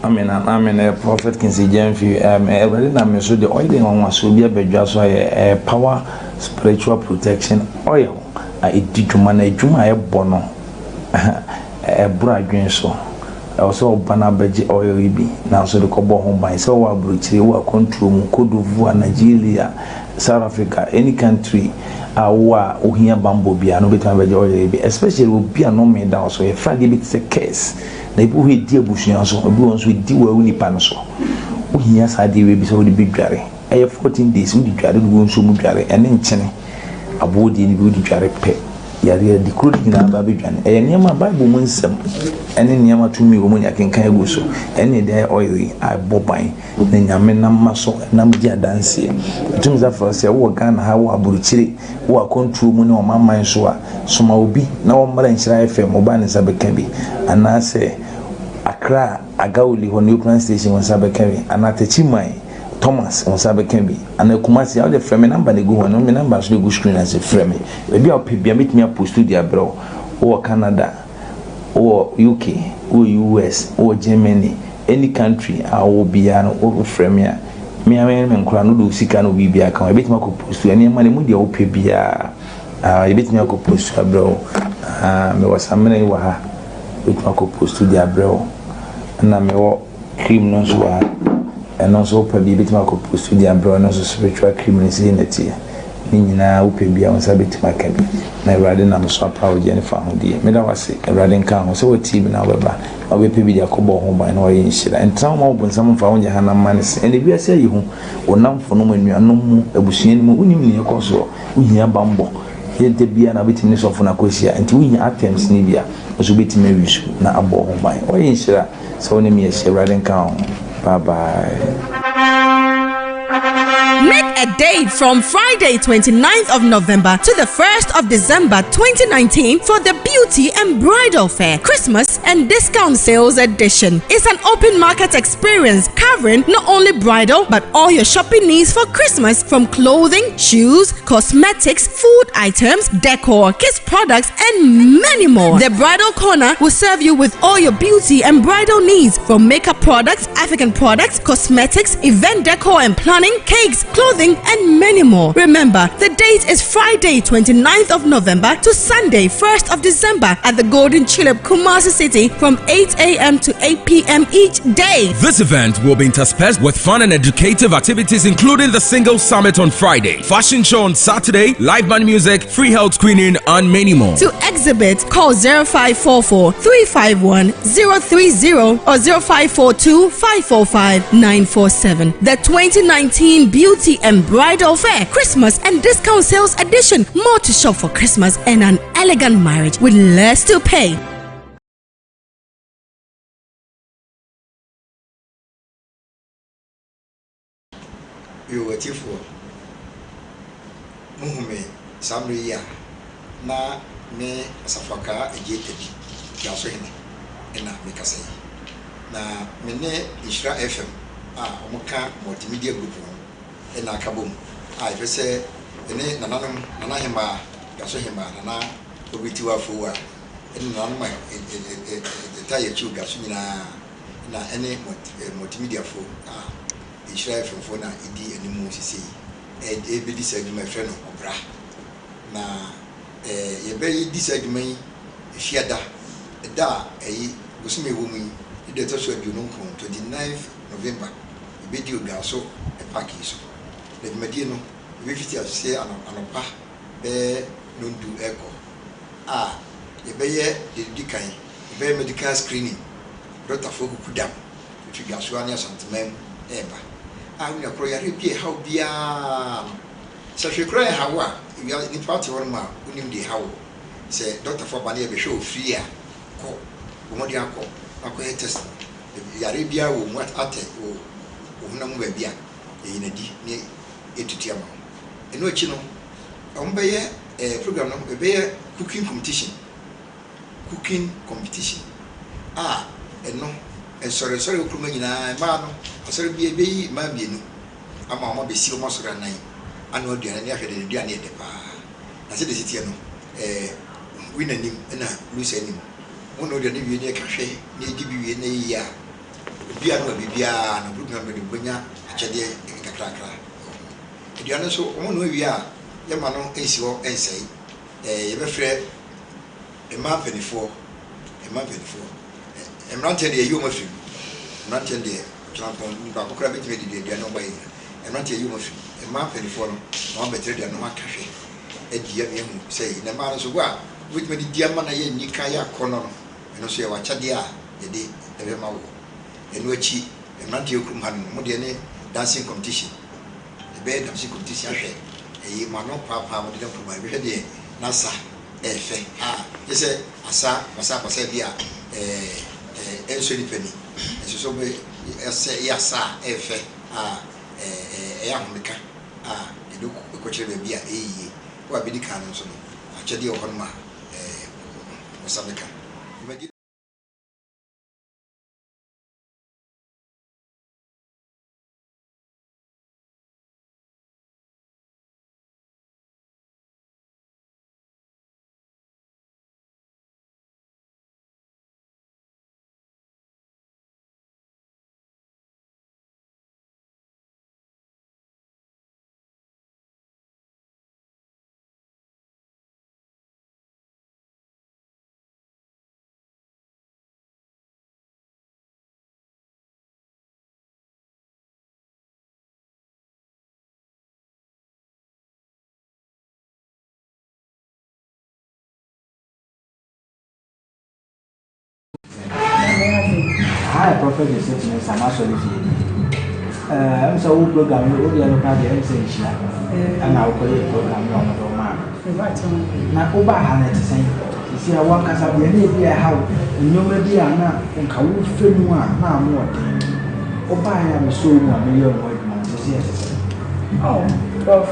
Amen amen eh, Prophet Kingsley Gyamfi um, Awurade nam me so de oil nwanwasoɔ bi abɛdwa so ayɛ eh, power spiritual protection oil a ɛdi dwuma na adwuma a ɛbɔ no ɛboro adwene so. Ɛwɔ sɛ ɔba no abɛgye oil yi bi nanso de kɔbɔ ho ban sɛ ɔwɔ aburokyire wɔ akwantuo mu Cote d'Ivoire, Nigeria, South Africa, any country a wowɔ a wohia bambɔ biara no wobɛtumi abɛgye oil yi bi, especially obi a nnome da wo so. Yɛfrɛ adeɛ bi te sɛ curse na ebi wɔ hɔ ɛdi abusua so, ebi wɔ hɔ nso ɛdi wɔ nipa no so. Wohia saa adeɛ wei bi sɛ wode bɛdware. Ɛyɛ 14 days wode dware, wode gu nsuo mu dware, ɛne nkyene aboɔ deɛ no bi wode dware pɛ. Yareɛ de kuro no nyinaa ba bɛdwane. Ɛyɛ nneɛma a Bible mu nsɛm ɛne nneɛma tumi wɔ mu ne akenkan agu so. Ɛne ɛde ayɛ oil yi a ɛbɔ ban na Nyame nam ma so nam di adanseɛ. Ɛtumi sɛ afrɛ sɛ wowɔ Ghana ha, wowɔ aburokyire, wowɔ akwantuo mu ne ɔmanman so a, soma obi na wɔmmra Nhyira FM, ɔbaa ne nsa bɛka bi. Anaasɛ Accra Agawuli hɔ New Station wo nsa bɛka bi. Anaa Techiman Thomas wo nsa bɛka bi. Anaa Kumasi a wode frɛ me number na egu hɔ no, me number nso egu screen ase frɛ me. Baabi a wopɛ bia mɛtumi apost de abrɛ wo. Wowɔ Canada, wowɔ UK, wowɔ US, wowɔ Germany, any country a wowɔ biara no wofrɛ me a, me a me nkora no wode wo sika no biribiara ka ho. Yɛbɛtumi akɔ post nneɛma no mu deɛ wopɛ biara. Yɛbɛtumi akɔ post abrɛ wo. Mewɔ samina yi wɔ ha. Yɛbɛtumi akɔ post de abrɛ wo. Ɛna mewɔ cream no nso wɔ ha. Ɛno nso wopɛ bi yɛbɛtumi akɔ post de abrɛ wo. Ɛno nso spiritual cream no sei na ɛteɛ. Ne nyinaa wopɛ bi a wo nsa bɛtumi aka bi. Na Awurade nam so apa wo gye ne fa ho die. Meda wo ase, Awurade nka ho. Sɛ wotie bi na wobɛba na wobɛpɛ bi de akɔbɔ wo ho ban na wayɛ nhyira. Ntena wo ma wo bonsam mfa wo nyɛ hanam ma ne se. Ɛnna wiase ayi ho. Wo nnamfonom, anuanom mu, abusua no mu, wonim nea ɛkɔ soɔ. Wohia bammɔ. Yɛ da biara na wobɛtumi ne sɔfo no akɔhyia. Nti wohia items no bi a, nso wobɛtumi awi so na abɔ wo ho ban. Wayɛ nhyira sɛ wo ne me ahyia. Awurade nka ho. Bye bye. Make a date from Friday 29th of November to the 1st of December 2019 for the Beauty and Bridal Fair, Christmas and Discount Sales Edition. It's an open market experience covering not only bridal but all your shopping needs for Christmas, from clothing, shoes, cosmetics, food items, decor, kids products, and many more. The Bridal Corner will serve you with all your beauty and bridal needs, from makeup products, African products, cosmetics, event decor and planning, cakes, clothing, and many more. Remember, the date is Friday, 29th of November to Sunday, 1st of December at the Golden Tulip, Kumasi City from 8 a.m. to 8 p.m. each day. This event will be interspersed with fun and educative activities, including the Single Summit on Friday, fashion show on Saturday, live band music, free health screening, and many more. To exhibit, call 0544 351 030 or 0542 545 947. The 2019 Beauty and Bridal Fair, Christmas and Discount Sales Edition. More to shop for Christmas and an elegant marriage with less to pay. Yo, atiefoɔ, mohu me saa mmerɛ yi a, na me Asafoakaa Agyei Tabi, Dwasohene na mekasa yi. Na me ne Nhyira FM a wɔka Multimedia Group ho na aka bom a yɛpɛ sɛ yɛne nananom, Nana Hemaa, Dwasohemaa, Nana Obiritiwa Afowa ne nananom a ɛtaa yɛn akyi wɔ Dwaso nyinaa na ɛne Multimediafoɔ a Nhyira FM foɔ na ɛdi anim sesei ɛrebɛdi saa dwuma a yɛfrɛ no Ɔbra. Na yɛbɛdi saa dwuma yi Efiada, ɛda a ɛyi bosome ɛwɔ mu yi ne da ɛtɔ so 29, 29th November, yɛbɛdi Odwaso Park yi so. Na dwumadie no yɛbɛfiti aseɛ anɔpa bɛyɛ 10:00 ɛrekɔ a yɛbɛyɛ deɛ ɛdi kan, yɛbɛyɛ medical screening, dɔktafoɔ kuku dam ɛfiri Dwasoa ne Asanteman mu ɛreba a wonya korɔ yareɛ bi a ɛhaw biara no, sɛ hwee koraa ɛhaw wo a, ewia nipa te hɔ nom a wonim deɛ ɛhaw wo. Sɛ dɔktafoɔ aba na yɛbɛhwɛ wo free a, kɔ, bɔ mmɔden akɔ na kɔyɛ test no. Yareɛ biara wɔ mu atɛ wɔ wo honam mu baabi a, yɛyi no adi na yɛtutu ama wo. Ɛno akyi no, wɔbɛyɛ eh, program no, yɛbɛyɛ cooking competition. Cooking competition a ɛno nsɔrensɔre wɔ kurom ha nyinaa, mmaa no, asɔre biara yɛbɛyi mmaa mmienu ama wɔn abɛsi wɔn asɔre anan ano aduane ne ahwɛ deɛ aduane yɛ dɛ paa. Na sɛdeɛ ɛsi teɛ no, ɛɛ winner nim ɛna loser nim. Mo na aduane wie ne yɛka hwɛ na yɛdi bi wie na yɛyi a, Obiara no wɔ biribiara no, group member no wobɛnya akyɛdeɛ nkakrakra wɔ ho. Aduane nso, wɔn noa wie a, yɛmma no nsi hɔ nsɛe. Ɛɛ, yɛbɛfrɛ mmaa mpanimfoɔ, mmaa mpanimfoɔ. Mmeranteɛ deɛ, yɛyi wɔn afiri mu. Mmeranteɛ no deɛ, ɔkyena baako koraa bɛtumi adidi aduane a wɔayɛ nyinaa. Mmeranteɛ yɛyi wɔn afiri mu. Mmaa mpanimfoɔ no, na wɔabɛtena aduane no ho aka hwɛ adi ama yɛahu sɛ na mmaa no nso, wo a wobɛtumi adidi ama no ayɛ anika ayɛ akɔnnɔ no, ɛno nso yɛ w'akyɛdeɛ a yɛde bɛma woɔ. Ɛno akyi, mmeranteɛ wɔ kurom ha no, wɔn deɛ ne dancing competition. Yɛbɛyɛ dancing competition ahwɛ ɛyi mo ano paapaa mo deda kurom ha. Yɛbɛhwɛ deɛ n'asa ɛyɛ fɛ a, gye sɛ asa basabasa bi a ɛɛ ɛnsɔ nipa ni. Nso so bɛ ɛsɛ yɛ asa a ɛyɛ fɛ a ɛɛ ɛyɛ ahomeka a yɛde kɔkyerɛ baabi a ɛyɛ yie. Wo a bɛdi kan no nso no, akyɛdeɛ wɔ hɔnom a ɛɛ wo nsa bɛka. Dwumadie. Aha yɛ Prophet Joseph Mensah n'asɔre fie ni. Ɛɛ ɛm sɛ wo program no wo deɛ no koraa deɛ ɛm sɛ nhyira ɛna wokɔyɛ program no a wɔde wo maa no. Na wobaa ha no ɛte sɛn? Sisi a wankasa deɛ na ebi a ɛha wo nneɛma bi a na nka wofɛ mu a na ano ɔden. Wobaeɛ a mesɔɔ mu a meyɛɛ ho adwuma no sisi ɛte sɛn? Oh, Prof.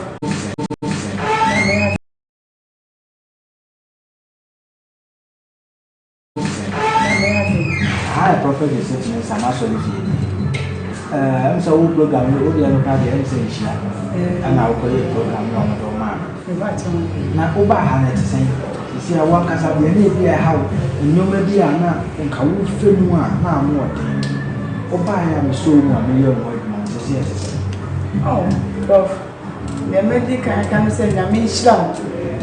Aha yɛ Prophet Joseph Mensah n'asɔre fie ni. Ɛɛ ɛm sɛ wo program no wo deɛ no koraa deɛ ɛm sɛ nhyira ɛna wokɔyɛ program no a wɔde wo maa no. Na wobaa ha no ɛte sɛn? Sisi a wankasa deɛ na ebi a ɛha wo nneɛma bi a na nka wofɛ mu a na ano ɔden. Wobaeɛ a mesɔɔ mu a meyɛɛ ho adwuma no sisi ɛte sɛn? Oh, Prof. Deɛ mɛdi kan aka ne sɛ Nyame nhyira wo.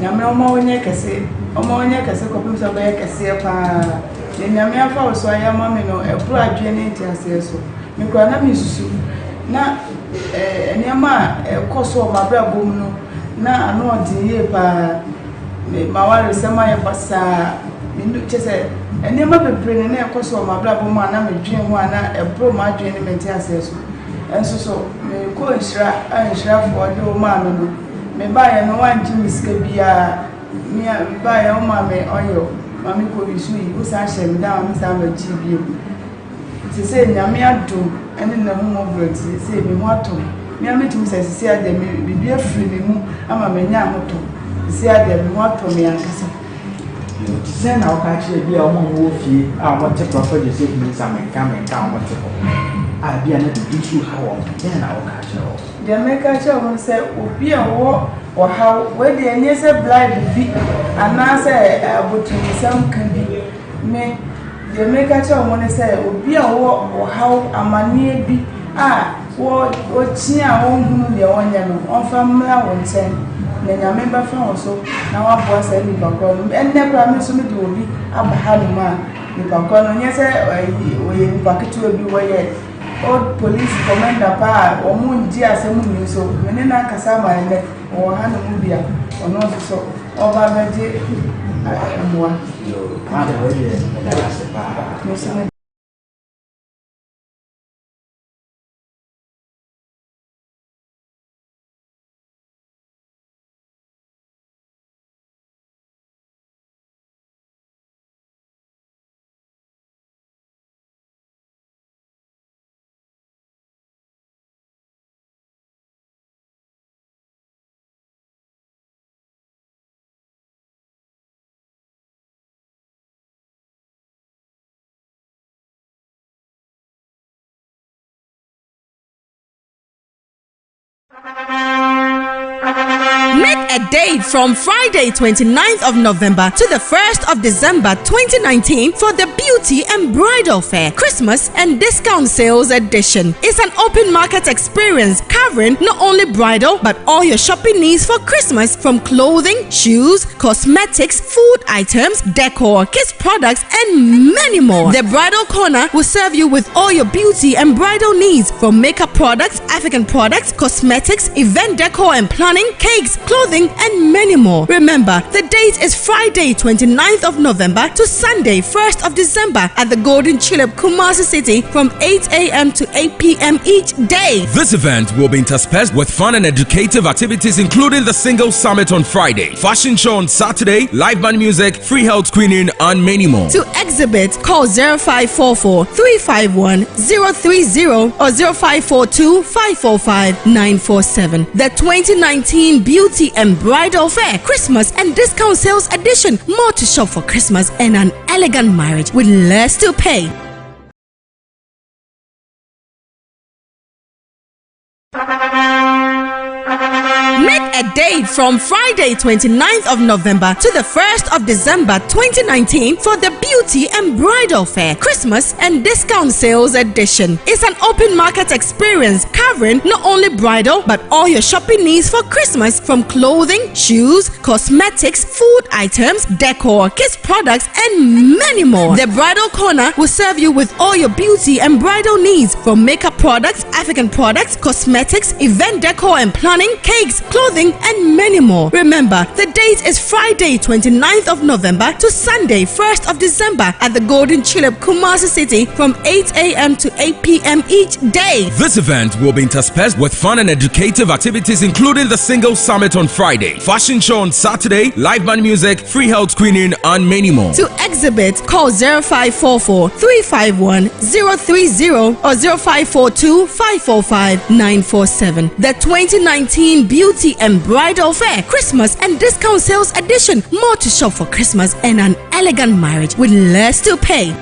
Nyame ɔma wo nyɛ kɛse, ɔma wo nyɛ kɛse kɔpem sɛ wobɛyɛ kɛseɛ paa. Deɛ Nyame afa wo so ayɛ ama me no, ɛboro adwene ne nteaseɛ so. Me koraa na mesusu na eh, nneɛma a ɛkɔ so wɔ m'abrabɔ mu no, na ano ɔden yie paa. Me m'awaresɛm ayɛ basaa. Me nu kyɛ sɛ nneɛma bebree na na ɛkɔ so wɔ m'abrabɔ mu a na medwene ho a na ɛboro m'adwene ne me nteaseɛ so. Nso so merekɔ nhyira a nhyirafoɔ de wo maa me no, mebaeɛ no woangye me sika biara, me a mebaeɛ womaa me oil ma me kɔ use yi, wosan hyɛɛ me dan ma me san bɛgyee bio. Seesei Nyame adom ne n'ahummɔborɔ nti seesei me ho atɔ me. Me ara metumi sɛ seesei ara deɛ me biribi afiri me mu ama manya ahotɔ. Seesei ara deɛ me ho atɔ me ankasa. Nti sɛn na woka kyerɛ bi a wɔn a wɔwɔ fie a wɔte Prɔfɛt Joseph Mensah menka menka a wɔte hɔ a bi a na biribi nso ha wɔn, dɛn na woka kyerɛ wɔn? Deɛ mɛka akyerɛ wɔn ne sɛ obi a ɔwɔ ɔhaw, wei deɛ ɛnyɛ sɛ bribe bi anaasɛ abotɔyamsɛm ka bi, me deɛ mɛka akyerɛ wɔn ne sɛ obi a ɔwɔ ɔhaw, amaneɛ bi a Wɔ wɔkyi a wɔnhunu deɛ wɔnyɛ no, wɔmfa mmra wo nkyɛn, na Nyame bɛfa wo so na waboa saa nnipa korɔ no. Ɛnnɛ koraa me nso mede obi aba hanom a nipa korɔ no nyɛ sɛ ɔyɛ nipa ketewa bi, wɔyɛ old police commander paa a wɔn ngye asɛm nni nso me ne no akasa ama ɛnnɛ ɔwɔ hanom bi a ɔno nso so ɔba abɛgye mmoa. Yoo, maame wei deɛ meda wo ase paa. Me nso meda. a date from Friday 29th of November to the 1st of December 2019 for the Beauty and Bridal Fair, Christmas and Discount Sales Edition. It's an open market experience covering not only bridal but all your shopping needs for Christmas from clothing, shoes, cosmetics, food items, decor, kids products, and many more. The Bridal Corner will serve you with all your beauty and bridal needs from makeup products, African products, cosmetics, event decor and planning, cakes, clothing, and many more. Remember, the date is Friday, 29th of November to Sunday, 1st of December at the Golden Tulip, Kumasi City from 8 a.m. to 8 p.m. each day. This event will be interspersed with fun and educative activities, including the Single Summit on Friday, fashion show on Saturday, live band music, free health screening, and many more. To exhibit, call 0544 351 030 or 0542 545 947. The 2019 Beauty and Bridal Fair, Christmas and Discount Sales Edition. More to shop for Christmas and an elegant marriage with less to pay. Make a date from Friday 29th of November to the 1st of December 2019 for the Beauty and Bridal Fair, Christmas and Discount Sales Edition. It's an open market experience covering not only bridal but all your shopping needs for Christmas from clothing, shoes, cosmetics, food items, decor, kids products, and many more. The Bridal Corner will serve you with all your beauty and bridal needs from makeup products, African products, cosmetics, event decor and planning, cakes, clothing, and many more. Remember, the date is Friday, 29th of November to Sunday, 1st of December at the Golden Tulip, Kumasi City from 8 a.m. to 8 p.m. each day. This event will be interspersed with fun and educative activities, including the Single Summit on Friday, fashion show on Saturday, live band music, free health screening, and many more. To exhibit, call 0544 351 030 or 0542 545 947. The 2019 Beauty and Bridal Fair, Christmas and Discount Sales Edition. More to shop for Christmas and an elegant marriage with less to pay.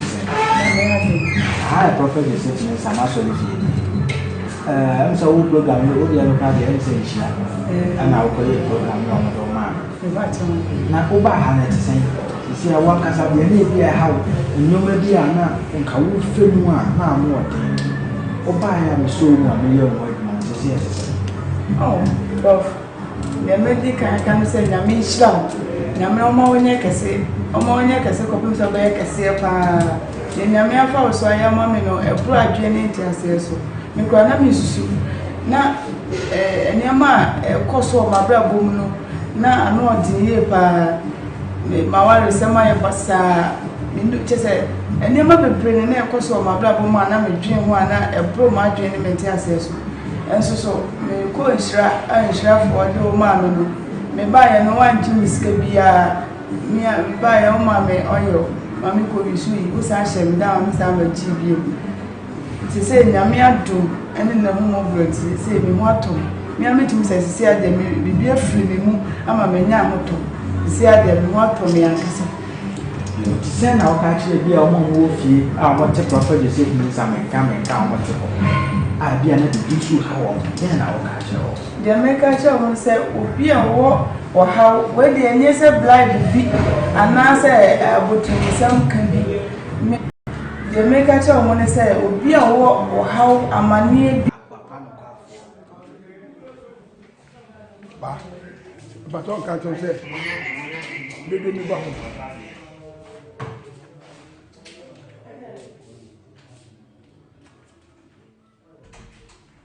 Aha yɛ Prophet Joseph Mensah n'asɔre fie ni. Ɛɛ ɛm sɛ wo program no wo deɛ no koraa deɛ ɛm sɛ nhyira ɛna wokɔyɛ program no a wɔde wo maa no. Na wobaa ha no ɛte sɛn? Sisi a wankasa deɛ na ebi a ɛha wo nneɛma bi a na nka wofɛ mu a na ano ɔden. Wobaeɛ a mesɔɔ mu a meyɛ ho adwuma no sisi ɛte sɛn? Oh, Prof. Deɛ mɛdi kan aka ne sɛ Nyame nhyira wo. Nyame ɔma wo nyɛ kɛse. Ɔma wo nyɛ kɛse kɔpem sɛ wobɛyɛ kɛseɛ paa. Deɛ Nyame afa wo so ayɛ ama me no, ɛboro adwene ne nteaseɛ so. Me koraa na mesusu na eh, nneɛma a ɛkɔ so wɔ m'abrabɔ mu no, na ano ɔden yie paa. Me m'awaresɛm ayɛ basaa. Me kyɛ sɛ nneɛma bebree na na ɛkɔ so wɔ m'abrabɔ mu a na medwene ho a na ɛboro m'adwene ne me nteaseɛ so. Nso so merekɔ nhyira a nhyirafoɔ de wo maa me no, mebaeɛ no woangye me sika biara. Me a mebaeɛ womaa me oil ma me kɔ use yi, wosan hyɛɛ me da ma me san bɛgyee bio. Seesei Nyame adom ne n'ahummɔborɔ nti seesei me ho atɔ me. Me ara metumi sɛ seesei ara deɛ me biribi afiri me mu ama manya ahotɔ. Seesei ara deɛ me ho atɔ me ankasa. Nti sɛn na woka kyerɛ bi a wɔn a wɔwɔ fie a wɔte Prɔfɛt Joseph Mensah menka menka a wɔte hɔ a bi a na biribi nso ha wɔn, dɛn na woka kyerɛ wɔn? Deɛ meka kyerɛ wɔn sɛ obi a ɔwɔ ɔhaw, wei deɛ ɛnyɛ sɛ bribe bi anaasɛ abotirimusɛm ka bi. Me deɛ meka kyerɛ wɔn ne sɛ obi a ɔwɔ ɔhaw, amaneɛ bi. Ba, mpatɔ nka kyerɛ sɛ dede mi ba hɔ.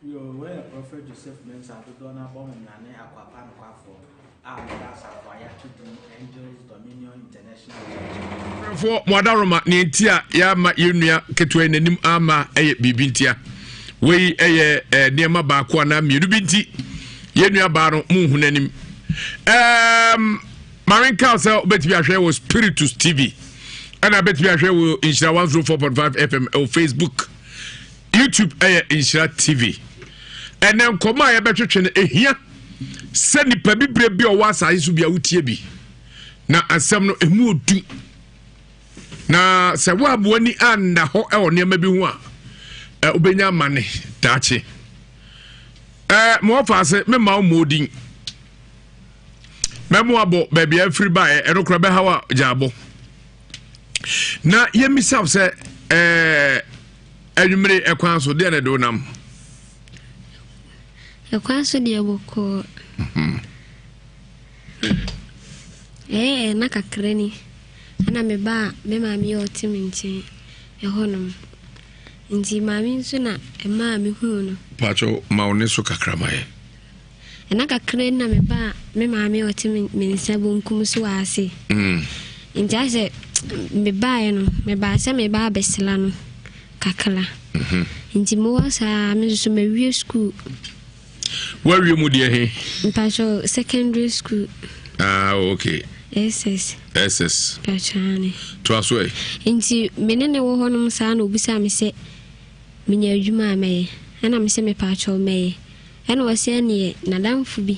Yo, wei yɛ Prophet Joseph Mensah dodoɔ no abɔ ho mmrane Akwapa nokwafoɔ a wɔda asafo a yɛato din Angels Dominion International Church. Foɔ mo adaworoma nea nti a yɛama yɛn nua ketewa yi n'anim ama ɛyɛ biribi ntia. Wei ɛyɛ eh, nneɛma baako anaa mmienu bi nti yɛn nua baa no mo nhu n'anim. Um, maame nka sɛ wobɛtumi ahwɛ wɔ Spiritus TV ɛna wobɛtumi ahwɛ wɔ Nhyira 104.5 FM ɛwɔ Facebook. YouTube ɛyɛ Nhyira TV. Ɛnɛ nkɔmɔ a yɛbɛtwetwe no ehia sɛ nipa bibire bi a ɔwɔ asase so bi a wotie bi na asɛm no emu odu na sɛ woaboa ni anna hɔ ɛwɔ nneɛma bi ho a wobɛnya amane daakye. Mewɔ ase mema wo mmɔɔdin mɛmo abɔ baabi a afiri baeɛ ɛno kora bɛhaw a gyaabɔ na yɛmmisa wo sɛ ɛɛ anwummere ɛkwan so deɛ na ɛde wo nam. Ɛkwan so deɛ bɔkɔɔ. Ɛyɛ na kakra ni ɛna mebaa me maame a ɔte me nkyɛn ɛhɔnom. Nti maame nso na ɛmaa mehuu no. Paatwo ma wo ne so kakra ma yɛ. Ɛna kakra ni na mebaa me maame a ɔte me nsa bonkum so wɔ ase. Nti asɛ mebaeɛ no, mebaa sɛ meba abɛsra no kakra. Nti mowɔ saa me nso so mawie school. Woawie mu deɛ he? Mpakyɛw secondary school. Ah, okay. SS. SS. Mpakyɛw ane. Toa so ɛ. Nti me ne ne wɔ hɔnom saa na obisaa me sɛ menya adwuma a mɛyɛ. Ɛna me sɛ mepakyɛw mɛyɛ. Ɛna ɔse ɛneɛ nadamfo bi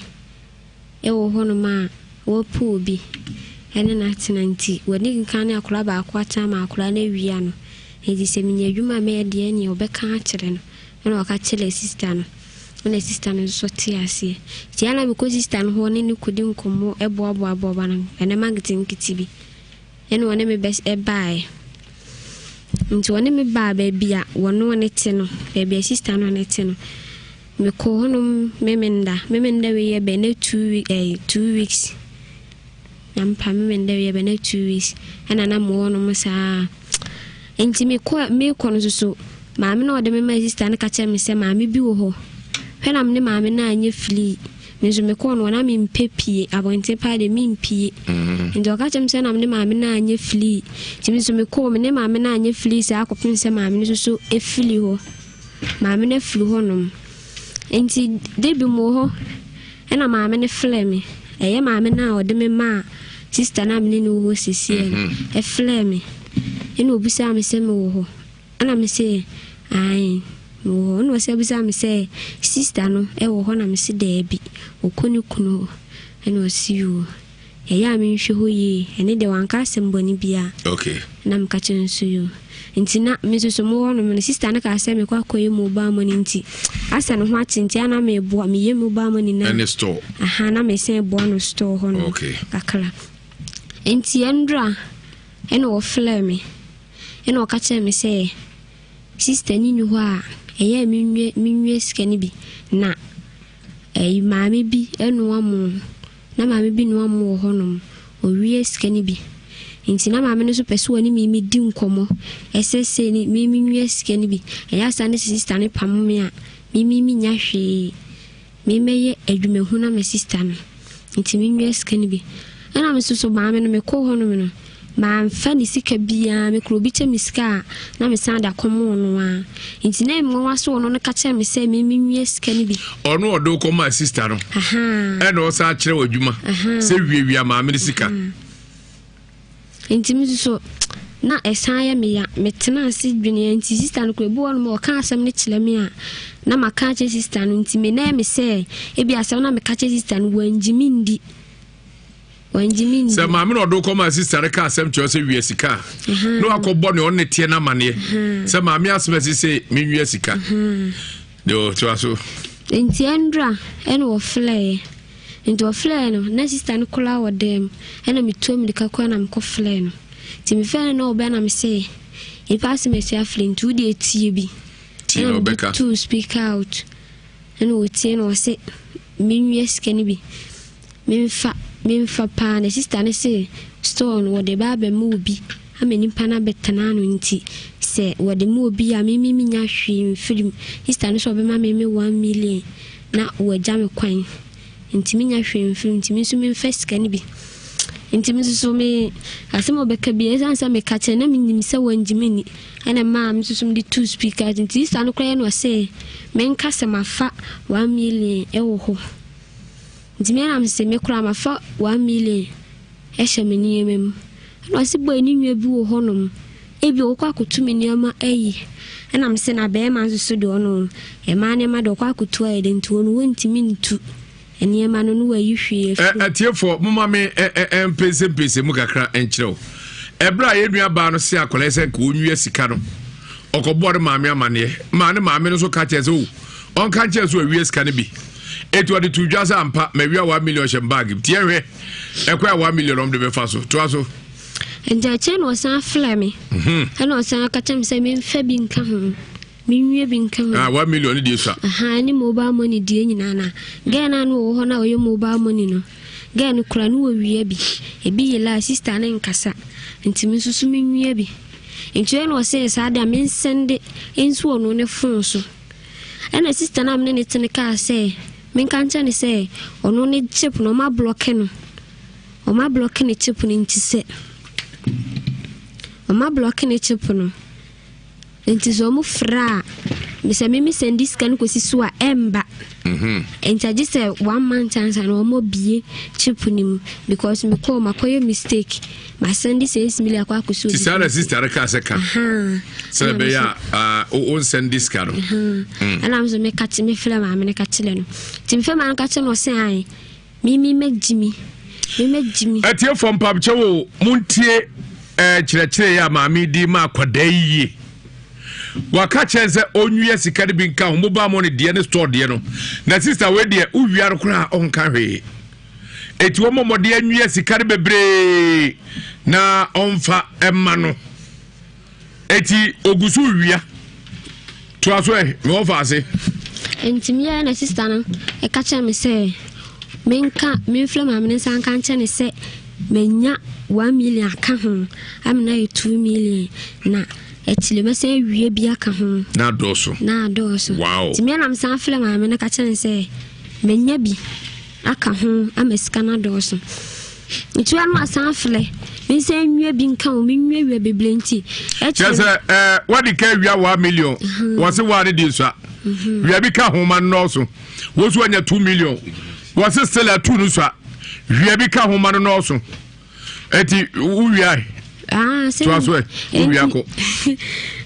wɔ hɔnom a wapu obi ɛne no atena nti wadi nkan ne akwadaa baako atena ma akwadaa no awia no. Nti sɛ menya adwuma a mɛyɛ deɛ ɛneɛ ɔbɛka akyerɛ no. Ɛna ɔka kyerɛɛ sista no, ɛna sista no nso tee aseɛ. Nti ɛna mekɔ sista no hɔ ne no kɔdi nkɔmmɔ boaboaboaboa no nneɛma nketenkete bi. Ɛna ɔne me bɛ baeɛ. Nti ɔne me baa baabi a wɔne ɔne te no, baabi a sista no ne te no. Mekɔɔ hɔnom Memenda. Memenda wei yɛ bɛn na 2 weeks. Ampa, Memenda wei yɛ bɛn na 2 weeks. Ɛna na mewɔ hɔnom saa. Nti mekɔ no nso so, maame no a ɔde me maa sista no ka kyerɛ me sɛ maame bi wɔ hɔ. Hwɛ na me ne maame no anyɛ filii. Me nso mekɔɔ no na mempɛ pie. Abɔnten paa deɛ mempie. Nti ɔka kyerɛ me sɛ na me ne maame no anyɛ filii. Nti me nso mekɔɔ me ne maame no anyɛ filii saa kɔpem sɛ maame no nso so efili hɔ. Maame no afiri hɔnom. Nti da bi mewɔ hɔ ɛna maame no frɛ me. Ɛyɛ maame no a ɔde me maa sista no a me ne no wɔ hɔ seesei no ɛfrɛ me. Ɛna obisaa me sɛ mewɔ hɔ. Ɛna me se ae mewɔ hɔ. Ɛna ɔsɛ bisaa me sɛ sista no ɛwɔ hɔ na me se daabi ɔkɔ ne kunu hɔ. Ɛna ɔse yoo. Ɛyɛ a menhwɛ hɔ yie. Ɛne deɛ wanka asɛm bɔne biara. Na meka kyerɛ no so yoo. Nti na me nso so mewɔ hɔnom no sista no kaa sɛ mekɔ akɔyɛ mobile money nti asɛ ne ho ate nti ana meboa meyɛ mobile money na ɛne store. Aha, na mesan boa no store hɔ no kakra. Nti ɛndra ɛna ɔfrɛ me ɛna ɔka kyerɛ me sɛ sista ni ni hɔ a ɛyɛ a menwie sika no bi na ɛyi maame bi ɛnoa mo na maame bi noa mo wɔ hɔnom owie sika no bi. Nti na maame no nso pɛ sɛ ɔne me di nkɔmmɔ ɛsɛ sɛ ne me menwie sika no bi. Ɛyɛ asa ne sista no pamo me a me menya hwee. Me mɛyɛ adwumahu na me sista no. Nti menwie sika no bi. Ɛna me nso so maame no mekɔɔ hɔnom no mamfa ne sika biara. Mekura obi kyɛ me sika a na mesan de akɔma ɔno a. Nti na mmoa so ɔno no ka kyerɛ me sɛ me menwie sika no bi. Ɔno ɔde wo kɔmaa sista no. Ɛna ɔsan kyerɛ wɔ adwuma sɛ wiawia maame no sika. Nti me nso so na ɛsan yɛ me ya. Metena ase dweneɛ nti sista no kora ebi wɔ nom a ɔka asɛm no kyerɛ me a na maka akyerɛ sista no nti me na ɛyɛ me sɛ ebi asɛm na meka kyerɛ sista no wangye me ndi. Wangye me ndi. Sɛ maame na ɔde wo kɔmaa sista no ka asɛm kyerɛ sɛ wia sika a na wakɔbɔ ne ɔne teɛ no amanneɛ sɛ maame asɛm asi sɛ menwia sika. Deɛ ɔtoa so. Nti ɛndra ɛna ɔfrɛɛ. Nti ɔfrɛɛ no na sista no koraa wɔ dan mu ɛna metu mmirika koraa na mekɔ frɛɛ no. Nti mefrɛɛ no na ɔbɛn na mese nipa asɛm asi afrɛ nti wo deɛ tie bi. Tie na Ɛna mede ɔbɛka. too speaker out ɛna ɔtie na ɔse menwia sika no bi memfa paa na sista no se store no wɔde ba abɛma obi ama nipa no abɛtena no nti sɛ wɔde ma obi a meme menya hwee mfiri mu. Sista no sɛ ɔbɛma me me 1 million na wɔagya me kwan nti menya hwee mfiri mu nti me nso memfa sika no bi. Nti me nso so me asɛm a ɔbɛka bi ɛsiane sɛ meka kyerɛ na menim sɛ wangye me ni ɛna maa me nso so mede two speaker nti sista no koraa yɛ no ɔsɛ menka sɛ mafa 1 million ɛwɔ hɔ. Nti me nam sɛ me koraa mafa 1 million ɛhyɛ me nneɛma mu. Ɛna ɔse boy ne nua bi wɔ hɔnom ebi ɔkɔ akɔto me nneɛma ayi. Ɛna me sɛ na bɛrima nso so deɛ ɔno ɛmaa nneɛma deɛ ɔkɔ akɔto ayɛ de nti ɔno wɔntumi ntu nneɛma no no wayi hwee afiri mu. Atiefoɔ, moma me mpɛnsɛmpɛnsɛ mu kakra nkyerɛ wo. Ɛberɛ a yɛn nua baa no se akwadaa yi sɛ nka ɔnwia sika no, ɔkɔbɔɔ ne maame amanneɛ maa ne maame no nso ka kyerɛ sɛ o ɔnka nkyerɛ sɛ ɔawia sika no bi. Eti ɔde to dwa sɛ ampa mawia 1 million hyɛ bag mu. Nti yɛhwɛ ɛkwan a 1 million ɔmo de bɛfa so. Toa so. Nti akyire na ɔsan frɛ me. Ɛna ɔsan ka kyerɛ me sɛ memfa bi nka ho. Menwie bi nka ho. Ah, 1 million ne deɛ sua. Aha, ne mobile money deɛ nyinaa na. Girl no a na ɔwɔ hɔ na ɔyɛ mobile money no. Girl no kura no wɔwia bi. Ebi yela a sister no nkasa. Nti me nso so menwia bi. Nti ɛna ɔsɛ saa deɛ mensɛnde nsi ɔno ne phone so. Ɛna sister no a mene ne te no kaa sɛ menka nkyerɛ no sɛ ɔno ne chip no ɔma blɔke no. Ɔma blɔke ne chip no nti sɛ ɔma blɔke ne chip no. Nti sɛ ɔmo frɛ a, sɛ me me sɛndi sika no kɔsi so a ɛmba. Mhm. Nti agye sɛ one month ansa na ɔmo abie chip no mu because me kɔɔ makɔyɛ mistake masɛndi 6 million akɔ akɔsi obi. Ti saa na sister no kaa sɛ ka. Sɛ ɛbɛyɛ a wo nsɛndi sika no. Ɛna nso meka mefrɛ maame no ka kyerɛ no. Nti mefrɛ maame no ka kyerɛ no ɔsɛ ae. Me me mɛgye mi. Me mɛgye mi. Atiefoɔ mpamkyɛ wo montie eh, kyerɛkyerɛ yɛ a maame di ma akwadaa yi yie. Waka kyerɛ sɛ ɔnwia sika no bi nka ho mobile money deɛ ne store deɛ no. Na sister wei deɛ wowia no koraa ɔnka hwee. Eti wɔn mmɔden anwia sika no bebree na ɔmfa ɛma no. Eti ogu so wia. Toa so ɛ, me wɔfa ase. Nti meyɛɛ na sista no ɛka kyerɛ me sɛ menka memfrɛ maame no nsa nka nkyerɛ ne sɛ manya 1 million aka ho amena yɛ 2 million na akyire mɛsan awie bi aka ho. Na adɔɔso. Na adɔɔso. Wow. Nti meyɛ na mesan frɛ maame no ka kyerɛ ne sɛ manya bi aka ho ama sika no adɔɔso. Nti ano asan frɛ mensan nwia bi nka ho menwiawia bebree nti. Kyerɛ sɛ ɛɛ wadi ka awia 1 million wɔse waa ne di nsua wia bi ka ho ma nnɔɔso wɔn nso wanya 2 million wɔse still atu no sua wia bi ka ho ma no nnɔɔso eti wowia Ah, to aso ɛ wowia kɔ.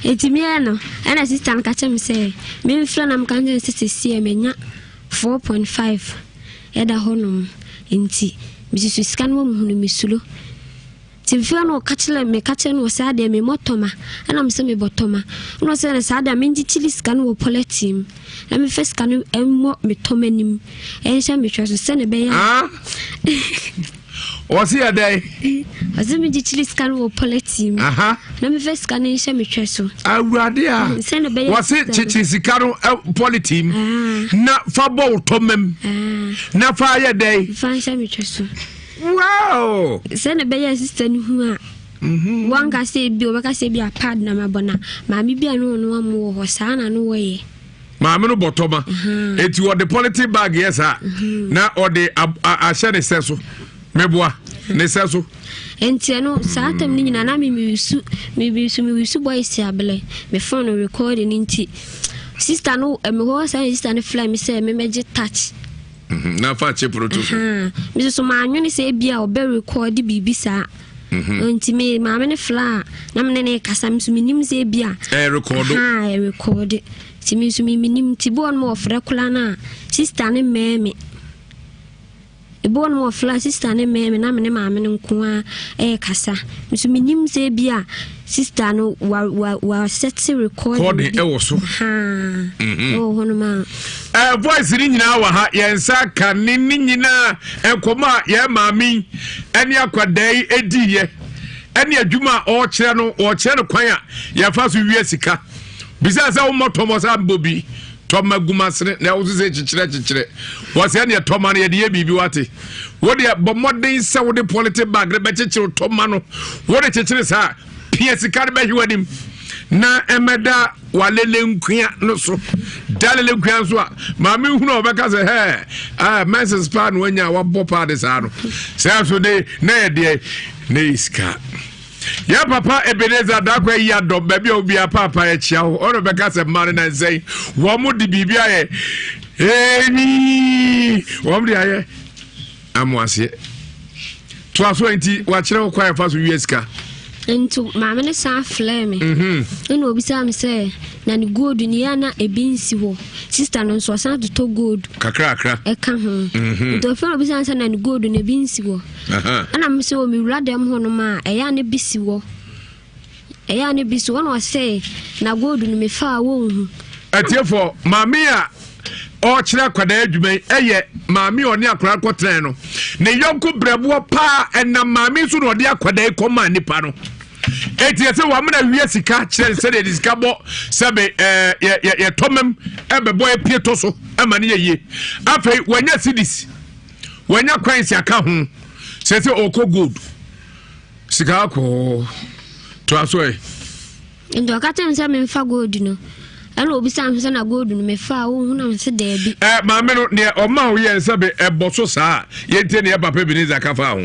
Eti miɛ no ɛna sista no ka kyerɛ me sɛ memfrɛ na meka nkyerɛ sɛ sɛsi ɛ manya 4.5 ɛda hɔnom nti mesusu sika no wɔ muhunu mesuro nti mfeɛ no ɔka kyerɛ meka kyerɛ no wɔ saa deɛ memmɔ tɔma ɛna mesɛ mebɔ tɔma ɛna ɔsɛ no saa deɛ mengyekyere sika no wɔ pɔlɛtin mu na mefa sika no mmɔ me tɔma anim ɛnhyɛ metwɛ so sɛne ɛbɛyɛ a Ɔse yɛ dɛn? Ɔse me gyekyere sika no wɔ pɔlɛtin mu. Na mefa sika no nhyɛ me twɛ so. Awurade a. Sɛ na bɛyɛ. Wɔse kyekyere sika no pɔlɛtin mu. Ah. Na fa bɔ wo tɔmam. Ah. Na fa yɛ dɛn? Fa nhyɛ me twɛ so. Wow. Sɛ na bɛyɛ sista no hu a. Mhm. Wanka sɛ bi ɔbɛka sɛ bi a pad na mabɔ na maame bi a no ɔno amu wɔ hɔ saa na no wɔyɛ. Maame no bɔ tɔma. Eti ɔde polythene bag yɛ saa na ɔde ahyɛ ne sɛ so. Meboa ne sɛ so. Nti ɛno saa tam no nyinaa na memewisu mewisu mewisu boys abelɛ me phone no recording nti sister no mehɔ saa sister no frɛ me sɛ memɛgye touch. Mhm, na fa chip no to so. Me soso maanwene sɛ ebi a ɔbɛ record biribi saa. Nti me maame no frɛ a na me ne ne kasa me nso menim sɛ ebi a. Ɛrekɔdo. Ɛrekɔdo. Nti me nso me menim nti bi wɔ no ɔfrɛ koraa no a sister no mmɛn me. Ebi wɔ no ɔfrɛ a sister no mmɛn me na me ne maame no nko ara ɛrekasa. Me nso menim sɛ ebi a sister no wa wa wa set recording bi ɛwɔ so. Ɛwɔ hɔ nom a. Ɛɛ voice ni nyinaa wɔ ha yɛn nsa ka ne ne nyinaa nkɔmɔ a yɛn maame yi ɛne akwadaa yi edi yɛ ɛne adwuma a ɔrekyerɛ no ɔrekyerɛ no kwan a yɛfa so wie sika. Bisa sɛ wommɔ tɔmɔ sɛ ambɔ bi tɔma gu m'asene na ɛwo so sɛ kyekyerɛ kyekyerɛ wɔ sɛ ɛneɛ tɔma no yɛde yɛ biribi wate wodeɛ bɔ mmɔden sɛ wode polythene bag no bɛkyekyere tɔma no wode kyekyere saa pia sika no bɛhwe w'anim na ɛmɛda walele nkua no so da lele nkua nso a maame hunu a ɔbɛka sɛ hɛ ah menses paa na wanya a wabɔ paa de saa no sɛ so de na yɛ deɛ na yɛ sika. Yɛ papa Ebenezer Darko ayi adɔm baabi a obiara paapa yɛkyia wo ɔno bɛka sɛ mma no nansɛn wɔn mo de biribi ayɛ ebi wɔn de ayɛ amoaseɛ toa so nti wakyerɛ wo kwan fa so wie sika. Nti maame no san frɛɛ me mhm. ɛna obisaa me sɛ na ne gold ne yɛ na ebi nsi hɔ sista no nso ɔsan totɔ gold kakrakra ɛka ho mhm. nti ɔfrɛ no obisaa sɛ na ne gold no ebi nsi hɔ Ɛna me sɛ me wura dɛm hɔ nom a ɛyɛ a ne bi si wɔ ɛyɛ a ne bi si wɔ na ɔsɛ na gold no mefa a wɔnhu. Atiefo maame a ɔrekyerɛ akwadaa adwuma yi ɛyɛ maame a ɔne akwadaa kɔtenae no ne yɔnko brɛboɔ paa ɛnam maame nso na ɔde akwadaa yi kɔmaa nipa no eti ɛsɛ wɔn amena wie sika kyerɛ no sɛdeɛ de sika bɔ sɛbe ɛɛ yɛ yɛ yɛtɔ mɛm ɛbɛbɔ epie tɔ so ɛma ne yɛ yie afei wɔanya cedis wɔanya coins aka ho sɛ sɛ ɔkɔ gold sika akɔɔ to aso ɛ. Nti ɔka kyerɛ me sɛ memfa gold no ɛna obisaa me sɛ na gold no mefa a wohu na mese daabi. Ɛ maame no neɛ ɔma wo yɛ nsɛ be ɛbɔ so saa yɛntie neɛ papa Ebenezer ka faa ho.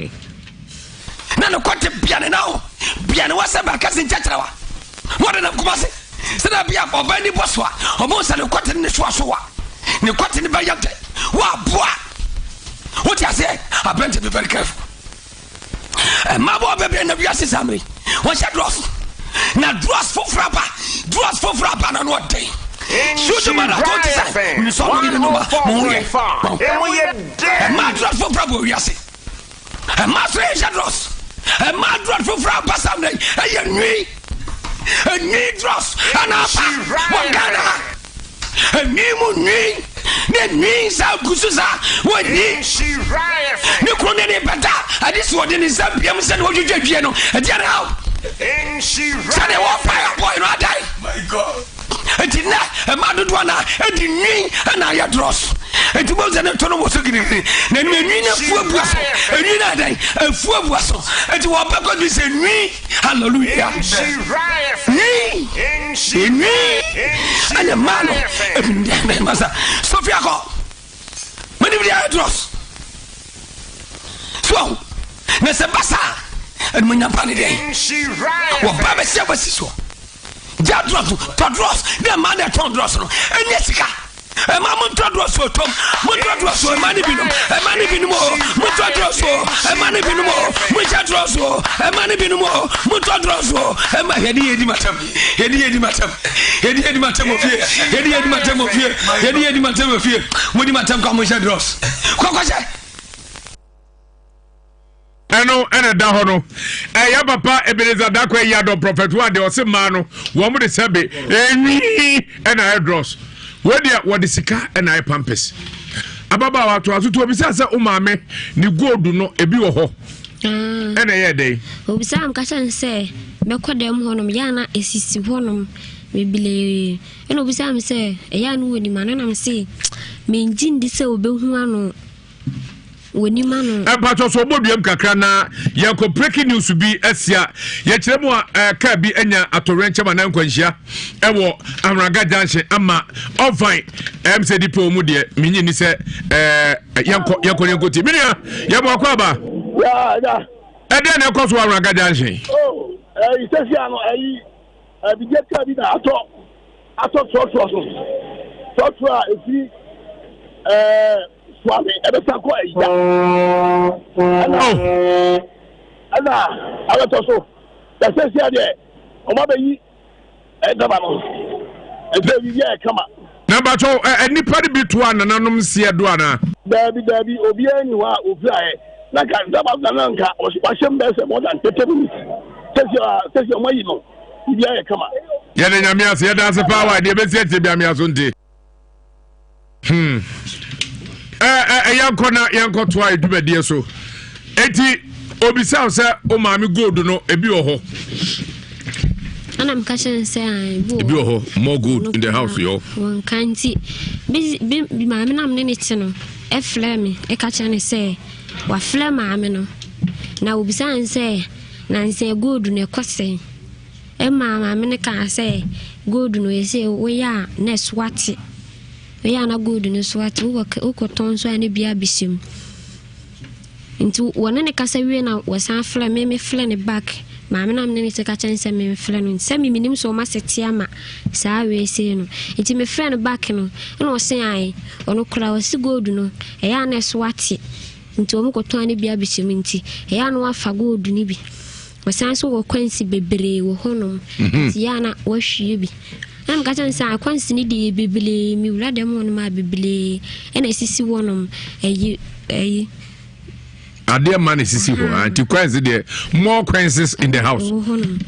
Na ne kɔte bia ne nan ho bia ne wasɛ ba kɛse nkyɛkyerɛ wa na ɔde nam kuma se sɛdeɛ bia ɔbaa ni bɔ so a ɔbɛhu sɛ ne kɔte ne ne soa so wa ne kɔte ne bɛyɛ dɛ wa aboa wote aseɛ aberante be very careful. Mmabaawa bebree na wiase saa mmere wɔhyɛ drɔs na drɔs foforɔ aba drɔs foforɔ aba na no ɔden susu ma na to te sɛ nsɔ no yere no ma mo ho yɛ ɛma drɔs foforɔ aba wiase ɛma so yɛ hyɛ drɔs ɛma drɔs foforɔ aba saa mmere ɛyɛ nwi nwi drɔs ɛna aba wɔ Ghana ha. Nwi mu nwi ne nwi nsa gu so saa wɔnyi ne kunu ne ne bɛda ade si wɔde ne nsa biam sɛ ne wɔdwidwa dwie no ɛdeɛ ne haw sɛdeɛ wɔpae abɔe no adae nti nnɛ ɛma dodoɔ na ɛde nwi ɛna ayɛ drɔs nti bɔ sɛ ne to no wɔ so girigiri na nwi no afuabua so nwi no adɛn afuabua so nti wɔbɛkɔ bi sɛ nwi Hallelujah. Nwi. Nwi. Ɛna mmaa no. Ebi deɛ mɛ masa. Sofia kɔ. Mɛ ni bi deɛ dross. So na sɛ basa ɛna mo nyampa ne deɛ. Wɔ ba bɛ si abasi so. Gya dross tɔ dross ne mmaa na ɛtɔn dross no ɛnyɛ sika. Ɛma mo ntɔ so tom mo ntɔ so ɛma ne binom ɛma ne binom o mo ntɔ so ɛma ne binom o mo nhyɛ so ɛma ne binom o mo ntɔ so ɛma yɛde yɛ di matam yɛde yɛ di matam yɛde yɛ di matam ofie yɛde yɛ di matam ofie yɛde yɛ di matam ofie mo di matam kɔ mo nhyɛ drɔs kɔkɔ hyɛ. Ɛno ɛna ɛda hɔ no. Ɛyɛ papa Ebenezer Darko ayi adɔ Prophet wa deɛ ɔse mmaa no wɔn de sɛbe enwi ɛna ayɛ drɔs. Wei deɛ wɔde sika ɛna ayɛ pampers. Ababaawa to aso to obisa sɛ wo maame ne gold no ebi wɔ hɔ. Ah. Ɛna ɛyɛ dɛn? Obisa m ka kyerɛ no sɛ mɛkɔ dɛm hɔnom yɛ ana esisi hɔnom bebree. Ɛna obisa m sɛ ɛyɛ ano wɔ nim ano na m se mengye ndi sɛ obehu ano. wɔnim ano. Mpatsɔ so ɔbɔ duam kakra na yɛnkɔ breaking news bi asia yɛkyerɛ mu a eh, kaa bi anya atɔwrɛnkyɛm anaa nkwanhyia ɛwɔ Ahraga junction ama ɔvan ɛm sɛ nipa wɔ mu deɛ menyi ni sɛ eh, yɛnkɔ yɛnkɔ yɛnkɔ tie menua yɛbɔ akɔ aba ɛdeɛ na ɛkɔ so wɔ Ahraga junction. Oh, ɛyi sɛsi ano ɛyi ɛbi kaa bi na atɔ atɔ trɔtrɔ so trɔtrɔ a efiri ɛɛ. Suame ɛbɛsa kɔ ayida ɛna ɛna abɛtɔ so na sɛsi adeɛ ɔmo abɛyi ɛdaba no ɛsɛ biribi ayɛ kama. Na bàtɔ ɛ nipa no bi to a nananom nseɛ do anaa. Daabi daabi obiara ni hɔ a ofiri ayɛ na nka daba na na nka wahyɛ mu bɛyɛ sɛ more than 30 minutes sɛsi a sɛsi ɔmo ayi no biribi ayɛ kama. Yɛde nyame ase yɛda ase paa wa deɛ ɛbɛsi akyire bi ame aso nti. Hmm. Ɛ yɛnkɔ na yɛnkɔ toa adwumadie so. Eti obisa sɛ o maame gold no ebi wɔ hɔ. Ɛna meka kyerɛ no sɛ ebi wɔ hɔ more gold in the house yɔ. Wɔnka nti bi maame na mene ne te no ɛfrɛ me ɛka kyerɛ no sɛ wafrɛ maame no na obisa no sɛ nansa gold no ɛkɔ sɛn. Ɛmaa maame no kaa sɛ, Gold no, ese woyɛ a na ɛso ate. Woyɛ a na gold no so ate. Wokɔtɔn nso a na bi abɛhyɛ mu. Nti wɔne no kasa wie na wɔsan frɛ me, mefrɛ no back. Maame no a mene no te ka kyerɛ no sɛ memfrɛ no. Sɛ me menim sɛ wɔn asete ama saa wei sei no. Nti mefrɛ no back no, ɛna ɔse ae, ɔno koraa ɔse gold no, ɛyɛ a na ɛso ate. Nti wɔn kɔtɔn a na bi abɛhyɛ mu nti, ɛyɛ a na wafa gold no bi. Wɔsan nso wɔ kwansi bebree wɔ hɔnom. Mhm. Nti yɛ a na wɔahwie bi. Na meka kyerɛ no sɛ akwansi no deɛ bebree mewura dɛm hɔnom a bebree ɛna esisi hɔnom ɛyi ɛyi. Adeɛ ma na esisi hɔ. Ah, nti coins deɛ more coins in the house. Ɛwɔ hɔ nom.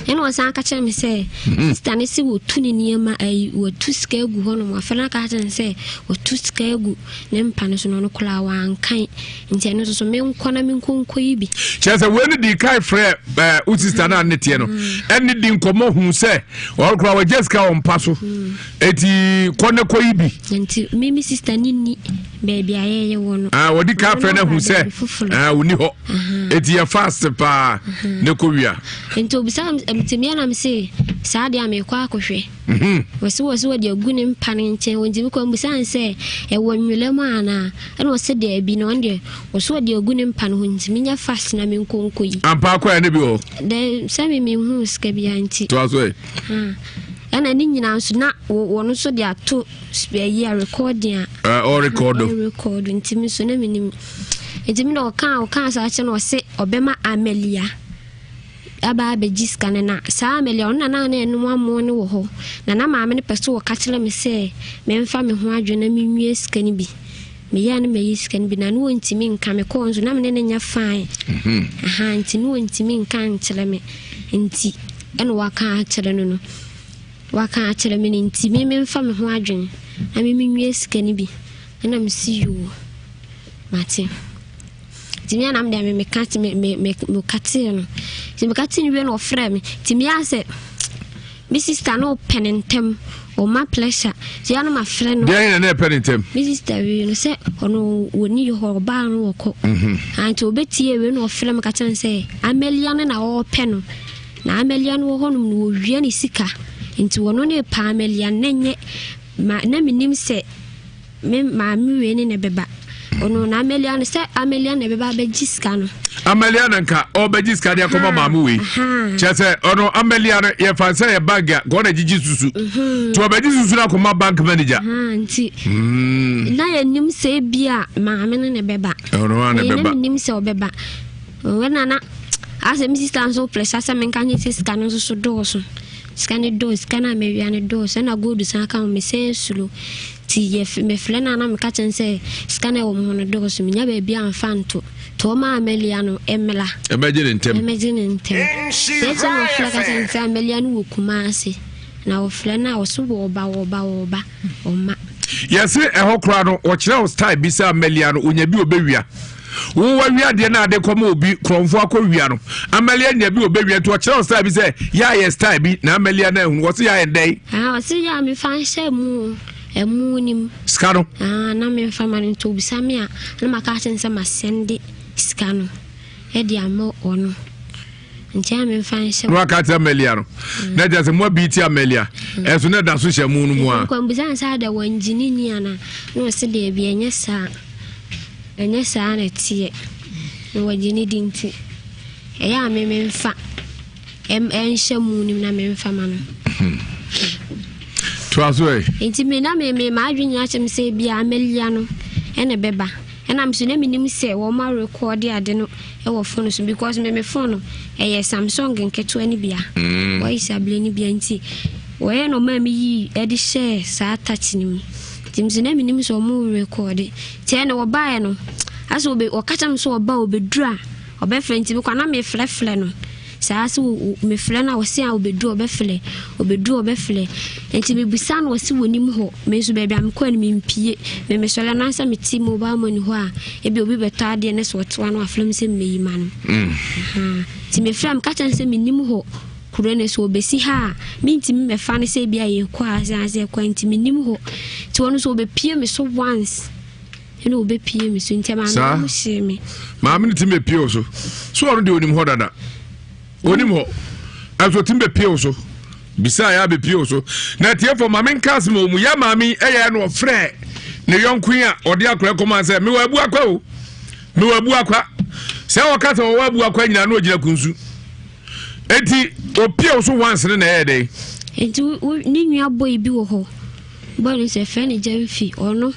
Ɛna ɔsan ka kyerɛ me sɛ mhm. sista no sɛ wɔtu ne nneɛma ayi wɔtu sika agu hɔ nom afei no aka kyerɛ no sɛ wɔtu sika agu ne mpa no so no ɔno koraa wankan nti ɛno nso so menkɔ na menkɔnkɔ yi bi. Kyerɛ sɛ wei no di kae frɛ ɛɛ wo sista no a ne teɛ no mm. ɛne di nkɔmmɔ hu sɛ ɔno koraa wɔgye sika wɔ mpa so mm. Eti kɔ ne kɔ yi bi. Nti me me sista ne ni baabi a yɛyɛ wɔ no. Ah, wɔde ka afrɛ no ahu sɛ ah, wɔni hɔ. Eti yɛ fast paa ne kɔ wia. Nti obisa nti mmea nam se saa deɛ a mekɔ akɔhwɛ. Mhm. Wɔsi wɔsi wɔde agu ne mpa no nkyɛn wɔn ntumi kɔ mbisa n sɛ ɛwɔ nwura mu anaa ɛna wɔsi daabi na wɔn deɛ wɔsi wɔde agu ne mpa no ho nti menyɛ fast na menkɔ nkɔ yi. Ampa akɔ yɛ ne bi wɔ. Dɛ sɛ mi mi hu sika bi a nti. To aso ɛ. Ɛna ne nyinaa nso na wɔn nso de ato ayi a recording a. Ɔrekɔdo. Ɔrekɔdo nti mi nso na mi nim nti mi na ɔka ɔka saa kyɛ na ɔse ɔbɛma Amelia aba abɛgye sika no na saa Amelia ɔno na na na ɛnom amoɔ no wɔ hɔ na na maame no pɛ so wɔka kyerɛ me sɛ memfa me ho adwene na menwie sika no bi meyɛ a na mayi sika no bi na ne wɔntumi nka me kɔɔ nso na me ne no nyɛ fine mhm. aha nti ne wɔntumi nka nkyerɛ me nti ɛna waka akyerɛ no no waka akyerɛ me no nti me memfa me ho adwene na me menwie sika no bi ɛna mesi yoo mate nti me anam deɛ me meka me me me meka tee no nti meka tee no wie na ɔfrɛ me nti me asɛ Me sister no pɛ ne ntɛm, ɔma pressure. Nti ya no ma frɛ no. Deɛ na na ɛpɛ ne ntɛm. Me sister wei no sɛ ɔno wɔni hɔ ɔbaa no wɔkɔ. Mhm. Ah, nti ɔbɛtie wei na ɔfrɛ me ka kyerɛ no sɛ Amelia no na ɔrepɛ no. Na Amelia no wɔ hɔnom no wɔwia ne sika. Nti ɔno ne pɛ Amelia no na nyɛ ma na menim sɛ Me maame wei ne na ɛbɛba. Ɔno na Amelia no sɛ Amelia na ɛbɛba abɛgye sika no. Amelia na nka ɔbɛgye sika de akɔma maame wei. Kyerɛ sɛ ɔno Amelia no yɛfa sɛ yɛ bank a nka ɔna gyigye susu. Mhm. Nti ɔbɛgye susu no akɔma bank manager. Nti hmm. na yɛnim sɛ ebi a maame no na ɛbɛba. Ɔno ara na ɛbɛba. Na menim sɛ ɔbɛba. Wɛna na asɛ me sista nso pressure sɛ menka nye sɛ sika no nso so dɔɔso. Sika no dɔɔso sika no a mawia no dɔɔso ɛna gold san ka ho mesɛn suro. Nti yɛf mefrɛ no a na meka kyerɛ no sɛ sika no a ɛwɔ me ho no dɔɔso, mennya baabi a mfa nto. Nti ɔma Amelia no mmra. Ɛmmɛgye ne ntɛm. Ɛmmɛgye ne ntɛm. Nti akyire na ɔfrɛ ka kyerɛ no sɛ Amelia no wɔ Kumasi. Na ɔfrɛ no a ɔse wɔɔba wɔɔba wɔɔba, ɔmma. Yɛse ɛhɔ koraa no wɔkyerɛ wo style bi sɛ Amelia no onya bi ɔbɛwia. Wo wawia adeɛ no ade kɔma obi korɔmfo akɔ wia no. Amelia nya bi ɔbɛwia nti ɔkyerɛ wo style bi sɛ yɛ ayɛ style bi na Amelia no ahunu wɔse yɛ ayɛ ndɛn. Ah, ɔse yɛ a mefa nhyɛ mu ɛmu nim. Sika no. Ah, na memfa ma no nti obisa me a na maka akyerɛ no sɛ masɛnde sika no ɛde ama ɔno. Nti a memfa nhyɛ. Na waka akyerɛ Amelia no. Mm. Na kyerɛ sɛ mo abi ti Amelia. Mm. Ɛso na ɛda so hyɛ mu no mu a. Nkwambusa nsa da wɔn gyini ni ana na ɔse daabi ɛnyɛ saa. Ɛnyɛ saa na ɛteɛ. Na wɔgye ne di nti, ɛyɛ a me memfa ɛnhyɛ mu no na memfa ma no. Toa so ɛ. Nti me na me me m'adwene nyinaa kyerɛ me sɛ ebi a Amelia no ɛna ɛbɛba. Ɛna me so na menim sɛ wɔn arekɔɔde ade no ɛwɔ phone so because me me phone no ɛyɛ Samsung nketewa no bia. Mm. Wɔyɛ sabile no bia nti wɔyɛ na ɔmaa me yi ɛde hyɛɛ saa touch no mu. Nti me so na menim sɛ wɔn rekɔɔde. Nti ɛna wɔbaeɛ no, asɛ ɔbɛ ɔka kyerɛ me sɛ ɔba ɔbɛduru a ɔbɛfrɛ nti mekɔ na mefrɛfrɛ no saa sɛ mefrɛ no a ɔse a ɔbɛduru ɔbɛfrɛ ɔbɛduru ɔbɛfrɛ nti mebisa no ɔse wɔnim hɔ me nso baabi a mekɔɛ no mempie me mesɔre no ansɛ mete mobile money hɔ a ebi obi bɛtɔ adeɛ ne sɛ ɔtewa no afrɛ me sɛ mmɛyi ma no mm. nti mefrɛ meka kyerɛ no sɛ menim hɔ kuro no so ɔbɛsi ha a mentumi mɛfa no sɛ ebi a yɛkɔ a sɛ asɛ kwan nti menim hɔ nti ɔno nso ɔbɛpie me so once ɛna ɔbɛpie me so nti maame no hyee me. Maame no tumi bɛpie wo so so ɔno deɛ ɔnim hɔ dada ɔnim hɔ ɛnso ɔtumi bɛpie wo so bisa yɛ abɛpie wo so na atiefoɔ maame nka asɛm wɔ mu yɛ maame ɛyɛ na ɔfrɛ ne yɔnko yi a ɔde akora kɔma sɛ mewɔ abu akwa o mewɔ abu akwa sɛ wɔka sɛ wɔwɔ abu akwa nyinaa na ɔgyina kunsu Enti opie wo so once no na ɛyɛ dɛn? Enti wo ne nua boy bi wɔ hɔ. Boy no sɛ frɛ no Gyamfi. Ɔno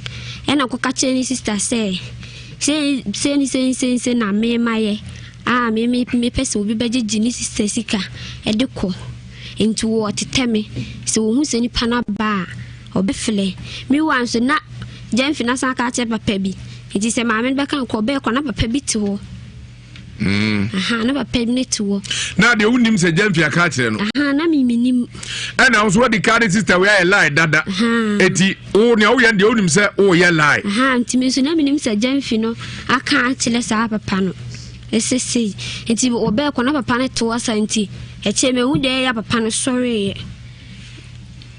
ɛna kɔka kyerɛ ne sister sɛ sei sei ne sei sei sei na me mayɛ a me me mepɛ sɛ obi bɛgyegye ne sister sika ɛde kɔ. Enti wɔtetɛ me sɛ wɔhu sɛ nipa no aba a ɔbɛfrɛ. Meanwhile nso na Gyamfi no asan aka akyerɛ papa bi. Nti sɛ maame no bɛka nkɔ ɔbɛɛkɔ na papa bi te hɔ. Aha, na papa bi ne te hɔ. Na deɛ wonim sɛ Gyamfi aka akyerɛ no. Aha, na me menim. Ɛna wo nso wadi ka ne sister wei ayɛ lie dada. Eti wo nea woyɛ no deɛ wonim sɛ woyɛ lie. Aha, nti me nso na menim sɛ Gyamfi no aka akyerɛ saa papa no. Ɛsɛ sei. Nti ɔbɛɛkɔ na papa no te hɔ sa nti ɛkyɛ mehu deɛ ɛyɛ papa no sɔreeɛ.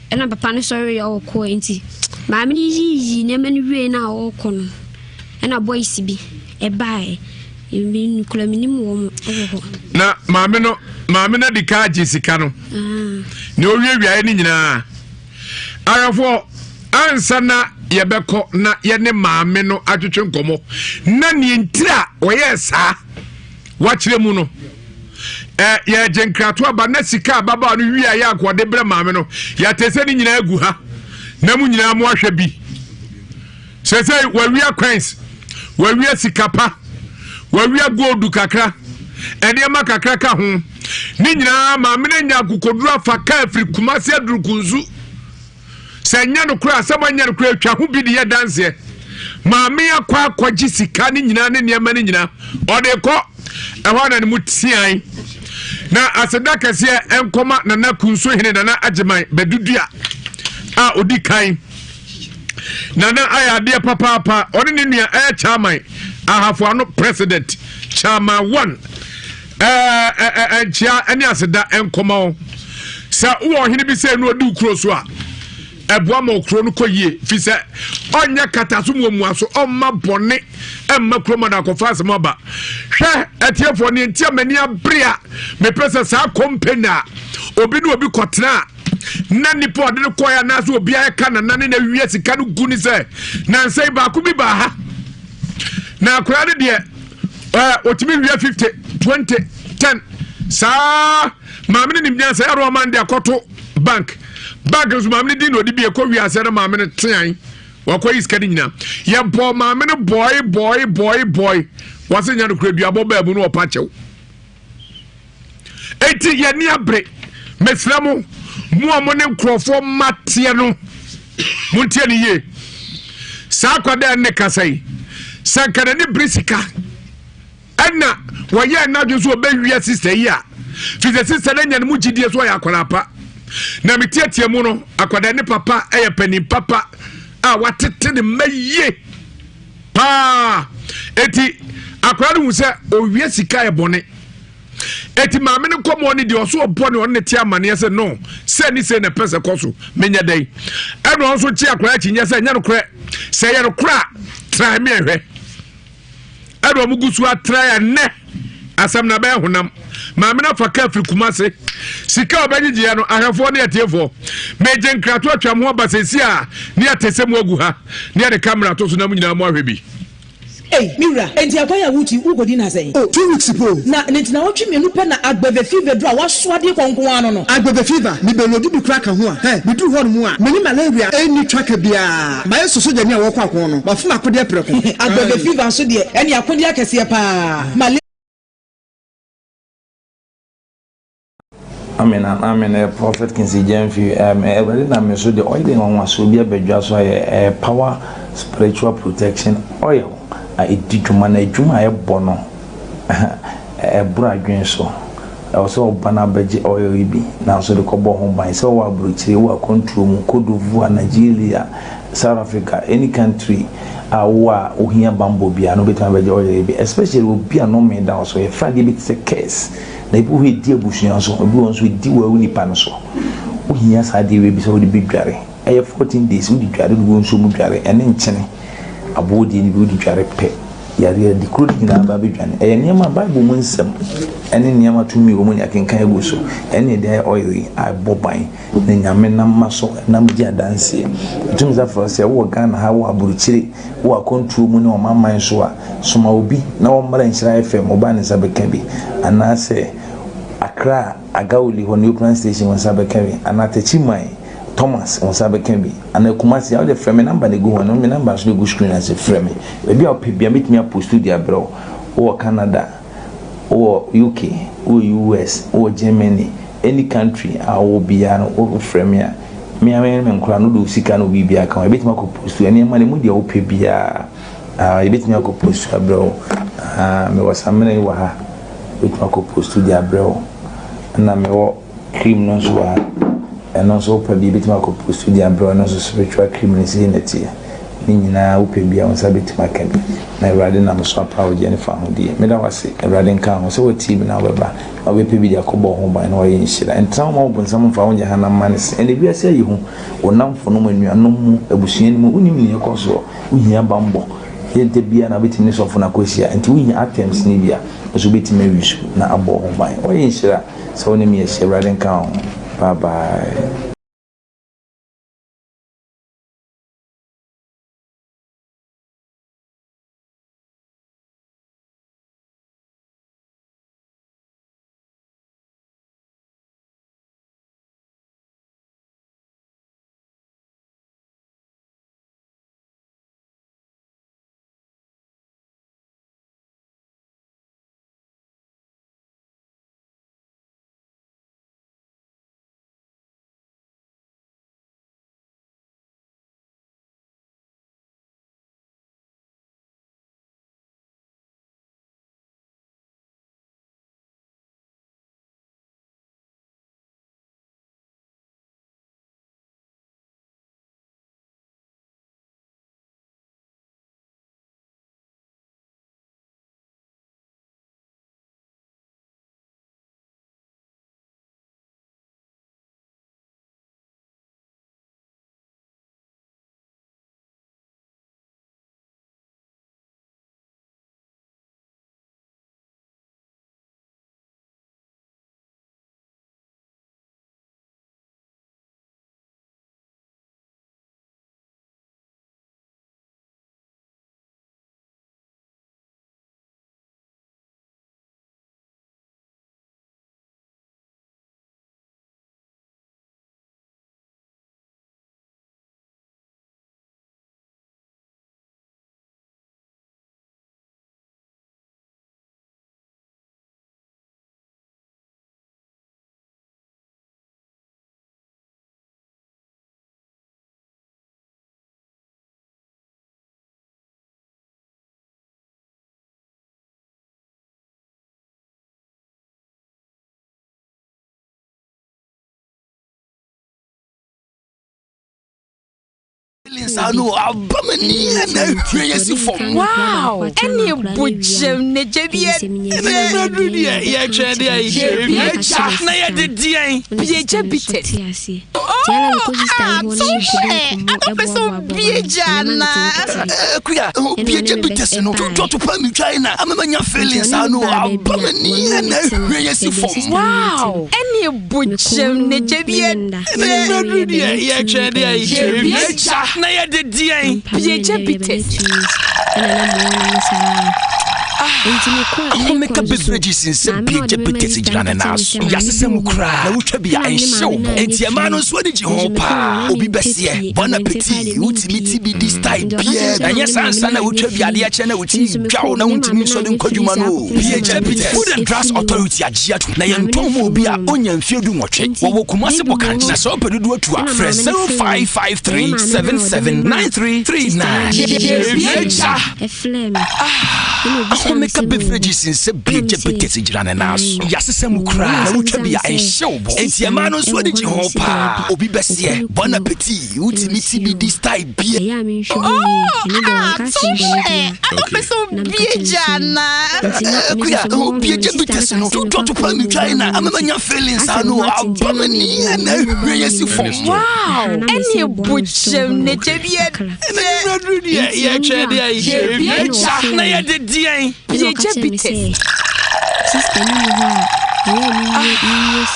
Ɛna papa no sɔreeɛ ɔkɔɛ nti maame no yiyi nneɛma no wie na ɔrekɔ no ɛna boys bi ɛbaeɛ kura menim wɔn wɔ hɔ. Na maame no maame no adi ka agye sika no ah. na owiewiaeɛ no nyinaa ayɔfoɔ ansa na yɛbɛkɔ na yɛne maame no atwetwe nkɔmmɔ na neɛ ntiri a ɔyɛɛ saa wakyerɛ mu no ɛ yɛgye nkrato aba na sika ababaawa no wie a yɛ anka ɔde brɛ maame no yɛate sɛ ne nyinaa gu ha na mu nyinaa mo ahwɛ bi sɛsɛ wawia coins wawia sika pa wawia gold kakra nneɛma kakra ka ho ne nyinaa maame no anya akokoduru afa kaa firi kumase aduru kunsu Sɛ ɛnyɛ nokorɛ a, sɛ moanyɛ nokorɛ atwa ho bi de yɛ danseɛ. Maame akɔ akɔgye sika no nyinaa ne nneɛma no nyinaa ɔde kɔ ɛhɔ na ne mu tean na aseda kɛseɛ nkɔma nana kunso hene nana agyeman bɛdudua a ɔdi kan nana ayɛ adeɛ papaapa ɔne ne nua ɛyɛ chairman ahafo ano president chairman one ɛɛ nkyea ne aseda nkɔma wo sɛ wowɔ ɔhene bi sɛ ɛnu ɔdi wo kuro so a ɛboa ma okuro no kɔ yie fi sɛ ɔnyɛ kata so muamua so ɔmma bɔne ɛmma kuro ma no akɔfa asɛm aba hwɛ atiefoɔ ne nti a m'ani abere a mepɛ sɛ saa kɔmpani a obi ne obi kɔtena a na nipa ɔde no kɔɛ anaasɛ obi ayɛ ka nana ne na wia sika no gu ne sɛ nansa yi baako bi baa ha na akwadaa no deɛ ɛɛ otumi wia 50 20 10 saa maame no nim nyansa yɛrɛ ɔman de akɔto bank bank nso maame no di na ɔde bi ɛkɔ wia asɛ na maame no tean wakɔ yi sika no nyinaa yɛbɔ maame no bɔe bɔe bɔe bɔe wɔsɛ nya no kura duabɔ baa mu no ɔpa kyɛw eti yɛni abere mesrɛ mo mo a mo ne nkurɔfoɔ mma teɛ no montie ne yie saa akwadaa ne kasa yi sɛ nka n'ani bere sika ɛna wɔyɛ n'adwene so ɔbɛwia sista yi a fi sɛ sista no anya ne mu gyidie so ɔyɛ akwadaa pa na metietie mu no akwadaa ne papa ɛyɛ panin papa a watete ne mma yie paa eti akwadaa no hu sɛ owia sika yɛ bɔne eti maame no nkɔmɔ ne deɛ ɔso ɔbɔ ne ɔne ne te amaneɛ sɛ no sɛ ne sɛ na ɛpɛ sɛ kɔ so menyɛ dɛn ɛna ɔno nso kye akwadaa akyi nyɛ sɛ nyɛ no korɛ sɛ yɛ no korɛ a tra me ɛhwɛ ɛna wɔn gu so atra ɛnɛ asɛm na bɛyɛ honam maame no afa kaa firi kumase sika a ɔbɛgyegyeɛ no ahwɛfoɔ ne atiefoɔ megye nkrato atwa mo ho aba sɛsi a ne yɛte sɛ mu agu ha ne yɛde kamera to so na mo nyinaa mo ahwɛ bi. Ei, me wura, enti akwan a woretu yi, worekɔdi no asɛn? Oh, 2 weeks pɛ o. Na ne nti naawɔtwe mmienu pɛ na Agbeve fever duru a woasoa de rekɔ nko ara no no. Agbeve fever, mebɛloadi bi koraa ka ho a, hɛ, meduru hɔnom a, me ne malaria nni twaka biara. Mayɛ sɛ sogyani a ɔrekɔ ako no, mafom akodeɛ prɛko. Agbeve fever nso deɛ, ɛne akodeɛ akɛseɛ paa. Malaria. Amen and amen eh, Prophet Kinsey Gyamfi um, eh, Awurade nam me so de oil nwanwasoɔ bi abadwa so ayɛ eh, power spiritual protection oil a ɛdi dwuma na adwuma a ɛbɔ no ɛboro adwene so ɛwɔ sɛ ɔba no abɛgye oil yi bi nanso de kɔbɔ ho ban sɛ ɔwɔ aburokyire wɔ akwantuo mu Cote d'Ivoire Nigeria South Africa any country a wowɔ a wohia bammɔ biara no wobɛtumi abɛgye oil yi bi especially obi a nnome da wo so yɛfrɛ adeɛ bi te sɛ curse Na ebi wɔ hɔ a edi abusua so, ebi wɔ hɔ nso edi wo nipa no so. Wohia saa adeɛ wei bi sɛ wode bɛdware. Ɛyɛ 14 days, wode dware, wode gu nsuo mu dware, ɛne nkyene, aboɔ deɛ no bi wode dware pɛ, yareɛ adi kuro no nyinaa ba bɛdwane. Ɛyɛ nneɛma Bible mu nsɛm ɛne nneɛma tumi wɔ mu ne akenkan agu so ɛne ɛde ayɛ oil yi a ɛbɔ ban na Nyame nam ma so nam di adanseɛ. Ɛtumi sɛ afrɛ sɛ wowɔ Ghana ha, wowɔ aburokyire, Wɔ akwantuo mu ne ɔmanman so a, soma obi na ɔmmra Nhyira FM, ɔba a ne nsa bɛka bi, anaasɛ Accra Agawuli hɔ Neoplan Station wo nsa bɛka bi, anaa Techiman Thomas wo nsa bɛka bi, anaa Kumasi a, wode frɛ me number na ɛgu hɔ no, me number nso bɛgu screen ase, frɛ me. Baabi a wopɛ biara mɛtumi apostu de abrɛ wo. Wowɔ Canada, wowɔ UK, wowɔ US, wowɔ Germany, any country a wowɔ biara no, wofrɛ me a, me ara me ne me nkwadaa no, wode wo sika ne wo biribiara ka ho, yɛbɛtumi akɔ post nneɛma no, ɛmu deɛ wopɛ biara. Ah, yɛbɛtumi akɔ post abrɛ wo. Ah, mewɔ samina yi wɔ ha. Wobɛtumi akɔ post de abrɛ wo. Ɛna mewɔ cream no nso wɔ ha. Ɛno nso wopɛ bi yɛbɛtumi akɔ post de abrɛ wo. Ɛno nso spiritual cream no sei na ɛteɛ. Ne nyinaa wopɛ bi a wo nsa bɛtumi aka bi. Na Awurade nam so apa wo gyeɛ ne fa ahodie. Meda wo ase, Awurade nka ho sɛ woatie bi na wobɛba na wobɛpɛ bi de akɔbɔ wo ho ban na woayɛ nhyira. Ntena hɔ ma wo bonsam mfa wo nyɛ hanam mma ne se. Ɛnɛ wiase ayi hu. Wo nnamfonom, anuanom mu, abusua no mu, wonim nea ɛkɔ soɔ. Wohia bammɔ. Yɛ ntɛ biara na wobɛtumi ne sɔfo no akɔhyia. Nti wohia items no bi a, wo nso wobɛtumi awi so na abɔ wo ho ban. Woayɛ nhyira sɛ wo ne me ahyia. Awurade nka wo ho. Bye bye. Saa no aba m'ani na ahwie yɛ si fam. Wow! Ɛne bogyam na gya bi ɛdɛ. Ɛduru deɛ yɛtwɛn deɛ yɛgya na yɛde deɛn. Biegya bitters. Oh, ah, so hwɛ. Akɔpɛ sɛ obiegya anaa? Kuya, obiegya bitters no. Tutɔ to pa mi twae na ama manya feelings saa no aba m'ani na ahwie yɛ si fam. Wow! Ɛne bogyam na gya bi ɛdɛ. Ɛduru deɛ yɛtwɛn deɛ yɛgya na yɛde deɛn. Biegya bitters. Ahomeka beverages nsɛ biegya bitters gyina ne nan so. Yɛasesa mu koraa na wotwa bi a ɛnhyɛ wo bo. Enti ɛmaa no nso ani gye ho paa. Obi bɛseɛ, bon appetit, wotumi ti bi di style biara bi. Ɛnyɛ saa nsa na wotwa bi adeɛ kyɛ na wotumi dwa wo na wontumi nsɔ de nkɔ adwuma no o. Biegya bitters, Food and Drugs Authority agye atom na yɛntɔn ma obi a ɔnya mfeɛ du nwɔtwe. Wɔwɔ Kumasi Bokankye. Na sɛ wopɛ dodoɔ tu a, frɛ 0553 77 9339. Biegya! Ahomeka beverages nsɛ biegya bitters gyina ne nan so. Yɛasesa mu koraa na wotwa bi a ɛnhyɛ wo bo. Enti ɛmaa no nso ani gye ho paa. Obi bɛseɛ, bon appetit, wotumi ti bi di style bia. Oh, ah, so hwɛ. Akɔpɛ sɛ obiegya anaa? Kuya, obiegya bitters no, tutɔ to pa metwae na ama manya feelings ano aba m'ani na ahwie yɛ si fam. Wow! Ɛne bogyam na gya bi ɛdɛ. Ɛduru deɛ yɛtwɛn deɛ yɛgya na yɛde deɛn. Biegya bitters.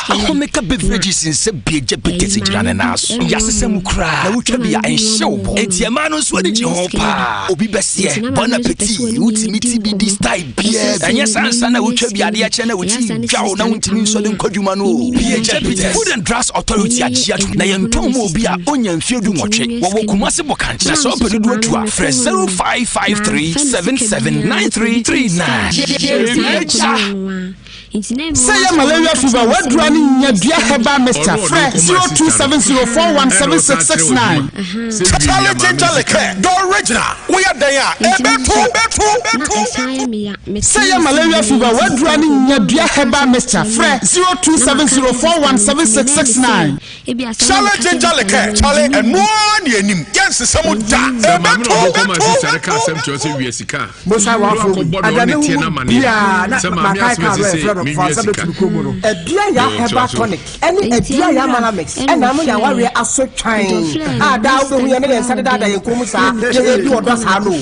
Ahomeka beverages nsɛ biegya bitters gyina ne nan so. Yɛasesa mu koraa na wotwa bi a ɛnhyɛ wo bo. Enti ɛmaa no nso ani gye ho paa. Obi bɛseɛ, bon appetit, wotumi ti bi di style biara bi. Ɛnyɛ saa nsa na wotwa bi adeɛ kyɛ na wotumi dwa wo na wontumi nsɔ de nkɔ adwuma no o. Biegya bitters, Food and Drugs Authority agye atom na yɛntɔn ma obi a ɔnya mfeɛ du nwɔtwe. Wɔwɔ Kumasi Bokankye. Na sɛ wopɛ dodoɔ tu a, frɛ 0553 77 9339. Biegya! Sɛ yɛ malaria fever w'adura ne nya dua herbal mixture frɛ 0270417669. Charlie ginger liqueur the original woyɛ dɛn a ɛbɛto bɛto bɛto. Sɛ yɛ malaria fever w'adura ne nya dua herbal mixture frɛ 0270417669. Charlie ginger liqueur Charlie ɛnoa ne anim yɛ nsesa mu da ɛbɛto bɛto. Bosa wafo bi ada ne wu biara na makae kaa no ɛfrɛ no fa nsa bɛtu no kɔn mu no. Adua ya herbal tonic ɛne adua ya malamix ɛna ama yɛn awareɛ aso twan a daa wobɛhu yɛn ne yɛn nsa dedaada yɛn kɔn mu saa yɛ yɛdi ɔdɔ saa no o.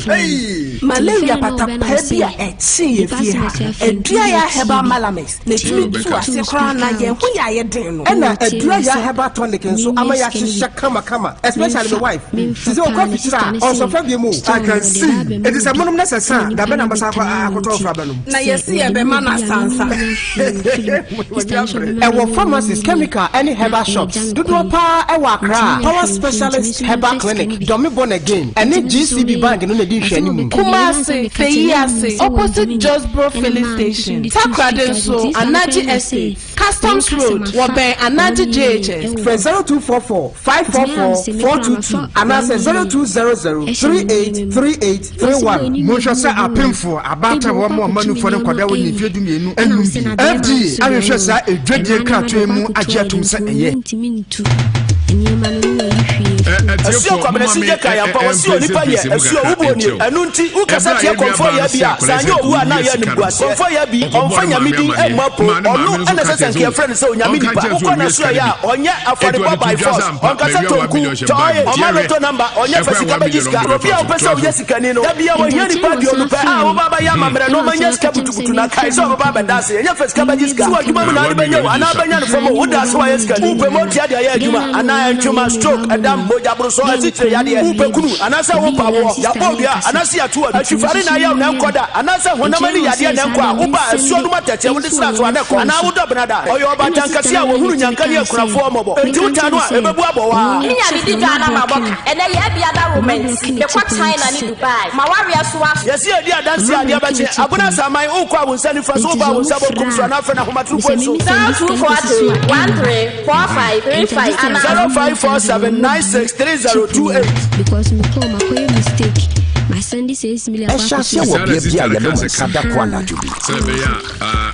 Malaria patapaa bi a ɛkyee yɛn fie ha, adua ya herbal malamix na ɛtumi tu ase koraa na yɛn ho yɛ ayɛ den no. Ɛna adua ya herbal tonic nso ama yɛahyehyɛ kamakama especially me wife. Te sɛ ɔkɔ afikyiri a, ɔnsɔfa biom o. I can see. Enti sɛ monom na sɛ sa a, dabɛn na mobɛsan akɔ akɔtɔ ɔfra bɛnom? Na yɛse yɛbɛma no asansa. Ɛwɔ pharmacies, chemical ɛne herbal shops dodoɔ paa ɛwɔ Accra. Power Specialist Herbal Clinic, Dome Born Again ɛne GCB Bank no na ɛdi nhwɛanimu. Kumasi, Feyiase, opposite Josbro Filling Station, Takoradi nso, Anaji Estate. Customs Road, wɔbɛn Anagye JHS. Frɛ 0244 544 422 anaasɛ 0200 3838 31. Monhwɛ sɛ apemfoɔ, abaatan a wɔma wɔn mma nufoɔ ne nkwadaa a wɔnni mfeɛ dumienu nnom bi. FDA ahwehwɛ saa adwadie nkratoɔ yi mu agye atom sɛ ɛyɛ. Asuo Kwabena Sigye kae ampa wɔse onipa yɛ asuo wo boɔ nie ɛno nti wo kasa tia kɔmfoɔ yaa bi a sɛ anyɛ owu a na ayɛ animguaseɛ kɔmfoɔ yaa bi ɔmfa nyame din mmɔ apo ɔno na ɛsɛ sɛ nka yɛfrɛ no sɛ onyame nipa wokɔ n'asoɛeɛ a ɔnyɛ afɔrebɔ by force ɔnkasa tonku tɔɔye ɔma lotto number ɔnyɛ fa sika bɛgye sika obi a wopɛ sɛ woyɛ sikani no da bia wɔhia nipa aduonu pɛ a woba abɛyɛ amammerɛ na ɔma nya sika butubutu na kae sɛ ɔbɛba abɛda ase ɛnyɛ fa sika bɛgye sika sɛ w'adwuma mu na wode bɛnya o anaa bɛnya no fam o woda ase wayɛ sikani wopɛ ma otua de ayɛ adwuma anaa ntwema stroke ɛdam mogya borosɔ asikyire yadeɛ wopɛ kunu anaasɛ wopɛ awoɔ yɛabɔ odua anaasɛ yɛato adu atwifare na ayɛ wo na ɛnkɔ da anaasɛ honam ani yadeɛ na ɛnkɔ a woba a asuo nom atɛkyɛ wode sra so a na ɛkɔ anaa wodɔ benada ɔyɛ ɔbaatan kɛseɛ a wɔhunu nyanka ne akunafoɔ mmɔbɔ enti wotaa no a ɛbɛbu abɔ wo ara. Me nya me di dwa na mabɔ ka. Ɛnɛ yɛ abia da romance. Mekɔ China ne Dubai. M'awareɛ so aso. Yɛse yɛdi adanseɛ a adeɛ bɛkye. Abena Asaman, wokɔ a wo nsa nifa so, woba a wo nsa bonkum so anaa frɛ no ahomatorofoɔ yi so. 0243 13 45 35 anaa. 0547 96 30 28. Ɛhyɛ aseɛ wɔ bea bi a yɛnom nsa da ko anadwo bi.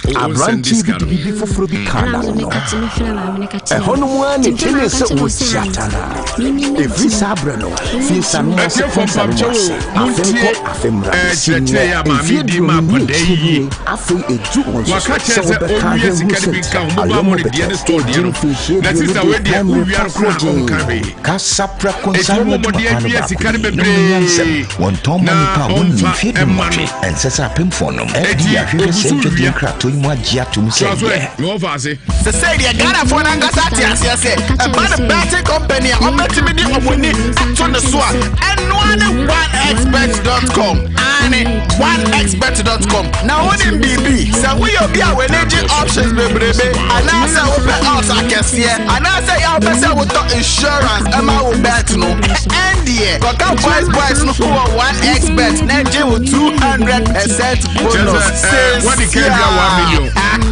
Aberanteɛ bi de biribi foforɔ bi kaa n'ano no. Ɛhɔ no mu ara ne tenee sɛ ɔrekyia tana. Ɛfiri saa berɛ no, fi nsanom ase kɔ nsanom ase, afe nkɔ afe mmra, bɛsi nnɛ, mfeɛ 24 akyiri nie, afei ɛduru wɔn nso so sɛ wobɛka ahwɛ hunu sɛ nti a Alomo Bitters ɛdi mfinhyia 20 de kan mmerɛ pa korɔgyenn. Kasa prɛko nsa ano adwuma pa no baako nie, nom no nyansam. Wɔntɔn mma nnipa a wɔnnii mfeɛ 18. Ɛnsɛ sɛ apemfoɔ nom. FDA ahwehwɛ saa dwadie nkratoɔ yi mu agye atom sɛ ɛyɛ. Sesei deɛ Ghanafoɔ no ankasa ate aseɛ sɛ ɛba no betting company a wɔbɛtumi de wɔn ani ato ne so a, ɛno ara ne onexbet.com. Aane, onexbet.com. Na wonim biribi? Sɛ woyɛ obi a w'ani gye options bebrebe anaasɛ wopɛ odds akɛseɛ anaasɛ yɛ wopɛ sɛ wotɔ insurance ɛma wo bet no, ɛndeɛ kɔka boys boys no wɔ onexbet na gye wo 200 percent bonus sesia.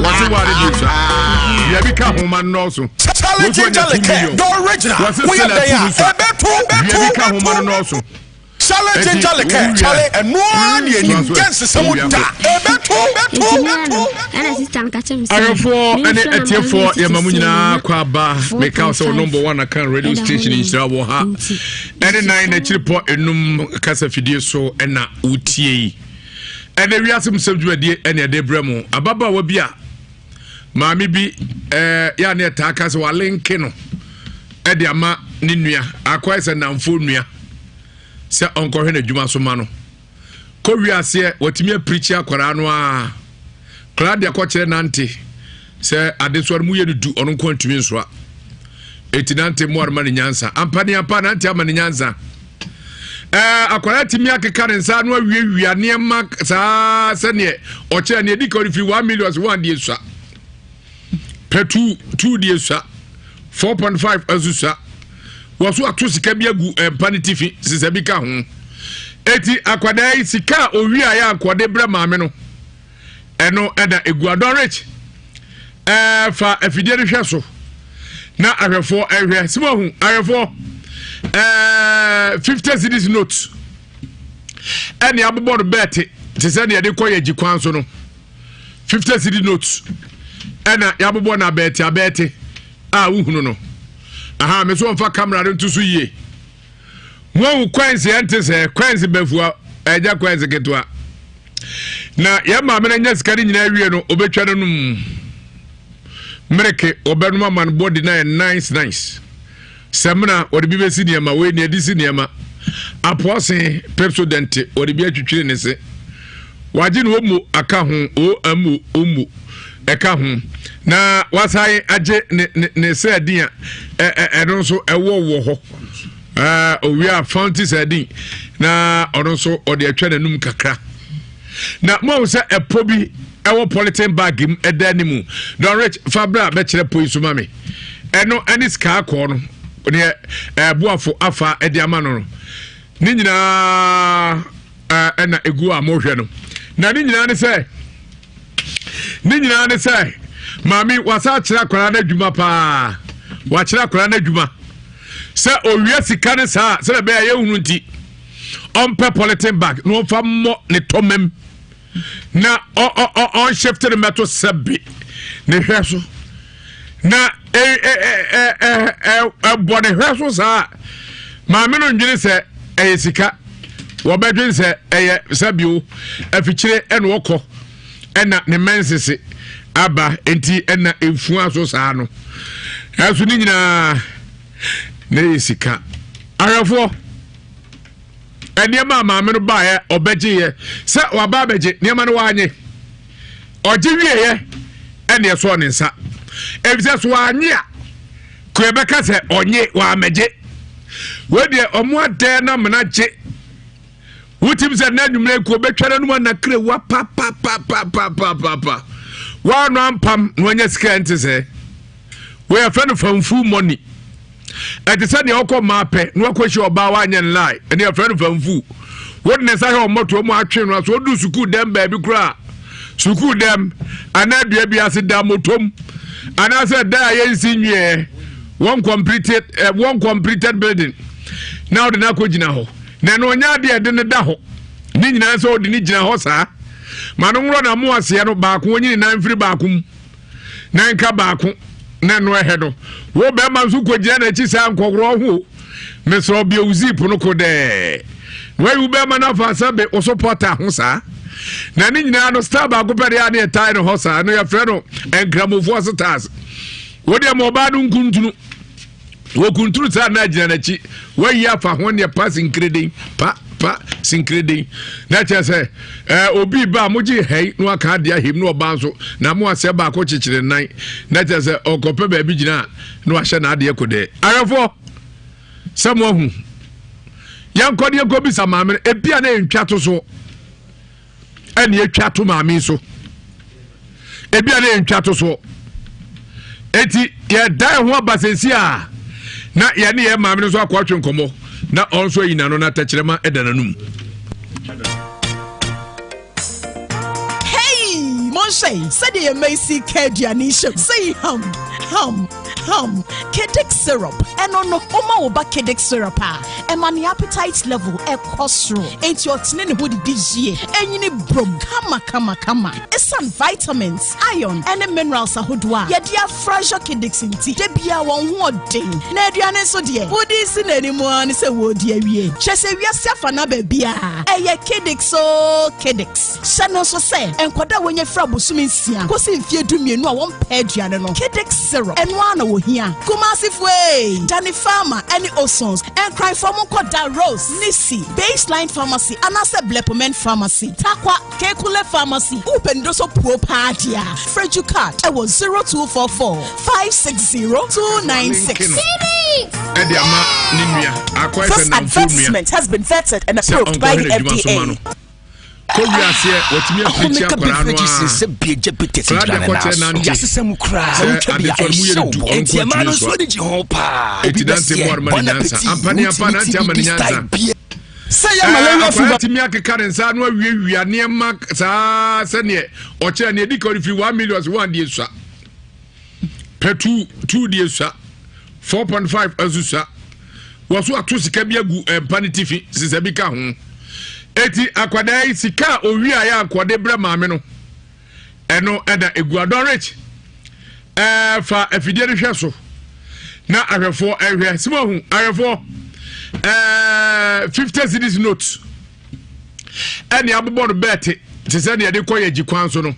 Wɔse ware de twa. Deɛ bi ka ho ma nnɔɔso. Charlie Ginger Liqueur, the original. Woyɛ dɛn a ɛbɛto Deɛ bi ka ho ma no nnɔɔso. Charlie Ginger Liqueur, Charlie ɛnoa ne anim yɛ nsesa mu da ɛbɛto bɛto bɛto. Ahwɛfoɔ ne atiefoɔ yɛma mo nyinaa kɔ aba meka sɛ wo number one akan radio station nhyira wɔ ha ɛne nan n'akyiri pɔ enum kasa fidie so ɛna wotie yi ɛnɛ wiase mu sɛm dwumadie ɛne ɛde brɛ mu ababaawa bi a maame bi ɛɛ yɛ a ne ɛtaa ka sɛ walenke no ɛde ama ne nua akɔyɛ sɛ namfo nua sɛ ɔnkɔhwɛ n'adwuma so ma no kɔ wiaseɛ watumi apirikyi akwaraa no a koraa de akɔkyerɛ nante sɛ adesoa no mu yɛ no du ɔno nko ntumi nsoa eti nante mmoa no ma ne nyansa ampa ne ampa nante ama ne nyansa ɛɛ akwaraa tumi akeka ne nsa ano awiawia nneɛma saa sɛdeɛ ɔkyerɛ neɛ di ka ɔde firi 1 million so one deɛ sua pɛ two two deɛ sua 4.5 nso sua wɔso ato sika bi agu mpa ne tifi sisa bi ka ho eti akwadaa yi sika a owia yɛ ankɔde brɛ maame no ɛno ɛda egu adɔrich. Ɛɛ fa afidie no hwɛ so na ahwɛfoɔ ɛhwɛ sɛ wahu ahwɛfoɔ ɛɛ 50 cedis note ɛne abobɔ no bɛɛte te sɛ deɛ yɛde kɔ yɛ gyi kwan so no 50 cedi note ɛna yɛabobɔ no abɛɛte abɛɛte a wohunu no aha me so wɔmfa camera no nto so yie Moahu coins yɛn te sɛ coins bafua ɛgya coins ketewa. Na yɛn maame no anya sika no nyinaa wie no obetwa no nom. Mmereke ɔbɛnom ama no body na yɛ nice nice. Sɛmina wɔde bi bɛsi nneɛma wei nea ɛde si nneɛma. Apoɔse pepsodent wɔde bi atwitwiri ne se. Wagye no omo aka ho omo omo ɛka ho na wasan agye ne ne ne sɛɛdin a ɛ ɛno nso ɛwɔ wɔ hɔ ɛɛ owia fanti sɛɛdin na ɔno nso ɔde atwa n'anum kakra na mo ahu sɛ ɛpɔ bi ɛwɔ polythene bag mu ɛda anim don rich fabra bɛkyerɛ pɔ yi so ma me ɛno ɛne sika akɔɔ no neɛ ɛboafo afa ɛde ama no no ne nyinaa ɛna egu a mohwɛ no na ne nyinaa ne sɛ ne nyinaa ne sɛ maame wasa akyerɛ akwadaa no adwuma paa wakyerɛ akwadaa no adwuma sɛ owia sika ne saa sɛdeɛ ɛbɛyɛ a yɛhunu nti ɔmpɛ polythene bag na ɔmfa mmɔ ne tɔmam na ɔnhyɛfte no mmɛto sɛbe ne hwɛ so na ɛbɔ ne hwɛ so saa maame no ndwene sɛ ɛyɛ sika wɔbɛdwene sɛ ɛyɛ sɛbio afikyire ɛna ɔkɔ ɛna ne mɛnsese aba nti ɛna efua so saa no ɛso ne nyinaa na ɛyɛ sika ahwɛfoɔ nneɛma a maame no baeɛ ɔbɛgyeeɛ sɛ waba abɛgye nneɛma no wanye ɔgye wieɛ ɛne ɛsɔɔ ne nsa efisɛ so wanye a kò ɛbɛka sɛ ɔnye wamɛgye wei deɛ ɔmo adɛn na mena gye wotim sɛ na anwummerɛ nko bɛtwa no nom anakere wa papapapapapapa woano ampam na wanya sika nte sɛ wei ɛfɛ no fanfu money ɛte sɛ nea ɔkɔ mmaa pɛ na wakɔhyia ɔbaa wanyɛ nlae ɛne ɛfrɛ no famfu wode ne nsa hwɛ ɔmmɔtoɔ mu atwe no aso ɔdu sukuu dɛm baabi koraa sukuu dɛm anaa dua bi ase da motom anaasɛ da a yɛnsi nwieɛ one completed uh, one completed building na ɔde no akɔgyina hɔ na ɛno ɔnyɛ adeɛ ɛde no da hɔ ne nyinaa sɛ ɔde no gyina hɔ saa ma no nworɔ na mo aseɛ no baako ɔnyini nan mfiri baako mu na nka baako na ɛno ɛhɛ no wo bɛrima nso kɔgyina n'akyi saa nkɔworɔ ho mesrɛ ɔbea wo zip no ko dɛɛ wayi wo bɛrima no afa sɛ be wo so pɔta ho saa na ne nyinaa no star baako pɛ deɛ a ne ɛtae no hɔ saa no yɛfrɛ no nkramofoɔ stars wodeɛ ma ɔbaa no nkuntunu Wɔkuntunu saa na agyina n'akyi. Wayi afa ho neɛ pa sinkireden pa pa sinkireden. Na kyerɛ sɛ ɛɛ obi ba a mogye hɛi na waka adeɛ ahim na ɔba nso na mo asɛ baako kyekyere nan. Na kyerɛ sɛ ɔkɔpɛ baabi gyina a na wahyɛ n'adeɛ kodɛɛ. Awɛfoɔ sɛ mo ahu yɛnkɔ ne yɛnkɔ bisa maame no ebi a na yɛntwa to so. ɛne atwa to maame so ebi a ne yɛ ntwa to soɔ eti yɛda ɛho aba sɛsi a na yɛne yɛn maame no nso akɔ atwe nkɔmɔ na ɔno nso ayi n'ano na tɛkyerɛma ɛda n'anum. Hey, monhwɛ sɛdeɛ yɛn mma yi si ka aduane hyɛ sɛ ham ham ham kedic syrup ɛno no woma wo ba kedic syrup a ɛma ne appetite level ɛkɔ soro enti ɔtene ne ho didi yie ɛnyini brom kama kama kama ɛsan vitamins iron ɛne minerals ahodoɔ a yɛde afra Kidix nti da bia wɔn ho ɔden na aduane nso deɛ wode si n'anim ara ne sɛ wɔredi awie kyerɛ sɛ wiase afa na baabi a ɛyɛ Kidix o Kidix hyɛ no nso sɛ nkwadaa a wɔnya firi abosome nsia kɔsi mfeɛ 12 a wɔmpɛ aduane no Kidix syrup ɛno ara na wɔhia Kumasifoɔ Dani Pharma ɛne Osons Nkranfoɔ mo nkɔ Da Rose Nisi Baseline Pharmacy anaasɛ Blepomen Pharmacy Takwa Kekule Pharmacy wopɛ ne so puo paa deɛ a frɛ Jucard ɛwɔ 0244 560 296 ɛde ama ne nua akɔyɛ sɛ This namfo nua advertisement has been vetted and sɛ approved by ɔnkɔhwɛ the n'adwuma so ma no FDA. kɔ wiaseɛ watumi apirikyi Ahomeka akwaraa no beverages a sɛ bie gye bitters Akwaraa gyina deɛ ne kɔkyerɛ nan so. nante. Yɛasesa mu koraa Sɛ wotwa bi a adesoa no mu yɛ ɛhyɛ no wo du, bɔ. ɔnko Enti ɛmaa no atumi nso soa. ani gye ho paa. Enti Obi nante bɛseɛ mmoa no ma ne Bon nyansa. appetit Ampa ne ampa wotumi nante ti ama ne didi nyansa. style bie. Sɛ yɛ malaria Akwaraa fever. tumi akeka ne nsa ano awiawia nneɛma saa sɛneɛ ɔkyerɛ neɛ ɛdi ka ɔde firi 1 million so 1 deɛ sua. Pɛ tu tu deɛ sua 4.5 nso sua. Wɔso ato sika bi agu mpa no tifi sisa bi ka ho. Eti akwadaa yi sika a owi a yɛ ankɔde brɛ maame no ɛno ɛda egu adɔ rich ɛɛ fa afidie no hwɛ so na ahwɛfoɔ ɛhwɛ sɛ wɔn ahu ahwɛfoɔ ɛɛ 50 cedis note ɛne abobɔ no bɛɛte te sɛ deɛ yɛde kɔ yɛ gyi kwan so no.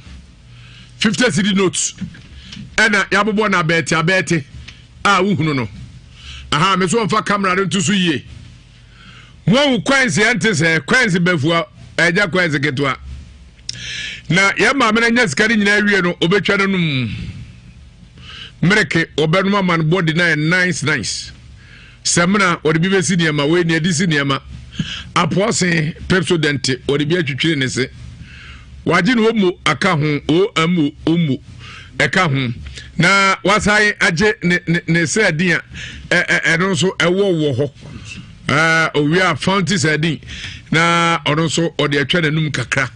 50 cedi note ɛna yɛabobɔ no abɛɛte abɛɛte a wohunu no aha me so wɔmfa camera no nto so yie moahu coins yɛnte sɛ coins bafua ɛnyɛ coins ketewa na yɛn maame no anya sika no nyinaa wie no ɔbɛtwa no nom mmereke ɔbɛnom ama no body no ayɛ nice nice Samina, wɔde bi bɛsi nneɛma, wei nea ɛde si nneɛma. Apoɔse, Pepsodent, wɔde bi atwitwiri ne se. Wagye ne omo aka ho, OMO, omo, ɛka ho. Na wasan agye ne ne ne sɛɛdin a ɛno nso ɛwɔ wɔ hɔ. Ɛɛ owia fountain sɛɛdin na ɔno nso ɔde atwa n'anum kakra.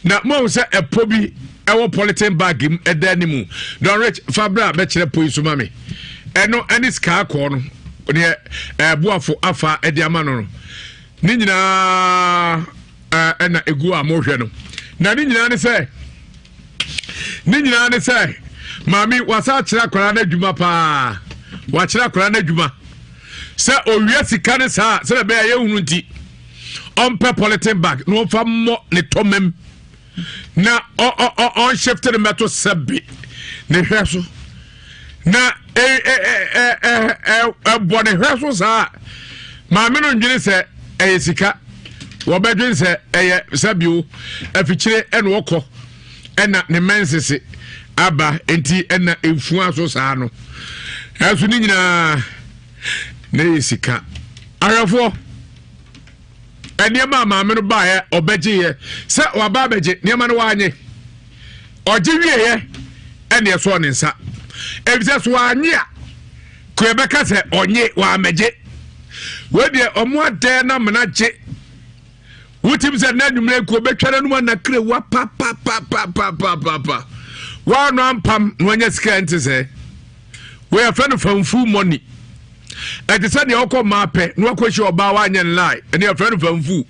Na mo ahu sɛ ɛpɔ bi ɛwɔ polythene bag mu ɛda anim. Don Rich fa bra bɛkyerɛ pɔ yi so ma me. Ɛno ɛne sika akɔɔ no deɛ ɛboafo afa ɛde ama no no. Ne nyinaa ɛna egu a mohwɛ no. Na ne nyinaa ne sɛ ne nyinaa ne sɛ maame wasa akyerɛ akwadaa no adwuma paa. Wakyerɛ akwadaa no adwuma sɛ owia sika ne saa sɛdeɛ ɛbɛyɛ yɛhunu nti. ɔmpɛ polythene bag na ɔmfa mmɔ ne tɔmam na ɔnhyɛfte no mmɛto sɛbe ne hwɛ so na ɛbɔ ne hwɛ so saa maame no ndwene sɛ ɛyɛ sika wɔbɛdwene sɛ ɛyɛ sɛbio afikyire ɛna ɔkɔ ɛna ne mɛnsese aba nti ɛna efua so saa no ɛso ne nyinaa na ɛyɛ sika ahwɛfoɔ nneɛma a maame no baeɛ ɔbɛgyeeɛ sɛ waba abɛgye nneɛma no wanye ɔgye wieɛ ɛne ɛsɔɔ ne nsa efisɛ so wanye a kò ɛbɛka sɛ ɔnye wamɛgye wei deɛ ɔmo adɛn na mena gye wotim sɛ na anwummerɛ nko bɛtwa no anom anakrewa papapapapapapa woano ampam na wanya sika nte sɛ wɔyɛfrɛ no famfu money ɛte sɛ deɛ ɔkɔ mmaa pɛ na wakɔhyia ɔbaa wanyɛ nlae ɛne yɛfrɛ no famfu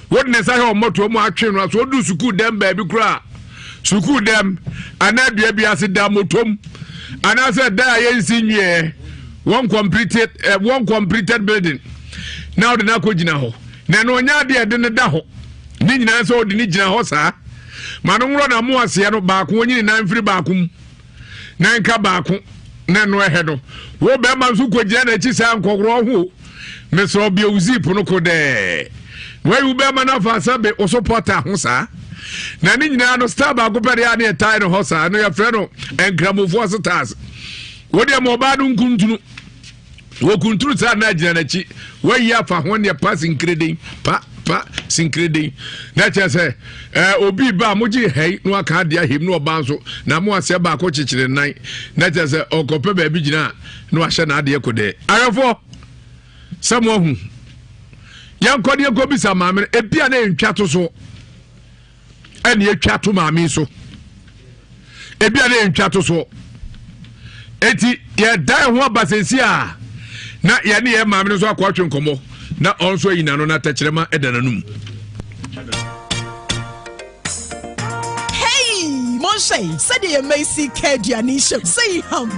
wode ne nsa hwɛ ɔmmɔtoɔ mu atwe no aso ɔdu sukuu dɛm baabi koraa sukuu dɛm anaa dua bi ase da motom anaasɛ da a yɛnsi nwieɛ one completed uh, one completed building na ɔde no akɔgyina hɔ na ɛno ɔnyɛ adeɛ ɛde no da hɔ ne nyinaa sɛ ɔde no gyina hɔ saa ma no nworɔ na mo aseɛ no baako ɔnyini nan mfiri baako mu na nka baako na ɛno ɛhɛ no wo bɛrima nso kɔgyina n'akyi saa nkɔworɔ ho mesrɛ ɔbea wo zip no ko dɛɛ wayi wo bɛrima no afa sɛ be wo so pɔta ho saa na ne nyinaa no star baako pɛ deɛ a ne ɛtae no hɔ saa no yɛfrɛ no nkramofoɔ stars wodeɛ ma ɔbaa no nkuntunu Wɔkuntunu saa na agyina n'akyi. Wayi afa ho neɛ pa sinkireden pa pa sinkireden. Na kyerɛ sɛ ɛɛ obi ba a mogye hɛi na waka adeɛ ahim na ɔba nso na mo aseɛ baako kyekyere nan. Na kyerɛ sɛ ɔkɔpɛ baabi gyina a na wahyɛ n'adeɛ kodɛɛ. Ahwɛfoɔ sɛ mo ahu yɛnkɔ ne yɛnkɔ bisa maame no ebi a na yɛntwa to so. ɛne atwa to maame so ebi a ne yɛntwa to soɔ eti yɛda ɛho aba sɛsi a na yɛne yɛn maame no nso akɔ atwe nkɔmmɔ na ɔno nso ayi n'ano na tɛkyerɛma ɛda n'anum. Hey, monhwɛ sɛdeɛ yɛn mma yi si ka aduane hyɛm sɛ ham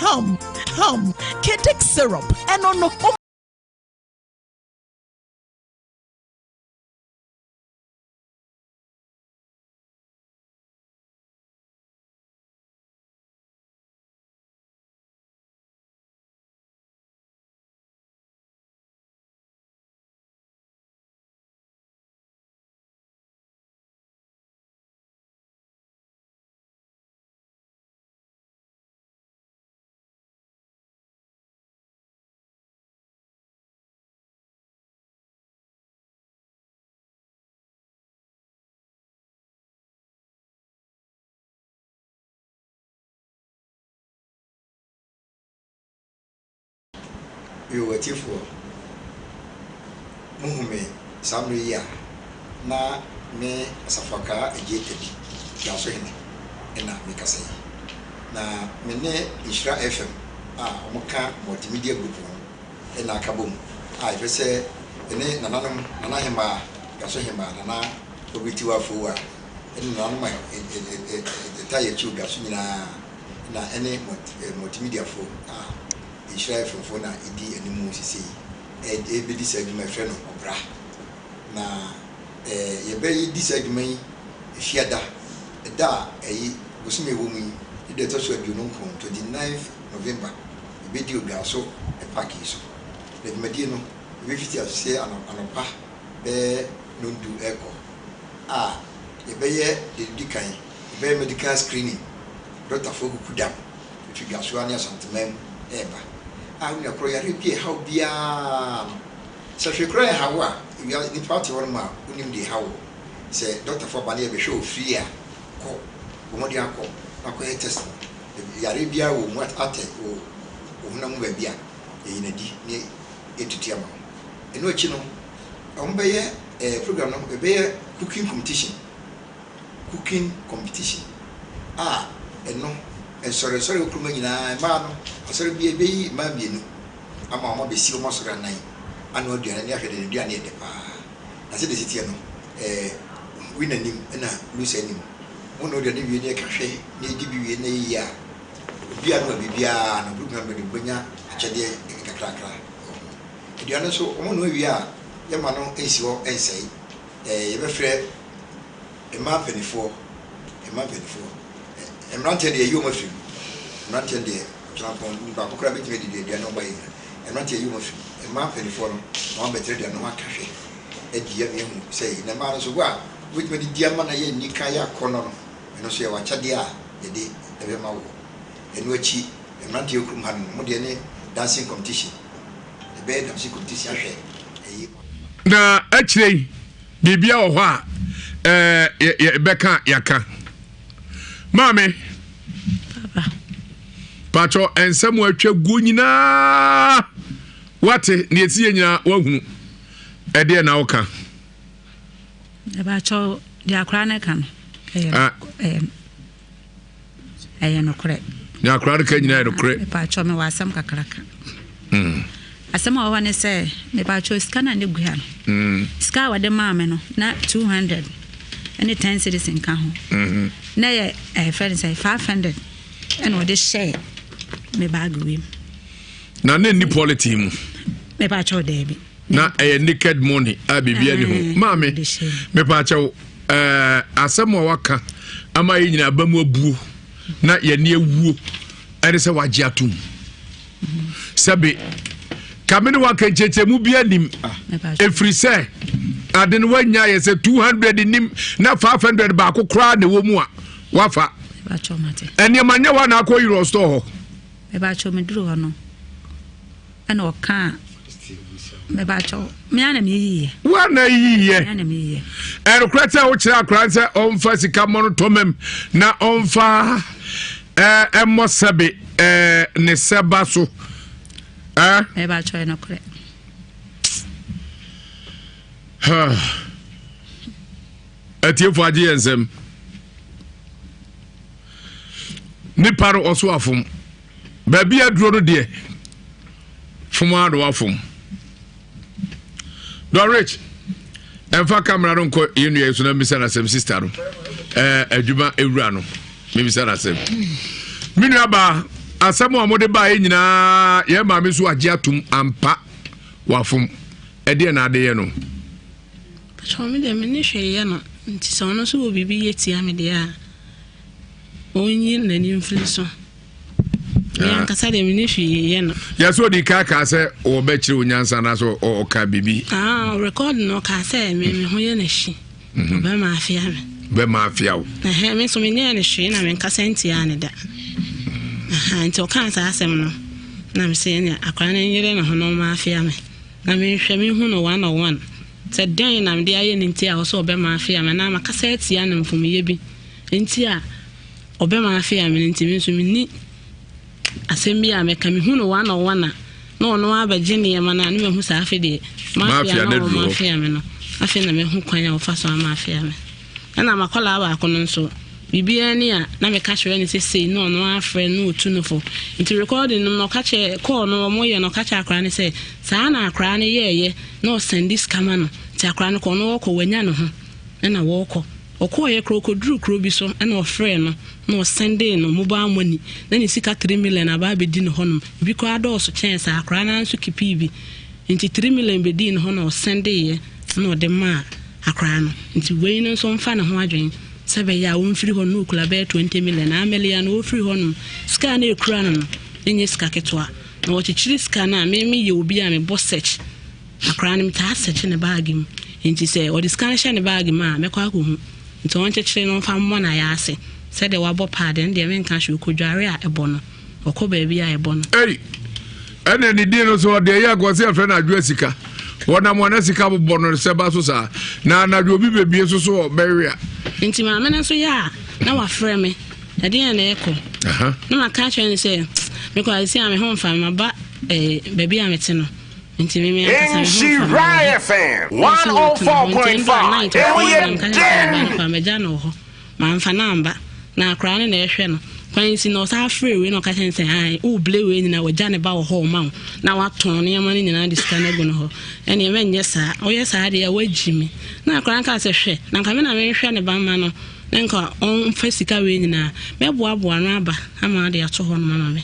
ham ham kedic syrup ɛno no. Yoo atiefoɔ, mohu me saa mmerɛ yi a, na me Asafoakaa Agyei Tabi, Wiaso Hene na mekasa yi. Na me ne Nhyira FM a wɔka Multimedia Group ho na aka bom a yɛpɛ sɛ yɛne nananom, Nana Hemaa, Dwaso Hemaa, Nana Obitiwa Afowa ne nananom a ɛtaa yɛn akyi wɔ Dwaso nyinaa na ɛne Multimediafo a Nhyira FM foɔ na ɛdi anim sesei ɛrebɛdi saa dwuma a yɛfrɛ no Ɔbra. Na yɛbɛdi saa dwuma yi Efiada, ɛda a ɛye bosome a ɛwɔ mu yi ne da ɛtɔ so 29, 29th November, yɛbɛdi Odwaso Park yi so. Na dwumadie no, yɛbɛfiti aseɛ anɔpa bɛyɛ nondu rekɔ a yɛbɛyɛ deɛ ɛdi kan, yɛbɛyɛ medical screening, dɔktafoɔ kuku dam firi Dwasoa ne Asanteman mu reba a wo nua korɔ yareɛ bi a ɛha wo biara no, sɛ hwee koraa ɛha wo a, wiase nipa te hɔ nom a wonim deɛ ɛha wo. Sɛ dɔktafoɔ aba na yɛbɛhwɛ wo free a, kɔ, bɔ mmɔden ara kɔ na kɔyɛ test no. Yareɛ biara wɔ mu atɛ wɔ wo honam mu baabi a, yɛyi no adi na yɛtutu ama wo. Ɛno akyi no, wɔbɛyɛ eh, program no, ɛbɛyɛ cooking competition, cooking competition a ɛno nsɔrensɔre wɔ kurom ha nyinaa, mmaa no, asɔre biara ɛbɛyi mmaa mmienu ama wɔn abɛsi wɔn asɔre anan anoa aduane ne ahwɛ deɛ n'aduane yɛ dɛ paa. Na sɛdeɛ ɛsi teɛ no, eh, winner nim ɛna loser nim. Mo noa aduane wie na yɛka hwɛ na yɛdi bi wie na ɛyɛ yie a, obiara noa biribiara no, group no de bɛnya akyɛdeɛ nkakrakra wɔ ho. Aduane nso, wɔnoa wie a, yɛmma no nsi hɔ nsɛe. Eh, yɛbɛfrɛ mmaa mpanimfoɔ, mmaa mpanimfoɔ. Eh, mmeranteɛ deɛ, yɛyi wɔn afiri mu. Mmeranteɛ deɛ, ɔkyena baako koraa bɛtumi adidi aduane a wɔayɛ nyinaa. Mmeranteɛ yɛyi wɔn afiri mu. Mmaa mpanimfoɔ no, na wɔabɛtena aduane no ho aka hwɛ adi ama yɛahu sɛ ɛye. Na mmaa no nso, wo a wobɛtumi adidi ama no ayɛ anika, ayɛ akɔnnɔ no, ɛno nso yɛwɔ akyɛdeɛ a yɛde bɛma woɔ. Ɛno akyi, mmeranteɛ wɔ kurom ha no, wɔn deɛ ne dancing competition. Yɛbɛyɛ dancing competition ahwɛ ɛyi. Na akyire yi, biribia wɔ hɔ a ɛɛ yɛbɛka yɛaka. Maame, patwɔ nsɛm a atwa guo nyinaa wate ne ɛsi yɛ nyinaa wahunu ɛdeɛ na woka. Ɛbɛkyɛw deɛ akora no ka no ɛyɛ ah. Ɛyɛ nokorɛ. Nea akwadaa no ka nyinaa yɛ nokorɛ. Mepatwɔ mewɔ asɛm kakra ka. Hmm. Asɛm a ɔwɔ ne sɛ mepatwɔ sika no a ne gu ha no. Hmm. Sika a wɔde maa me no na 200 ɛne 10 cedis nka ho. Hmm. Na yɛ ɛfɛ ne sɛ 500 ɛna ɔde hyɛɛ me baage wei mu. Na ne nni pɔlitin mu. Mepatwɔ daabi. Na ɛyɛ naked money a biribi ani ho. Maame mepatwɔ ɛɛ asɛm a waka ama yɛn nyinaa aba mu abuo na yɛne awuo ɛne sɛ wagye atom sɛbe kame ne waka nkyɛnkyɛnmu bi anim ɛfiri sɛ ade no wanya yɛ sɛ 200 nim na 500 baako koraa na ɛwɔ mu a wafa ɛnneɛma nyɛ hɔ na akɔ Euro store hɔ Mepakyɛw meduru hɔ no ɛna ɔkaa mepakyɛw me ana meyiyiɛ. Wo ana yiyiɛ. Me ana meyiyiɛ. Ɛnokorɛ sɛ wokyerɛ akora sɛ ɔmfa sika mmɔ no tɔmam na ɔmfa ɛmmɔ sɛbe ne sɛba so. Mepakyɛw ɛnokorɛ. Atiefo agye yɛn nsɛm. Nipa no ɔso afom. Baabi aduro no deɛ fom ara na wafom. Don Rich, ɛmfa kamera no nkɔ yɛn nua yi so na mmisa n'asɛm sista no. Ɛɛ adwuma ewura no, mmisa n'asɛm. Me nua baa asɛm a wɔde baa yɛ nyinaa yɛn maame nso agye atum ampa wafom. Ɛdeɛ na adeyɛ no. Pakyɛw me deɛ me ne hwee yɛ no nti sɛ ɔno nso wɔ biribi yɛ tia me deɛ a ɔnyi n'ani mfiri so. Me ah. ankasa deɛ me ne hwee yɛ no. Yɛ sɛ ɔdi ka kaa sɛ ɔbɛkyerɛ wo nyansa anaasɛ ɔka biribi. Ah, record no ɔkaa sɛ me me ho yɛ n'ahyi. Mhm. Ɔbɛma afia me. Bɛma afia wo. Ɛhɛn me nso menyɛɛ no hwee na menkasa ntiaa ne da. Nti ɔkaa saa asɛm no na me sɛ ɛnea akwadaa no nyere ne ho na ɔma afia me. Na menhwɛ menhu no one on one sɛ dɛn na mede ayɛ no nti a ɔsɛ ɔbɛma afea me anaa makasa atia no mfomyɛ bi nti a ɔbɛma afea me no nti me nso menni asɛm bi a mɛka mehu no one on one a na ɔno abɛgye nneɛma no a ne mahu sɛ afe deɛ mafia na ɔma afea me no afei na mahu kwan a ɔfa so ama afea me ɛna makɔlaa baako no nso. Biribiara ni a, na meka kyerɛ no sɛ sei na ɔno ara frɛ no na ɔtu no fo. Nti recording no mu no ɔka kyerɛ, call no wɔyɛ no ɔka kyerɛ akwadaa no sɛ saa na akwadaa no yɛɛyɛ na ɔsɛnde sika ma no. Nti akwadaa no kɔ ɔno ɔkɔ wanya ne ho ɛna wɔkɔ. Ɔkɔɔeɛ koraa ɔkɔduruu kuro bi so ɛna ɔfrɛɛ no na ɔsɛndee no mobile money na ne sika three million aba abɛdi ne hɔnom. Ebi koraa dɔɔso kyɛn saa, akwadaa no ara nso kipii bi. Nti three million bɛdii ne hɔ na ɔsɛndeeɛ na ɔde maa akwadaa no. Nti wei no nso mfa ne ho adwene sɛ ɛbɛyɛ a ɔmfiri hɔ no na ɔkura bɛyɛ 20 million. Amelia no ɔfiri hɔ nom, sika a na ɛkura no no nyɛ sika ketewa. Na ɔkyekyere sika no a, me meyɛ obi a mebɔ search. Akwadaa no metaa search ne baage mu. Nti sɛ ɔde sika no hyɛ ne baage mu a, mɛkɔ akɔhu. Nti ɔnkyekyere no mfa mmɔ n'ayaase. Sɛdeɛ wabɔ paade no deɛ menka hwee, ɔkɔdware a ɛbɔ no. Ɔkɔ baabi a ɛbɔ no. Ei, ɛna ne din no so ɔde ɛyɛ akɔ sɛ yɛfrɛ no adwoa sika. Wɔnam wɔn sika bobɔ no sɛ ba so saa. Na anadwo obi bebie so so ɔbɛwe a. Nti maame no nso yɛ a na wafrɛ me. Ɛdeɛn na ɛkɔ? Na maka akyerɛ no sɛ mekɔ asisi a me ho mfa me maba eh, baabi a mete no. Nti me me ankasa me ho mfa me. Nhyira FM 104.5 Emu yɛ den. Magya no wɔ hɔ. Mamfa no amba, na akwadaa no na ɛrehwɛ no. Kwan si na ɔsan frɛɛ wei na ɔka kyerɛ no sɛ, ae, worebrɛ wei nyinaa, wagya ne ba wɔ hɔ rema wo, na watɔn nneɛma no nyinaa de sika no agu no hɔ. Ɛnneɛ mɛnyɛ saa. Woyɛ saa deɛ a, woagyi me. Na akwadaa no kaa sɛ, hwɛ, na nka me na menhwɛ ne ba mma no, na nka ɔmfa sika wei nyinaa. Mɛboaboa ano aba ama ade ato hɔnom ama me.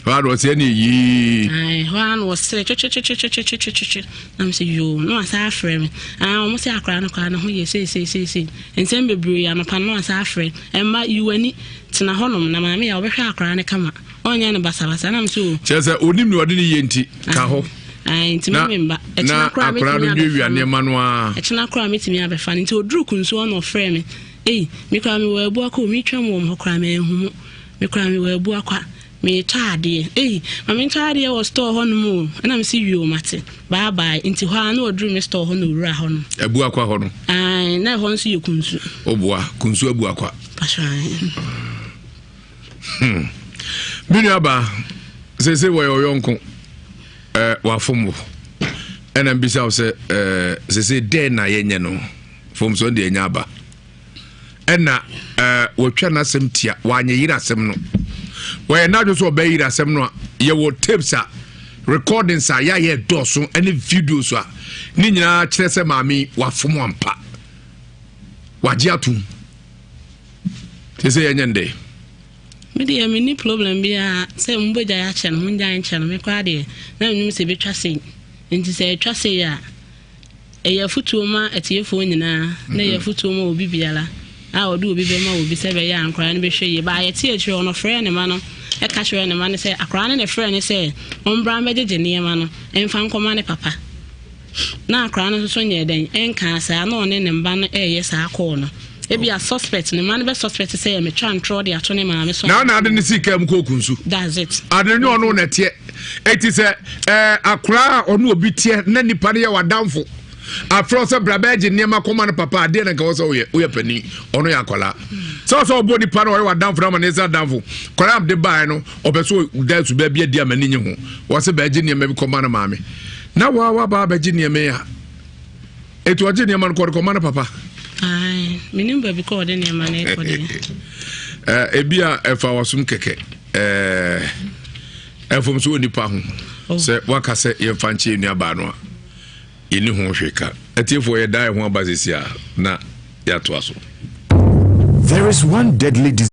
Hɔ ara na ɔsɛ ne yii. Ae, hɔ ara na ɔsere twetwetwetwetwetwetwe. Na me sɛ yoo, na wasan afrɛ me. Ah, wɔn sɛ akwadaa no koraa ne ho yɛ sei sei sei sei. Nsɛm bebree anɔpa no na wasan afrɛ. Ɛmma yi w'ani, tena hɔnom na maame yɛ a ɔbɛhwɛ akwadaa no kama. Ɔnyɛ no basabasa. Na me sɛ o. Kyerɛ sɛ onim nea ɔde ne yɛ nti, ka hɔ. Ae, nti ma me mba. Na akwadaa no wiawia nneɛma no ara. Ɛkyena koraa metumi abɛfa no. Nti oduru kunsu hɔ na ɔfrɛ me. Ei, me koraa mewɔ abua kɔ o, metwam wɔ hɔ koraa manhu mo. Me koraa mewɔ abua kwa, meretɔ adeɛ. Ei, ma mentɔ adeɛ wɔ store hɔ nom o. Ɛna mese yoo mate, bye bye. Nti hɔ ara na ɔduru me store hɔ na ɔwura hɔ nom. Abua kwa hɔ no? Ae, na ɛhɔ nso yɛ Kunsu. Oboa, Kunsu abua kwa. Pastor ae. Hmm. Me nua ba, sese wɔyɛ ɔyɔnko, eh, wafom wo. Ɛna mbisa wo sɛ, eh, sese dɛn na yɛnyɛ no? Fom so deɛ ɛnya aba. ɛna ɛɛ wɔtwa n'asɛm tia wanyɛ yere asɛm no wɔyɛ n'adwo sɛ ɔbɛyɛ yere asɛm no a yɛwɔ tapes a recordings a yɛayɛ dɔɔso ɛne videos a ne nyinaa kyerɛ sɛ maame wafom ampa wagye atom te sɛ yɛnyɛ ndɛ me deɛ menni problem biara sɛ mobɛgyae akyɛ no mongyae nkyɛ no me koraa deɛ na menim sɛ ɛbɛtwa sei nti sɛ ɛtwa sei a Ɛyɛ afotuo ma atiefoɔ nyinaa na ɛyɛ afotuo ma obi biara a ɔde obi bɛma obi sɛ ɛbɛyɛ a nkwadaa no bɛhwɛ yie. Baa yɛte akyire hɔ no, ɔfrɛɛ ne mma no ka kyerɛɛ ne mma no sɛ akwadaa no na ɛfrɛɛ no sɛ ɔmbra mbɛgyegye nneɛma no mfa nkɔma ne papa. Na akwadaa no nso so nyɛɛ dɛn ɛnkaa saa na ɔne ne mba no ɛreyɛ saa kɔɔ no. Ebia suspect ne mma no bɛ suspect sɛ metwa ntorɔ de ato ne maame so. Na na ade ne sii kaa mu kɔɔ kunsu. That's it. Ade ne ɔno na ɛteɛ. Eti sɛ ɛɛ akwaraa a ɔno obi teɛ na nipa no yɛ w'adamfo afrɛ sɛ bra bɛgye nneɛma kɔma no papa adeɛ na nka wɔ sɛ woyɛ woyɛ panin ɔno yɛ akwaraa sɛ ɔsɛ ɔbɔ nipa no ɔyɛ w'adamfo no ama ne sɛ adamfo kwaraa de baeɛ no ɔpɛ so da suba bi adi ama ne nye ho wɔ sɛ bɛgye nneɛma bi kɔma no maame na waa waba abɛgye nneɛma yi a Eti ɔgye nneɛma no kɔ ɔde kɔma no papa. Ayi, menim baabi kɔ ɔde nneɛma no kɔ deɛ. Eh, ebi a ɛfa wasom kɛkɛ ɛɛ ɛfom so wɔ nipa ho oh. sɛ waka sɛ yɛmfa nkyɛ yɛn nuabaa no a yɛni ho hwee ka atiefoɔ yɛda yɛn ho aba sisi a na yɛatoa so. There is one deadly disease.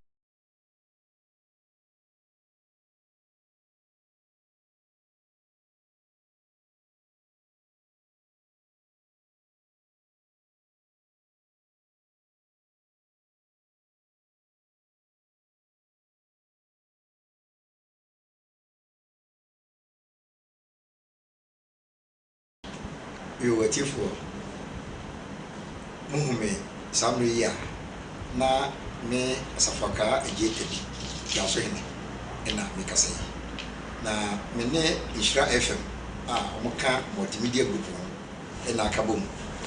Yoo atiefoɔ, mohu me saa mmerɛ yi a, na me Asafoakaa Agyei Tabi, Duasohene na mekasa yi. Na me ne Nhyira FM a wɔka Multimedia Group ho na aka bom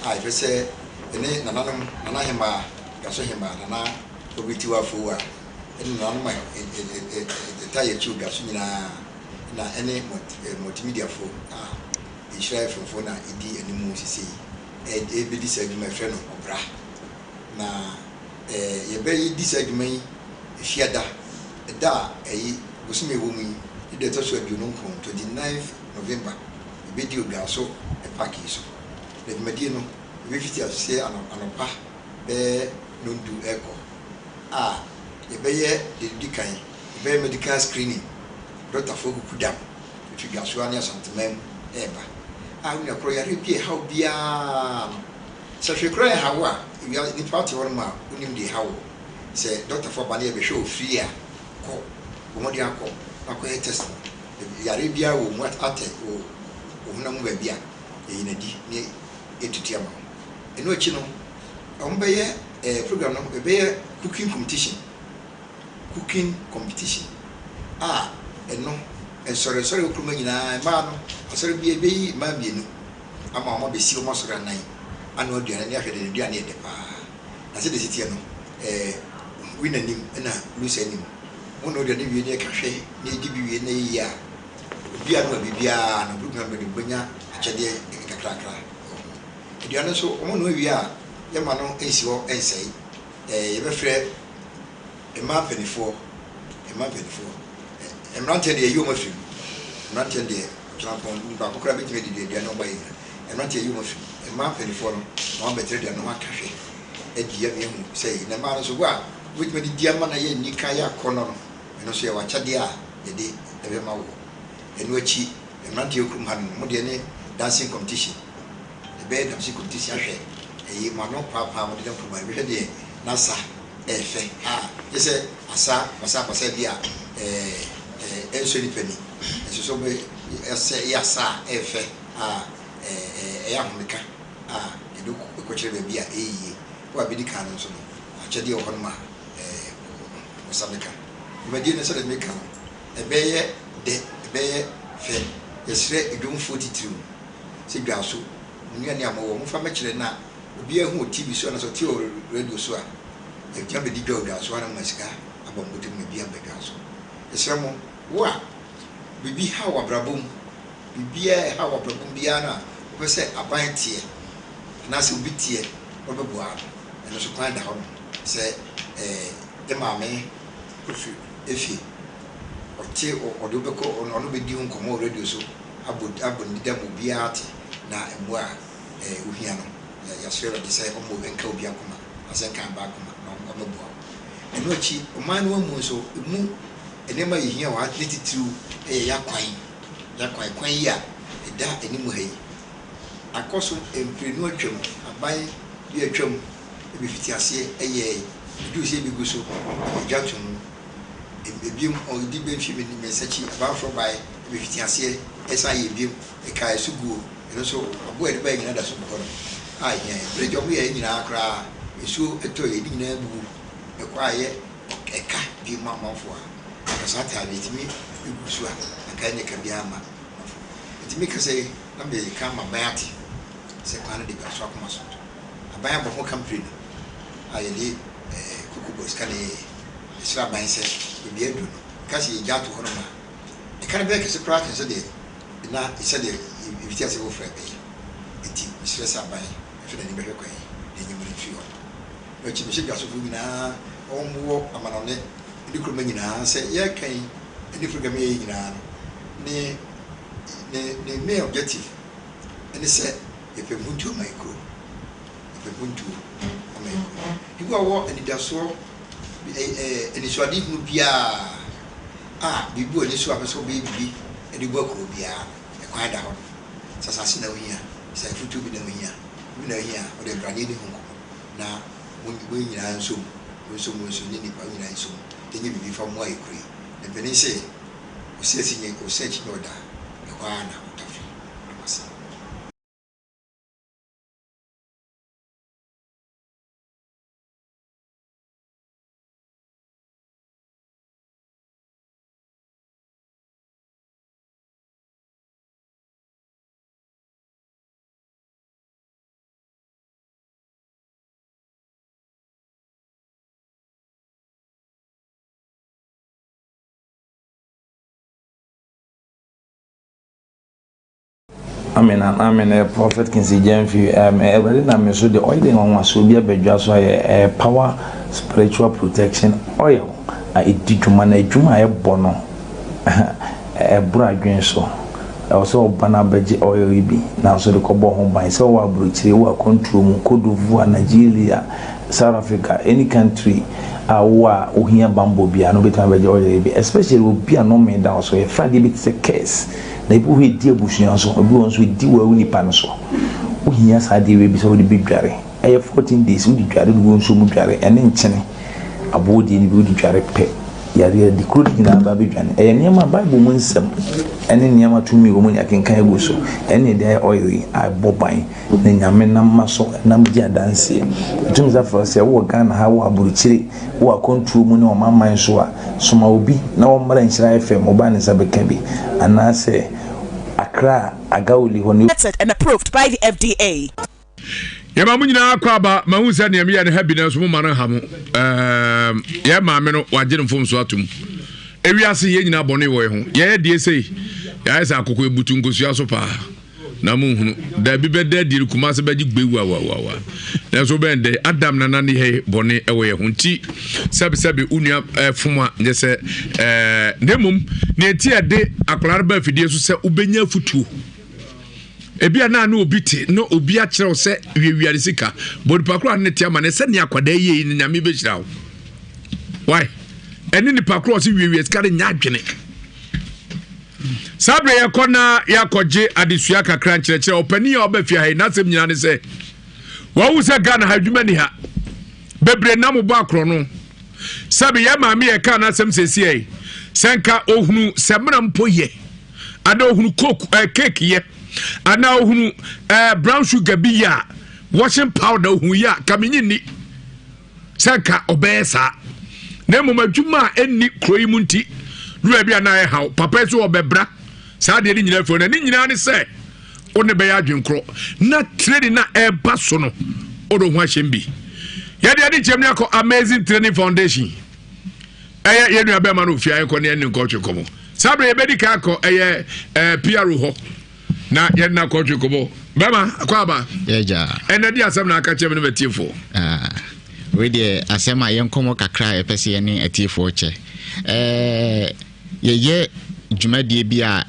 a yɛpɛ sɛ yɛne nananom, Nana Hemaa, Dwaso Hemaa, Nana Obiritiwa Afowa ne nananom a ɛtaa yɛn akyi wɔ Dwaso nyinaa na ɛne Multimediafo a Nhyira FM foɔ na ɛdi anim sesei ɛrebɛdi saa dwuma a yɛfrɛ no Ɔbra. Na. Ɛɛ yɛbɛdi saa dwuma yi Efiada, ɛda a ɛye bosome a ɛwɔ mu yi ne da ɛtɔ so 29, 29th November, yɛbɛdi Odwaso Park yi so. Na dwumadie no, yɛbɛfiti aseɛ anɔpa bɛyɛ nondu rekɔ a yɛbɛyɛ deɛ ɛdi kan, yɛbɛyɛ medical screening, dɔktafoɔ kukudam firi Dwasoa ne Asanteman mu reba a wo nua korɔ yareɛ bi a ɛha wo biara no, sɛ hwee koraa ɛha wo a, wiase nnipa te hɔnom a wonim deɛ ɛha wo. Sɛ dɔktafo aba na yɛbɛhwɛ wo free a, kɔ. Bɔ mmɔden ara kɔ na kɔyɛ test no. Yareɛ biara wɔ mu atɛ wɔ wo honam mu baabi a, yɛyi no adi na yɛtutu ama wo. Ɛno akyi no, wɔbɛyɛ eh, program no, ɛbɛyɛ cooking competition. Cooking competition a ɛno, nsɔrensɔre wɔ kurom ha nyinaa, mmaa no, asɔre biara yɛbɛyi mmaa mmienu ama wɔn abɛsi wɔn asɔre anan anoa aduane ne ahwɛ deɛ n'aduane yɛ dɛ paa. Na sɛdeɛ ɛsi teɛ no, eh, winner nim ɛna loser nim. Mo na ɔde ne wie ne ɛka hwɛ na ɛdi bi wie na ɛyɛ yie a, obi a noa biribiara no, group member no bɛnya akyɛdeɛ nkakrakra wɔ ho. Aduane nso, wɔn noa wie a, yɛma no nsi hɔ nsɛe. Eh, yɛbɛfrɛ mmaa mpanimfoɔ, mmaa mpanimfoɔ. Eh, mmeranteɛ deɛ yɛyi wɔn afiri mu. Mmeranteɛ deɛ, ɔkyena baako koraa bɛtumi adidi aduane a wɔayɛ nyina. Mmeranteɛ yi wɔn afiri mu. Mmaa mpanimfoɔ no na wɔabɛtena aduane no ho aka hwɛ adi ama yɛahu sɛ eye. Na mmaa no nso, wo a wobɛtumi adidi ama no ayɛ anika ayɛ akɔnnɔ no, ɛno nso yɛwɔ akyɛdeɛ a yɛde bɛma woɔ. Ɛno akyi, mmeranteɛ wɔ kurom ha no, mo deɛ ne dancing competition. Yɛbɛyɛ dancing competition ahwɛ ɛyi, mo ano paapaa a mode nam kurom ha. Yɛbɛhwɛ deɛ n'asa yɛ fɛ a, gye sɛ asa basabasa bi a ɛɛ ɛnsɔ nipa ani. Nso so wobɛ sɛ ɛyɛ asa a ɛyɛ fɛ. a ɛyɛ ahomeka a yɛde kɔkyerɛ baabi a ɛyɛ yie. Wo a bɛdi kan no nso no, akyɛdeɛ wɔ hɔnom a wo nsa bɛka. Dwumadie no sɛdeɛ meka no, ɛbɛyɛ dɛ, ɛbɛyɛ fɛ. Yɛsrɛ dwomfoɔ titiriw sɛ Dwaso, mo nnuane a mowɔ, momfa mmɛkyerɛ na obiara hu wɔ TV so anaasɛ ɔte wɔ radio so a, yɛgyina bɛdi dwa wɔ Dwaso ha na moma sika aba mo bɔtɔ mu na bi aba Dwaso. Yɛsrɛ mo, wo a biribi haw w'abrabɔ mu, Biribiara a ɛhaw w'abrabɔ mu biara no a wopɛ sɛ aban teɛ anaasɛ obi teɛ na ɔbɛboa no, ɛno nso kwan da hɔnom. Sɛ ne maame Kofi Efie, ɔte ɔde wo bɛkɔ, ɔno bɛdi wo nkɔmmɔ wɔ radio so abɔ abɔ ne dida ma obiara ate na mmoa a wohia no, yɛasrɛ Awurade sɛ ɔmmɔ nka obi akoma anaasɛ nka aban akoma na ɔmmɛboa wo. Ɛno akyi, ɔman no amu nso, ɛmu nneɛma a yɛhia wɔ ha ne titiriw yɛ yɛn akwan. Na kwan kwan yi a ɛda anim ha yi akɔ so mprenu atwam, aban bi a atwam befiti aseɛ yɛɛe, eduu sɛ ebi gu so, yɛgya to mu. Ebiem, ɔdi bɛ mfe mmiɛnsa akyi, aban foforɔ baeɛ, ebefiti aseɛ ɛsan yɛɛ biom, ɛkaa ɛso guo, ɛno nso aboɔ a yɛde baeɛ nyinaa da so gu hɔ nom a ɛhia yɛn. Bridge a wɔyɛeɛ nyinaa koraa, nsuo tɔeɛ, ne nyinaa abubu, ɛkɔ ayɛ ɛka bio ma amanfoɔ a. Anka saa taa no yɛtumi gu so a, anka ɛnyɛ ka biara mma amanfoɔ. Nti meka sɛ na meka ama aban ate sɛ kwan no de Dwaso akoma so. Aban abɔ ho ka mprenu a yɛde eh, koko bɔ sika na yɛyɛ. Yɛsrɛ aban sɛ baabi aduru no, nka sɛ yɛgya ato hɔ nom a, ɛka no bɛyɛ kɛse koraa kyɛn sɛdeɛ na sɛdeɛ yɛfiti ase foforɔ a ɛbɛyɛ. Nti mesrɛ sɛ aban mfa n'ani bɛhwɛ kwan yi na ɛnyɛ mu no mfiri hɔ nom. Ɛno akyi mehyɛ Dwasofoɔ nyinaa ma wɔwɔ amanɔne ne kuroma nyinaa sɛ yɛreka yi ne program yi yɛyɛ nyinaa no ne ne ne main objective ne sɛ yɛpɛ mpuntuo ama yɛ kuro yɛpɛ mpuntuo ama yɛ kuro ebi a wɔ anidasoɔ ɛɛ anisoadehunu biara a biribi wɔ ani so a pɛ sɛ ɔbɛyɛ biribi de bɔ kuro biara no ɛkwan da hɔ no sɛ asase na ohia sɛ afutuo bi na ohia bi na ohia ɔde abrane di ho nkɔmɔ na mo mo nyinaa nso mu Wo nso mo nso ne nnipa nyinaa nso mu nyɛ biribi mfa mmoa yɛ kuro yi. Na mpanin se, Ɔsi akyi nyɛ ɔsi akyi nyɛ ɔda, ɛhɔ ara na ɔtafere no ase. Amen and amen eh, Prophet Kinsey Gyamfi um, eh, Awurade nam me so de ɔyɛ de nwanwasoɔ bi abadwa so ayɛ eh, power spiritual protection oil a ɛdi dwuma na adwuma a ɛbɔ no ɛboro adwene so. Ɛwɔ sɛ ɔba no abɛgye oil yi bi nanso de kɔbɔ ho ban sɛ ɔwɔ aburokyire, wɔ akwantuo mu, Cote d'Ivoire, Nigeria, South Africa, any country a wowɔ a wohia bambɔ biara no, wobɛtumi abɛgye oil yi bi, especially obi a nnome da wo so. Yɛfrɛ adeɛ bi te sɛ curse na ebi wɔ hɔ ɛdi abusua so, ebi wɔ nso ɛdi wɔ nipa no so. Wohia saa adeɛ wei bi sɛ wode bɛdware. Ɛyɛ 14 days wode dware, de wɔ nsuo mu dware ɛne nkyene aboɔ deɛ no bi wode dware pɛ, yareɛ de kuro no nyinaa ba bɛdwane. Ɛyɛ nneɛma Bible mu nsɛm ɛne nneɛma tumi wɔ mu ne akenkan agu so ɛne ɛde ayɛ oil yi a ɛbɔ ban na Nyame nam ma so nam di adanseɛ. Ɛtumi sɛ afrɛ sɛ wowɔ Ghana ha, wowɔ aburokyire, wowɔ akwantuo mu ne ɔmanman so a, soma obi na wɔmmra Nhyira FM, ɔbaa ne nsa bɛka bi, anaasɛ Accra Agawuli hɔ ne. Vetted and approved by the FDA. Yɛma mo nyinaa kɔ aba. Mahu sɛ nea meyɛ no ha bi no nso moma no nha mo. Yɛ maame no wagye no mfomso atom. Ewiase yɛn nyinaa bɔne wɔ yɛn ho. Yɛyɛ deɛ sei yɛayɛ sɛ akoko ebutu nkosua so paa na monhunu daabi bɛda adi no kuma ase bɛgye gbewawawawa nanso bɛn dɛ Adam nana ne yɛ bɔne ɛwɔ yɛn ho nti sɛbesɛbe wo nua fom a nyɛ sɛ na mmom nea ɛti ɛde akwadaa no ba afidie so sɛ wobɛnya afutuo. Ebi a na ne obi te na obi akyerɛ wo sɛ wiawia ne sika. Bɔ nipa koro a ne te ama ne sɛ nea akwadaa yie yi ne Nyame bɛhyira wo. Why? Ɛne nipa koro a ɔse wiawia sika no nyɛ adwene. Saa berɛ yɛkɔ na yɛakɔgye adesua kakra nkyerɛkyerɛ. Ɔpanin a ɔba fie ha yi n'asɛm nyinaa ne sɛ wɔahu sɛ Ghana ha adwuma ni ha. Bebree nam bɔ akorɔ no. Sɛbe yɛ maame yɛ kaa n'asɛm sɛsiɛ yi sɛ nka ohunu sɛ mena mpo yɛ anaa ohunu coke ɛɛ eh, cake yɛ anaa ohunu ɛɛ eh, brown sugar bi yɛ a washing powder ohunu yɛ a kamenyi nni sɛ nka ɔbɛyɛ saa na mmom adwuma a ɛnni kuro yi mu nti lura bi a na ayɛ haw papa yi so ɔbɛbra saa adeɛ no nyinaa firi na ne nyinaa ne sɛ wo ne bɛyɛ adwenkorɔ na training na ɛreba so no wode ho ahyɛm bi. Yɛde ade kyɛm ne akɔ Amazing Training Foundation. Ɛyɛ yɛn nua bɛrima no ofie ayɛkɔ ne ɛne nkɔtwe nkɔmɔ. Saa bere yɛbɛdi kan akɔ ɛyɛ ɛɛ PRO hɔ na yɛn na akɔtwe nkɔmɔ. Bɛrima akɔ aba. Yɛgya. Ɛnɛ di asɛm na aka kyɛm ne matiefoɔ. Ah, wei deɛ asɛm a yɛn nkɔmɔ kakra a yɛpɛ sɛ yɛne atiefoɔ kyɛ. Ɛɛ yɛyɛ dwumadie bi a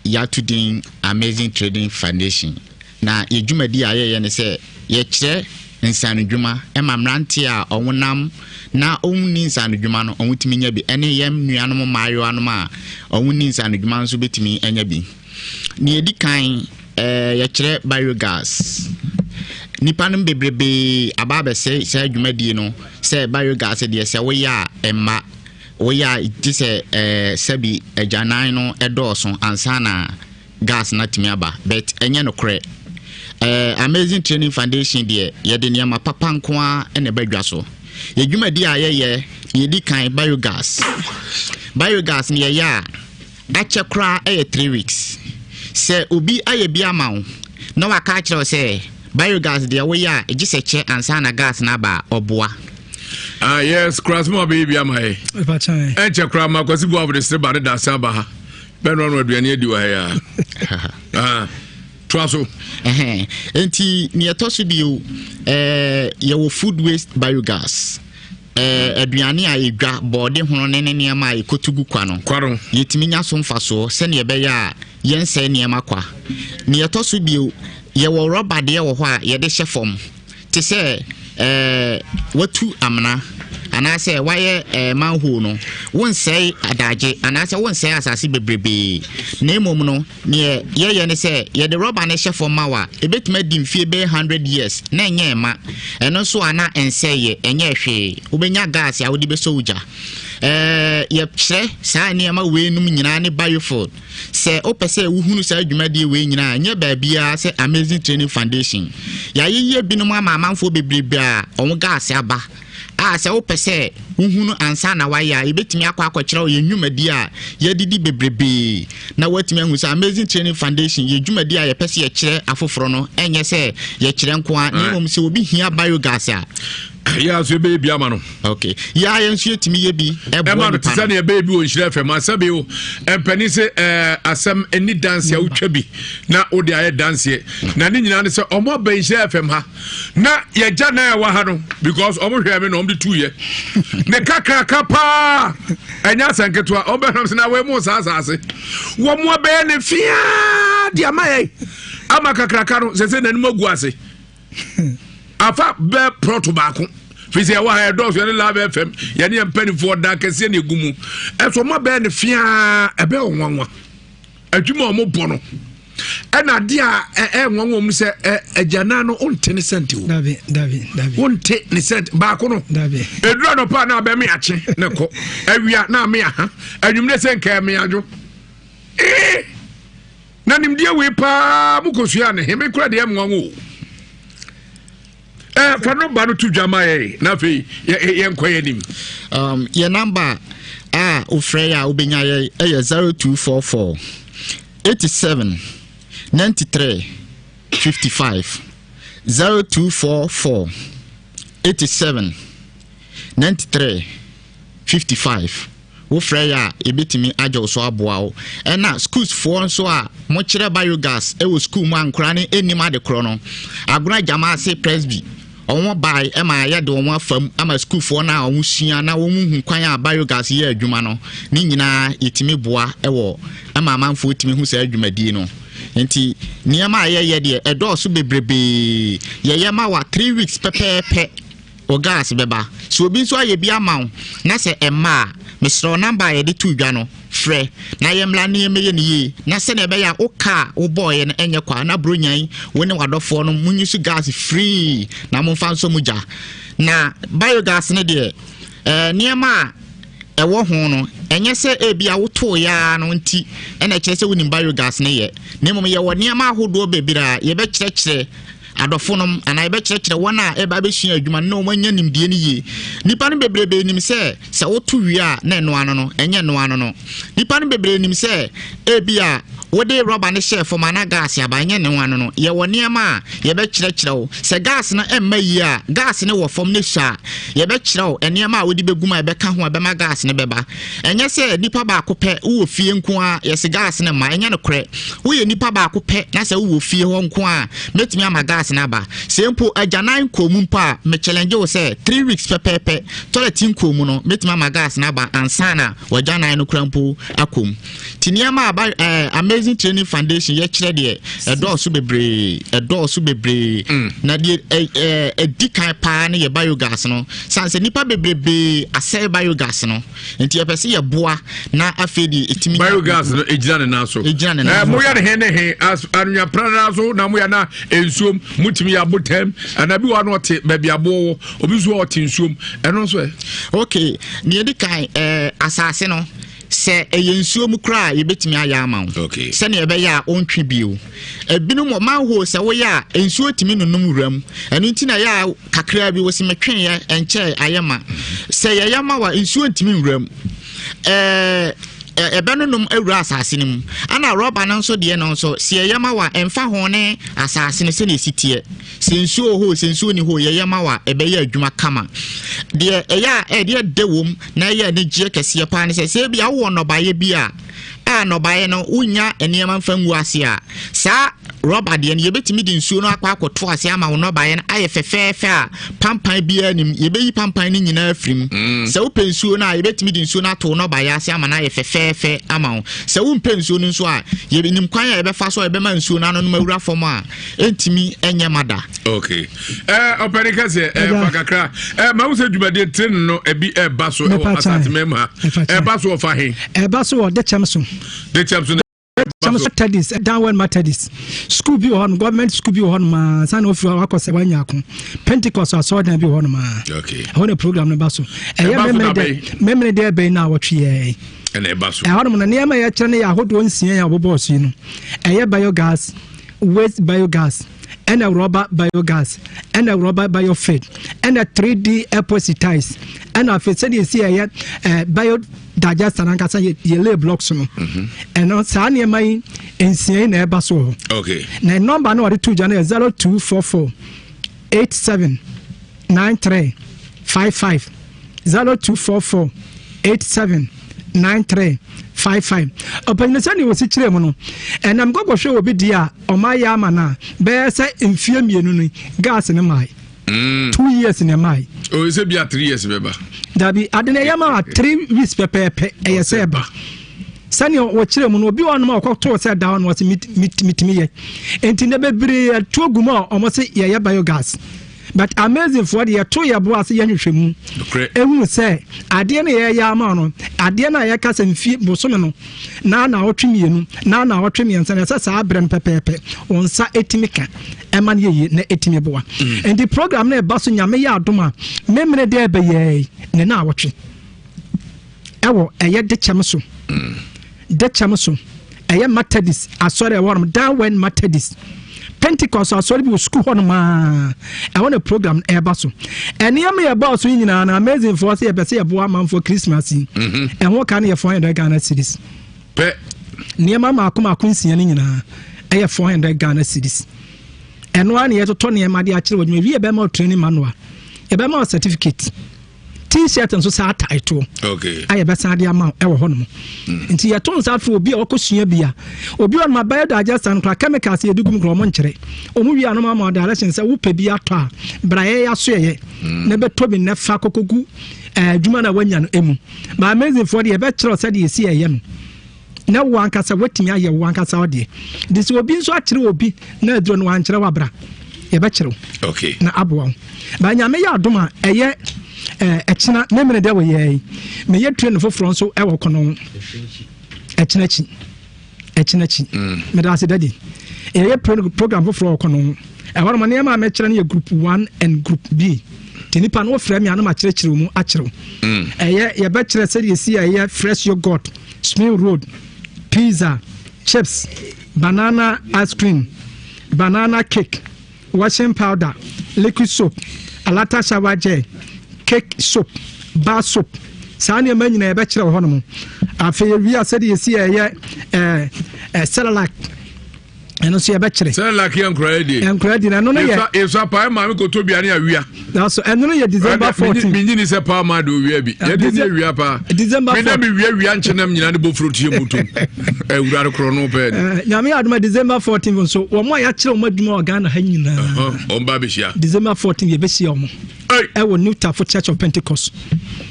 yɛato din Amazing Trading Foundation, na yɛn dwumadi a yɛyɛ ne sɛ yɛkyerɛ nsaanodwuma ma mmeranteɛ a wɔnam na wɔnni nsaanodwuma no wɔtumi nya bi, ɛne yɛn nuanom mmaayewa nom a wɔnni nsaanodwuma nso bɛtumi anya bi. Nea ɛdi kan, eh, yɛkyerɛ biogas. Nnipa no bebrebee aba abɛsɛe saa dwumadie no sɛ biogas deɛ sɛ woyɛ a ɛmma. Woyɛ a gye sɛ ɛɛ sɛbi agyanan no dɔɔso ansa na gas no atumi aba but ɛnyɛ nokorɛ. Ɛɛ Amazing Training Foundation deɛ yɛde nneɛma papa nko ara na ɛba dwa so. Yɛ dwumadi a yɛyɛ deɛ ɛdi kan biogas. Biogas no yɛyɛ a Akyɛ koraa ɛyɛ 3 weeks. Sɛ obi ayɛ bi ama wo na waka akyerɛ wo sɛ biogas deɛ woyɛ a gye sɛ kyɛ ansa na gas no aba a, ɔboa. Ah yes, kura sɛ ma bɛyɛ bi ama yɛ. Ɛnkyɛ koraa ma Kwasi Boafo de sereba ne dase aba ha. Bɛnoa no aduane adi wɔ ha yi a. Ah, toa so. Enti nea ɛtɔ so bio, eh, yɛwɔ food waste biogas. Eh, aduane a edwa, bɔɔde hono ne ne nneɛma a ekotu gu kwa no, yetumi nya so mfasoɔ sɛnea ɛbɛyɛ a yɛnsɛe nneɛma kwa. Nea ɛtɔ so bio, yɛwɔ rɔba deɛ wɔ hɔ a yɛde hyɛ fam, te sɛ eh, watu amena anaasɛ wayɛ eh, manhole no, wonsɛe adagye anaasɛ wonsɛe asase bebrebee, na mmom no, Neɛ yɛyɛ ne sɛ yɛde rɔba no hyɛ fam ma wo a, ɛbɛtumi adi mfie bɛyɛ 100 years na ɛnyɛɛ ma. Ɛno nso a na ɛnsɛeɛ, ɛnyɛɛ hwee. Wobɛnya gas a wode bɛsɔ wo gya. Ɛɛ, yɛkyerɛ saa nneɛma weinom nyinaa ne biofuel. Sɛ wopɛ sɛ wohunu saa dwumadie wei nyinaa a, ɛnyɛ baabiara sɛ Amazing Training Foundation. Yɛayeyɛ binom ama amanfoɔ bebrebe a wɔn gas aba. A Sɛ wopɛ sɛ wuhu no ansa na woayɛ a, yebetumi akɔ akɔkyerɛ wo yɛn nnwumadi a yɛadidi bebrebe na woatumi ahu sɛ Amazing Training Foundation, yɛn dwumadi a yɛpɛ sɛ yɛkyerɛ afoforo no nyɛ sɛ yɛkyerɛ nko ara, na mmom sɛ obi hia biogas a. Yɛ nso yɛbɛyɛ bi ama no. Ok, yɛ a yɛn nso yɛtumi yɛ bi ɛboa nipa no. Te sɛ nea ɛbɛyɛ bi wɔ Nhyira FM asɛbe o mpanin sɛ ɛɛ asɛm ɛni danseɛ a wotwa bi na wode ayɛ danseɛ na ne nyinaa ne sɛ ɔmo aba Nhyira FM ha na yɛgya nan ɛwɔ ha no because ɔmo hwɛ me na ɔmo de tu yɛ ne kakraka paa ɛnyɛ asɛn ketewa ɔmo bɛhwɛ sɛ na wɔn mu saa asaase wɔn mo abɛyɛ ne fiaa de ama yɛ ama kakraka no sɛ sɛ n'anim agu ase. afa bɛ prɔto baako fi sɛ ɛwɔ ha ɛdɔɔso yɛne love fm yɛne yɛn mpanimfoɔ da kɛseɛ na ɛgu mu ɛso ɔma bɛɛ no fiaa ɛbɛyɛ ɔnwanwa adwuma a ɔmo bɔ no ɛna adeɛ a ɛyɛ nwanwa mu sɛ agyanan no wonte ne sɛnte o wonte ne sɛnte baako no ɛduru anɔpa na abɛme akye ne kɔ awia na ame aha anwummerɛ sɛ nka ɛme adwo ee Na nimdeɛ wei paa mo kɔsua ne he? Me kora deɛ mmoa wo. Eh, fa nɔmba no to dwa ma yɛ na afei yɛnkɔ yɛ anim. Um, yɛ nɔmba a wofrɛ yɛ a wobɛnya yɛ ɛyɛ 0244 87 93 55 0244 87 93 55 Wofrɛ yɛ a, yɛbɛtumi agye wo so aboa wo. Ɛna schools foɔ nso a mokyerɛ biogas wɔ school mu a nkoraa no nnim ade korɔ no, Agona Gyama ase Presby, wɔn bae ma yɛde wɔn afa mu ama school foɔ no a wɔn sua na wɔn hu kwan a biogas yɛ adwuma no, ne nyinaa yɛtumi boa wɔ ma amanfoɔ tumi hu saa dwumadie no. Nti nneɛma a yɛyɛ deɛ ɛdɔɔso bebrebee. Yɛyɛ ma wa 3 weeks pɛpɛɛpɛ. Wo gas bɛba. Sɛ obi nso ayɛ bi ama wo na sɛ ɛmma a, mesrɛ wo number a yɛde too dwa no, frɛ na yɛmmra na yɛmmɛyɛ no yie na sɛdeɛ ɛbɛyɛ a wo ka a wobɔeɛ no ɛnyɛ kwa na Buronya yi wo ne w'adɔfoɔ no monyi so gas free na momfa nsɔ mo gya. Na biogas no deɛ, eh, nneɛma a ɛwɔ ho no, ɛnyɛ sɛ ebia wotooeɛ ara no nti ɛna ɛkyerɛ sɛ wonim biogas no yɛ, na mmom yɛwɔ nneɛma ahodoɔ bebree a yɛbɛkyerɛkyerɛ adɔfonom anaa yɛbɛkyerɛkyerɛ wɔn a ɛreba abɛsua adwuma no na wɔanya nimdeɛ no yie. Nnipa no bebrebe nim sɛ sɛ woto wie a na ɛno ano no, ɛnyɛ ɛno ano no. Nnipa no bebree nim sɛ ebi a wode rɔba no hyɛɛ fam anaa gaase aba, ɛnyɛ ɛno ano no. Yɛwɔ nneɛma a yɛbɛkyerɛkyerɛ wo. Sɛ gaase no mma yie a, gaase no wɔ fam no sua a, yɛbɛkyerɛ wo nneɛma a wode bɛgu mu a ɛbɛka ho a ɛbɛma gaase no bɛba. Ɛnyɛ sɛ nipa baako pɛ wowɔ fie nko ara yɛse gas no mma, ɛnyɛ nokorɛ. Woyɛ nipa baako pɛ na sɛ wowɔ fie hɔ nko ara a, mɛtumi ama gas no aba. Sɛ mpo agyanan nkɔɔ mu mpo a, me challenge wo sɛ three weeks pɛpɛɛpɛ, toilet nkɔɔ mu no, mɛtumi ama gas no aba ansa na w'agyanan no koraa mpo akɔ mu. Nti nneɛma a ba eh, Amazing Training Foundation yɛkyerɛ deɛ, ɛdɔɔso bebree, ɛdɔɔso bebree. Na deɛ ɛ, ɛ, ɛdi kan paa no yɛ biogas no. Sane sɛ nnipa bebrebee asɛe biogas no nti yɛpɛ sɛ yɛboa na afei deɛ ɛtumi biogas no ɛgyina ne nan so ɛgyina ne nan so moyɛ ne he ne he anwea prana so na moyɛ na nsuom motumi yɛ abotam anaa bi wɔ no ɔte baabi aboɔ wɔ obi nso ɔte nsuom ɛno nso ɛ ok nea ɛdi kan eh, asase no Sɛ ɛyɛ nsuo mu koraa a, yɛbɛtumi ayɛ ama wo sɛdeɛ ɛbɛyɛ a wontwe bio. Ebinom wɔ manhole sɛ woyɛ a nsuo tumi nonom wura mu. Ɛno nti na ɛyɛ a kakraa bi wosi metweeɛ ɛnkyɛe ayɛ ma. Sɛ yɛyɛ ma wa nsuo ntumi nwura mu. Ɛɛ ɛbɛnonom awura asase no mu. Ɛna rɔba no nso deɛ no nso sɛ yɛyɛ ma wa ɛmfa ho ne asase no sɛdeɛ ɛsi teɛ. Sɛ nsuo wɔ hɔ o, sɛ nsuo nni hɔ o, yɛyɛ ma wo a, ɛbɛyɛ adwuma kama. Deɛ ɛyɛ a ɛde ɛdɛ wom na ɛyɛ anigyeɛ kɛseɛ paa ne sɛ, sɛ ebia wowɔ nnɔbaeɛ bi a, a nnɔbaeɛ no wonnya nneɛma mfa ngu ase a, saa rɔba deɛ no yɛbɛtumi de nsuo no akɔ akɔto ase ama wo nnɔbaeɛ no ayɛ fɛfɛɛfɛ a pampan biara nim. Yɛbɛyi pampan no nyinaa afiri mu. Mm. Sɛ wopɛ nsuo no a, yɛbɛtumi de nsuo no ato wo nnɔbaeɛ ase ama no ayɛ fɛfɛɛfɛ ama wo. Sɛ wompɛ nsuo no nso a, yɛnim kwan a yɛbɛfa so a yɛbɛma nsuo no anonom awura fam a ɛntumi nyɛ ma da. okay ɛɛ ɔpɛni kɛseɛ ɛɛ fa kakra ɛɛ maa wusɛ dwumadie tire no ɛbi ɛɛba so ɛwɔ asante mɛmu ha ɛɛba so ɔfa he. ɛɛba so wɔ dekyɛm so. dekyɛm so. Dekyɛm so Methodist Downwell Methodist school bi wɔ hɔ nom government school bi wɔ hɔ nom aa sanni ofiri hɔ akɔ sɛ wanya ako Pentecost asɔrɔdan bi wɔ hɔ nom aa ɛhɔ na program no ba so ɛyɛ mɛmɛnɛ dɛ mɛmɛnɛ dɛ ɛbɛn na awɔtwe yɛ. Ɛna ɛba so. Ɛhɔ nom no nneɛma yɛkyerɛ no yɛ ahodoɔ nsia yɛ ɔbobɔɔ so yi no ɛyɛ biogas. waste biogas, ɛna rɔba biogas, ɛna rɔba biofeed, ɛna 3D epoxy tiles, ɛna afei sɛdeɛ ɛsi ɛyɛ eh, bio digester ankasa yɛ yɛ lay blocks no mhm. ɛno saa nneɛma yi nsia yi na ɛba so wɔ hɔ na nɔmba no wɔde to dwa no yɛ 0244 87 93. 55 0244 87 93 55. Ɔpanyin sɛnea wɔsi kyerɛ mu no, ɛnam kɔkɔhwɛ obi deɛ a ɔma ayɛ ama no a bɛyɛ sɛ mfeɛ mmienu no gas no mae. 2 years na ɛmae. O sɛ bi a 3 years bɛba. Dabi, ade na ɛyɛ ma 3 weeks pɛpɛɛpɛ ɛyɛ sɛ ɛba. Sɛnea wɔkyerɛ mu no, obi wɔ hɔnom a ɔkɔtoo sɛ da hɔ no wɔse metumi yɛ. Nti na bebree ɛto gu mu a ɔmo se yɛyɛ biogas, but amazing foɔ de yɛto yɛ bo ase yɛ nhwehwɛ mu ehunu sɛ adeɛ no yɛyɛ ama no, adeɛ no a yɛka sɛ mfie bosome no na naawɔtwe 2 na naawɔtwe 3 na ɛsɛ saa berɛ no pɛpɛɛpɛ wɔn nsa etumi ka ɛma no yɛyie na etumi boa. Nti program no ɛba so, Nyame yɛ adom a, memene deɛ ɛbɛyɛ ne naawɔtwe ɛwɔ ɛyɛ Dekyɛm so, Dekyɛm so ɛyɛ Methodist asɔre ɛwɔ nom, Darwin Methodist Pentecost asɔre bi wɔ sukuu hɔ nom a ɛwɔ na program no ɛreba so. Ɛnneɛma yɛ bɔɔ so yi nyinaa na amazing foɔ sɛ yɛpɛ sɛ yɛboa amanfoɔ Christmas yi, ɛho ka no yɛ 400 Ghana cedis pɛ. Nneɛma maako maako nsia no nyinaa ɛyɛ 400 Ghana cedis. Ɛno ara na yɛtotɔ nneɛma de akyerɛ wɔ adwuma wie. Yɛbɛma wo training manual, yɛbɛma wo certificate, T-shirt nso saa ataetoɔ a yɛbɛsan de ama ɛwɔ hɔ nom. Nti yɛto nsa afei obi a ɔkɔsua bi a obi a ɔnom biodigester no koraa, chemicals yɛde gu mu koraa ɔmo nkyerɛ ɔmo wie anom ama direction sɛ wopɛ bi atɔ a bra yɛyɛ aso yɛyɛ na bɛtɔ bi na fa kɔkɔgu adwuma no a wanya no emu. Ba amazing foɔ deɛ, yɛbɛkyerɛw sɛdeɛ yɛsi ɛyɛ no na wo ankasa watumi ayɛ wo ankasa ɔdeɛ de sɛ obi nso akyerɛ obi na aduro no wankyerɛ wabra, yɛbɛkyerɛw na aboa wo. Ba Nyame yɛ adom a, ɛyɛ ɛkyena memene dɛ wɔyɛ yi, meyɛ train foforɔ nso ɛwɔ kɔnɔ ɛkyena akyi, ɛkyena akyi. Meda ase daddy. Yɛyɛ program foforɔ wɔ kɔnɔ ɛhɔ nom. Nneɛma a mɛkyerɛ no yɛ group one and group B, nti nipa no wofrɛ me a na makyerɛkyerɛ mu akyerɛw. Ɛyɛ yɛbɛkyerɛ sɛdeɛ ɛsi ɛyɛ fresh yogurt, spring roll, pizza, chips, banana ice cream, banana cake, washing powder, liquid soap, alata shower gel, cake soap, bar soap. Saa nneɛma nyinaa yɛbɛkyerɛ wɔ hɔnom. Afei ewie a, sɛdeɛ yɛsi ɛyɛ ɛɛ ɛɛ Cerelac, ɛno nso yɛbɛkyerɛ. Cerelac yɛ nkura di. Nkura di na ɛno no yɛ. Yɛsɔ paa maame koto bia ne awia. Nanso ɛno no yɛ December 14. Mi nyini sɛ paa maa de owia bi. Yɛde ne awia paa. December 14. Mi na mi wia wia nkyenam nyinaa ne bofuro tie mu tum. Awura no korɔ no pɛɛ ni. Nyame adoma, December 14 nso, wɔn a yɛakyerɛ wɔn adwuma wɔ Ghana ha nyinaa. Wɔn ba bɛhyia. December 14 yɛbɛhyia wɔn. Ɛwɔ New Tafo Church of Pentecost.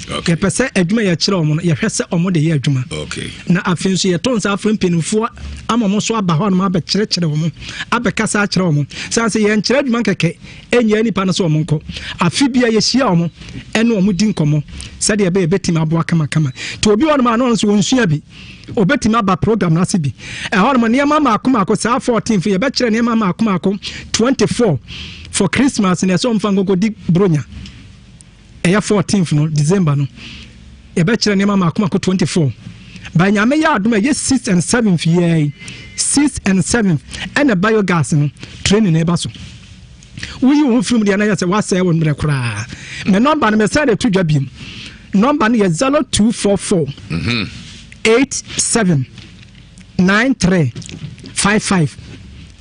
Yɛpɛ sɛ adwuma yɛkyerɛ wɔn no, yɛhwɛ sɛ wɔn de yɛ adwuma. Na afei nso yɛto nsa afrɛ mpanimfoɔ ama wɔn nso aba hɔ anum abɛkyerɛkyerɛ wɔn, abɛkasa akyerɛ wɔn. San sɛ yɛnkyerɛ adwuma nkɛkɛ ɛnyɛ nipa no sɛ wɔn nkɔ. Afe bia yɛhyia wɔn ɛne wɔn di nkɔmmɔ sɛdeɛ ɛbɛyɛ bɛtumi aboa kamakama. Nti obi wɔ nom a no nso wɔnsua bi, obɛtumi aba program no ase bi. Ɛhɔ nom nneɛma maako maako saa 14 fo yɛbɛkyerɛ nneɛma maako maako 24 for Christmas na ɛsɛ ɔmfa nkɔkɔ di bronya. Ɛyɛ 14th no, December no, yɛbɛkyerɛ nneɛma maako maako 24. Ba Nyame yɛ adom a, ɛyɛ 6 and 7th yɛ yi, 6 and 7 ɛna biogas no training na ɛba so. Woyi wo ho firi mu deɛ na yɛ sɛ woasɛe wo mmerɛ koraa. Me number no, mesɛ de to dwa biem, number no yɛ 0244 87 93 55,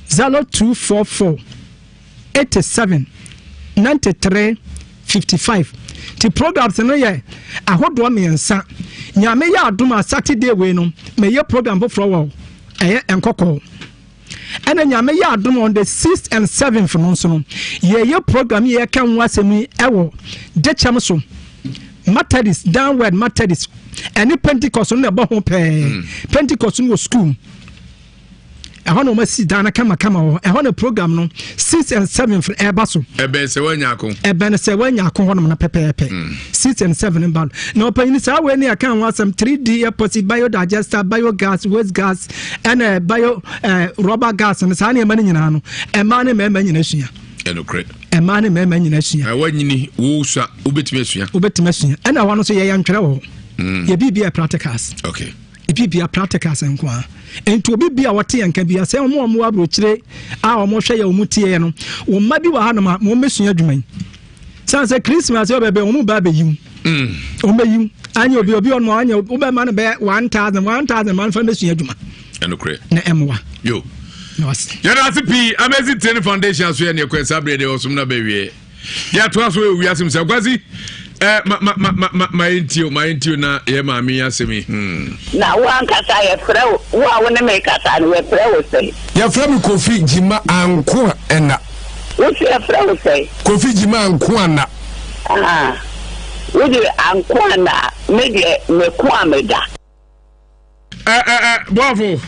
0244 87 93 55. Nti programs no yɛ ahodoɔ mmiɛnsa. Nyame yɛ adom a, Saturday wei no mɛyɛ program foforɔ wɔ ɛyɛ Nkɔkɔɔ, ɛna Nyame yɛ adom, on the 6th and 7th no nso no yɛyɛ program yi yɛka ho asɛm yi ɛwɔ Dekyɛm so Methodist, Downward Methodist ɛne Pentecost no na ɛbɔ ho pɛɛ. Pentecost no wɔ school ɛhɔ na wɔn asi dan no kamakama wɔ ɛhɔ na program no 6 and 7 ɛreba so. Ɛbɛn sɛ wɔanya ako. Ɛbɛn sɛ wɔanya ako hɔnom no pɛpɛɛpɛ. 6 and 7 ba no na ɔpanyin saa wei ne ɛka ho asɛm, 3D epoxy, biodigester, biogas, waste gas ɛna bio rubber gas no. Saa nneɛma no nyinaa no, mmaa ne mmarima nyinaa sua. Ɛnokorɛ. Mmaa ne mmarima nyinaa sua. Wanyini wo sua, wobɛtumi asua. Wobɛtumi asua, ɛna hɔ no nso yɛyɛ ntwerɛ wɔ hɔ. Yɛ biribi yɛ practicals. Ebi bia practicals nko a. Nti obi bi a wɔte yɛn nka bi sɛ wɔn a wɔn aburokyire a wɔn hwɛ yɛ wɔn tie yɛ no, wɔn mma bi wɔ hanom a wɔn bɛsua adwuma yi san sɛ Christmas yɛ ɔbɛbɛ wɔn ba abɛyiw wɔn bɛyiw anya obi obi ɔno anya wobɛma no bɛyɛ 1000 1000 ma no fa bɛsua adwuma. Ɛnokorɛ. Na ɛmmoa. Yo. Na wase. Yɛda ase pii. Amazing Training Foundation aso yɛ neɛ kwan saa berɛ deɛ ɔsom no bɛwie. Yɛatoa so wɔ wiase mu sɛ Kwasi. Eh, ma ma ma ma ma ma yɛntio ma yɛntio na yɛ maame yi asɛm yi. Hmm. Na wo ankasa yɛfrɛ wo, wo a wo ne me kasa no, yɛfrɛ wo sɛn? Yɛfrɛ me Kofi Gyima Ankoa Ɛna. Wo se yɛfrɛ wo sɛn? Kofi Gyima Ankoa Na. Ah, wo de Ankoa Na, me deɛ meko a meda. Ɛ ɛ ɛ boafo.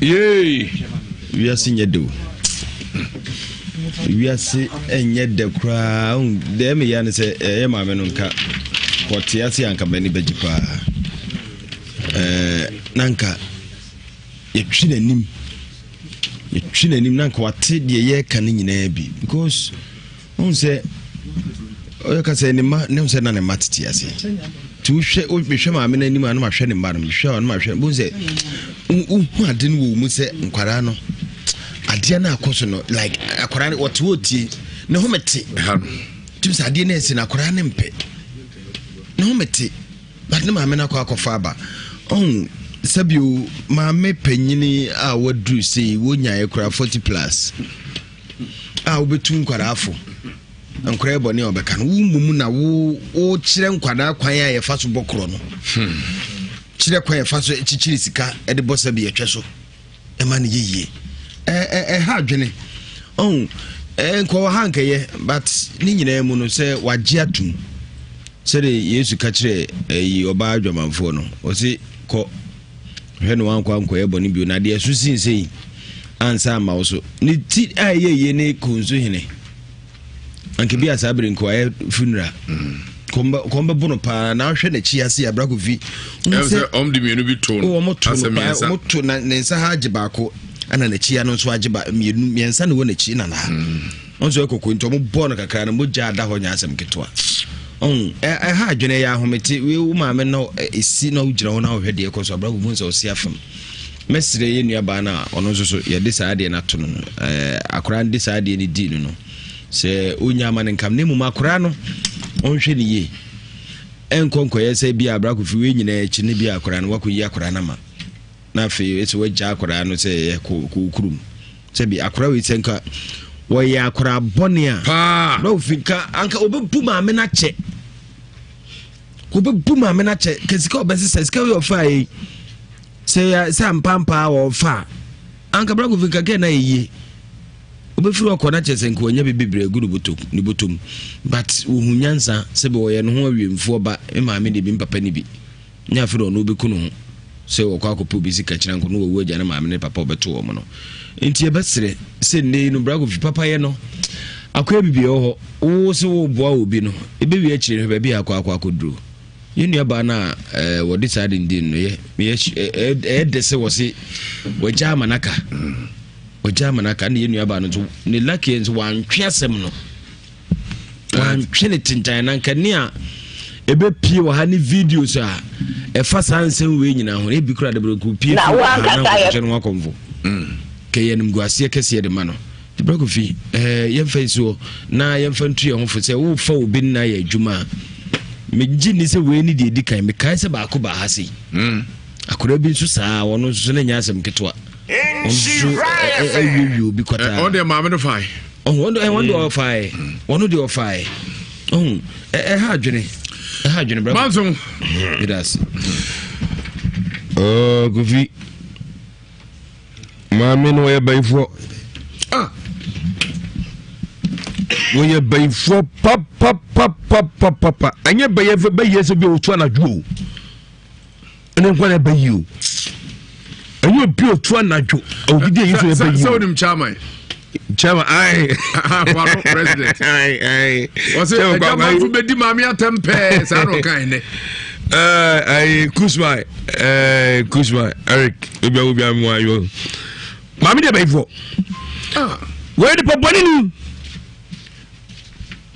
Yee. Wiase nyɛ dɛ o. Wiase nyɛ dɛ koraa. Deɛ meya ne sɛ ɛyɛ maame no nka kɔte ase anka m'ani bɛgye paa. Ɛɛ na nka yɛtwi n'anim yɛtwi n'anim na nka wate deɛ yɛreka no nyinaa bi because Wohu sɛ ɔyɛ ka sɛ ne mma ne sɛ na ne mma tete ase nti wohwɛ mehwɛ maame no anim a na mahwɛ ne mma no mehwɛ a na mahwɛ bohu sɛ wohu ade no wɔ mu sɛ nkwadaa no adeɛ no akɔ so no like akwadaa no wɔte hɔ tie ne ho mete tumi sɛ adeɛ no asi no akwadaa no mpɛ ne ho mete but ne maame no akɔ akɔfa aba ɔhu sɛbio maame panyini a waduru sei wɔnyaeɛ koraa 40 plus a wobɛtu nkwadaa fo nkwadaa bɔne a wɔbɛka no wo mmom na wo wokyerɛ nkwadaa kwan a yɛfa so bɔ korɔ no hmm. kyerɛ kwan yɛfa so kyikyiri sika de bɔ sɛ bi yɛtwɛ so ɛma no yɛyie ɛha adwene ɔhu nkɔwɔ ha nkɛyɛ but ne nyinaa mu no sɛ wagye atom sɛde yesu ka kyerɛ ɛyi ɔbaa adwamanfoɔ no ɔse kɔ Hwɛ na wankɔ ankɔyɛ bɔne bio, na deɛ ɛso sin sei ansa amma wo so. Ne ti a ɛyɛ yie ne konso hene. Anka bi a saa bere nko ayɛ funeral. Mm. Kɔm bɛbo no paa na ahwɛ n'akyi ase abira kofi. Sɛ ɔm de mmienu bi to no. Wɔn to no paa wɔn to na ne nsa ha agye baako ɛna n'akyi ano nso agye ba mmienu mmiɛnsa na ɛwɔ n'akyi na na ha. Mm. Wɔn nso ɛkɔkɔ nti wɔn bɔɔ no kakra no mogya ada hɔ nyɛ asɛm ketewa. Ɔn ɛha adwene ɛyɛ ahomete wei wo maame na ɛsi na wogyina hɔ na wohwɛ deɛ ɛkɔ so abira wohu sɛ ɔsi afam. Mɛsrɛ yɛ nua baa no a ɔno nso so yɛde saa adeɛ no ato no no ɛɛ akwaraa no de saa adeɛ no dii no no sɛ ɔnya ama no nkam na mmom akwaraa no ɔnhwɛ ne yie ɛnkɔ nkɔyɛ sɛ bi a abira kofi wei nyinaa akyi ne bi a akwaraa no wakɔyi akwaraa no ama. Na afei ese wagya akwadaa no sɛ yɛ kɔ kɔ kurom sɛbi akwadaa wei sɛ nka wɔyɛ akwadaa bɔne a paa na ofi nka anka obebu maame no akyɛ obebu maame no akyɛ ka sika ɔbɛsesa sika wei ɔfa yi sɛ yɛ sɛ ampampaa wɔfa anka bra kofi nka kɛ na yɛ obɛfiri ɔkɔ no akyɛ sɛ nka wanya bi bebree agu ne bɔtɔm but wɔhu nyansa sɛ bɛ wɔyɛ no ho awiemfoɔ ba me maame de bi mpapa ne bi Nyɛ afei na ɔno ɔbɛku ne ho sɛ ɔkɔ akɔpɛ obi sika kyena nko na wawu agya ne maame ne papa ɔbɛto wɔn no. Nti yɛbɛsrɛ sɛ nnɛ yi no bra kofi papayɛ no akɔyɛ bibi wɔ hɔ wo sɛ woboa obi no ɛbɛwie akyire no baabi a akɔ akɔ akɔduro. Yɛn nuabaa no a eh, wɔde saa denden no yɛ ɛyɛ dɛ sɛ wɔse wɔagya ama no aka wɔagya ama no aka ne yɛn nuabaa no nso ne lucky nso wantwe asɛm no wantwe ne tentan na nka nea ɛbɛpie wɔ ha ne videos a ɛfa saa nsɛm wei nyinaa ho ebi kora de berɛku pie fi ha na nkɔhyɛ no ho akɔmfo mm. kɛyɛ animguaseɛ kɛseɛ de ma no nti berɛ kofi eh, yɛmfa nsuo na yɛmfa ntu yɛn ho fo sɛ wofa obi nna yɛ adwuma a megye nni sɛ wei ne deɛ ɛdi kan mekae sɛ baako baa ha sei mm. akwadaa bi nso saa ɔno nso so na nyɛ asɛm ketewa ɔno nso awiewie obi kwataa ɔno deɛ maame no fae ɔno deɛ mm. ɔfae ɔno deɛ ɔfae ɔho ɛha adwene ɛha adwene brɛ manso meda ase kofi maame no ɔyɛ bayifoɔ ah wɔyɛ bayifoɔ papapapapapa ɛnyɛ bɛyɛ bɛyɛ sɛ bi a wɔtu anadwo o ɛne nkwa na ɛbɛ yi o ɛnyɛ obi otu anadwo obi di eyi so ɛbɛ yi o sɛ onim chairman chairman ayi wano president ayi ayi wɔsɛ ɛgya manfo bɛ di maame atɛm pɛɛ saa na ɔka ɛnɛ ayi kusman ɛɛ kusman eric obi a obi a mu ayi maame de bɛ yi fɔ wɔyɛ nipa bɔnni ni.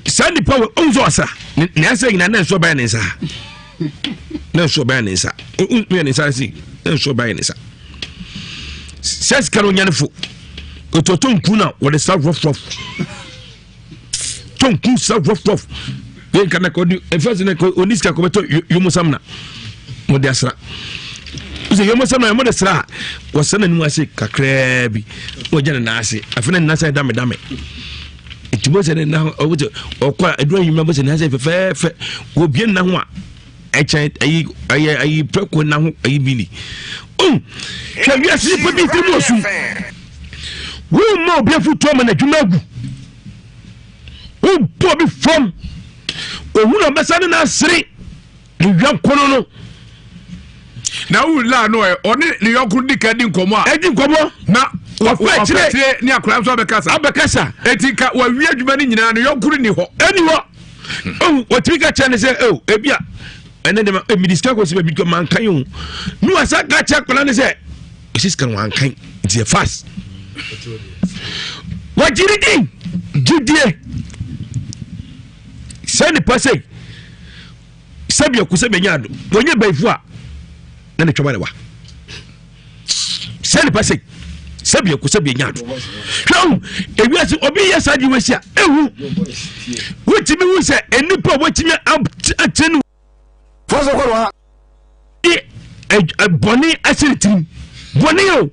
Saa nipa wɔ ɔn sɛ ɔsa ne asa nyinaa na nsuo bɛyɛ ne nsa na nsuo bɛyɛ ne nsa yɛ ne nsa si na nsuo bɛyɛ ne nsa sɛ sika no onyane fo ototo nku na wɔde sa rough rough to nku sa rough rough yɛ nka na kɔdi efa si na kɔ oni sika kɔbɛtɔ yomo samina wɔde asra sɛ yomo samina wɔde sra a wɔsɛ n'anim ase kakraa bi wɔgya ne nan ase afei na ne nan ase dame dame. Nti mo sɛ ne nna ho ɔmo sɛ ɔkɔ a ɛduru anwummerɛ mo sɛ ne ha sɛ fɛfɛɛfɛ wɔbie nna ho a ɛkyɛn ayi ɛyɛ ayi prɛko nna ho ayi bi ni. Um hwɛ wiase nipa bi tiri mu osu. Wɔn mma obi afutuo ama n'adwuma agu. Wɔn bɔ obi fam. Ohun ɔbɛsa ne n'asere. Ne yɔnko no no. Na wo la no ɛ ɔne ne yɔnko di ka di nkɔmɔ a. Ɛdi nkɔmɔ. Na wɔfɛ akyire ne akwadaa nso abɛkasa. Abɛkasa. Eti nka wɔawie adwuma no nyinaa ne yɔnko no ni hɔ. Ɛni hɔ. Ɔhu wɔtumi ka kyerɛ ne sɛ ɛo ebi a ɛnɛ de ma mede sika kɔsi baabi kɔ mankan o. Ne wasa ka kyerɛ akwadaa no sɛ ɛsi sika no wankan nti yɛ fast. Wɔgyere din gyidie sɛ nipa sɛ sɛbi ɛko sɛ bɛnya ado wɔnyɛ bɛyifo a na ne twɛma ne wa sɛ nipa sɛ sɛbi ɛko sɛ bɛnya ado hwɛ o ewiase obi yɛ saa de wasi a ehu wotumi hu sɛ nnipa a wɔatumi akyɛ no bɔne ahyɛ ne tirim bɔne o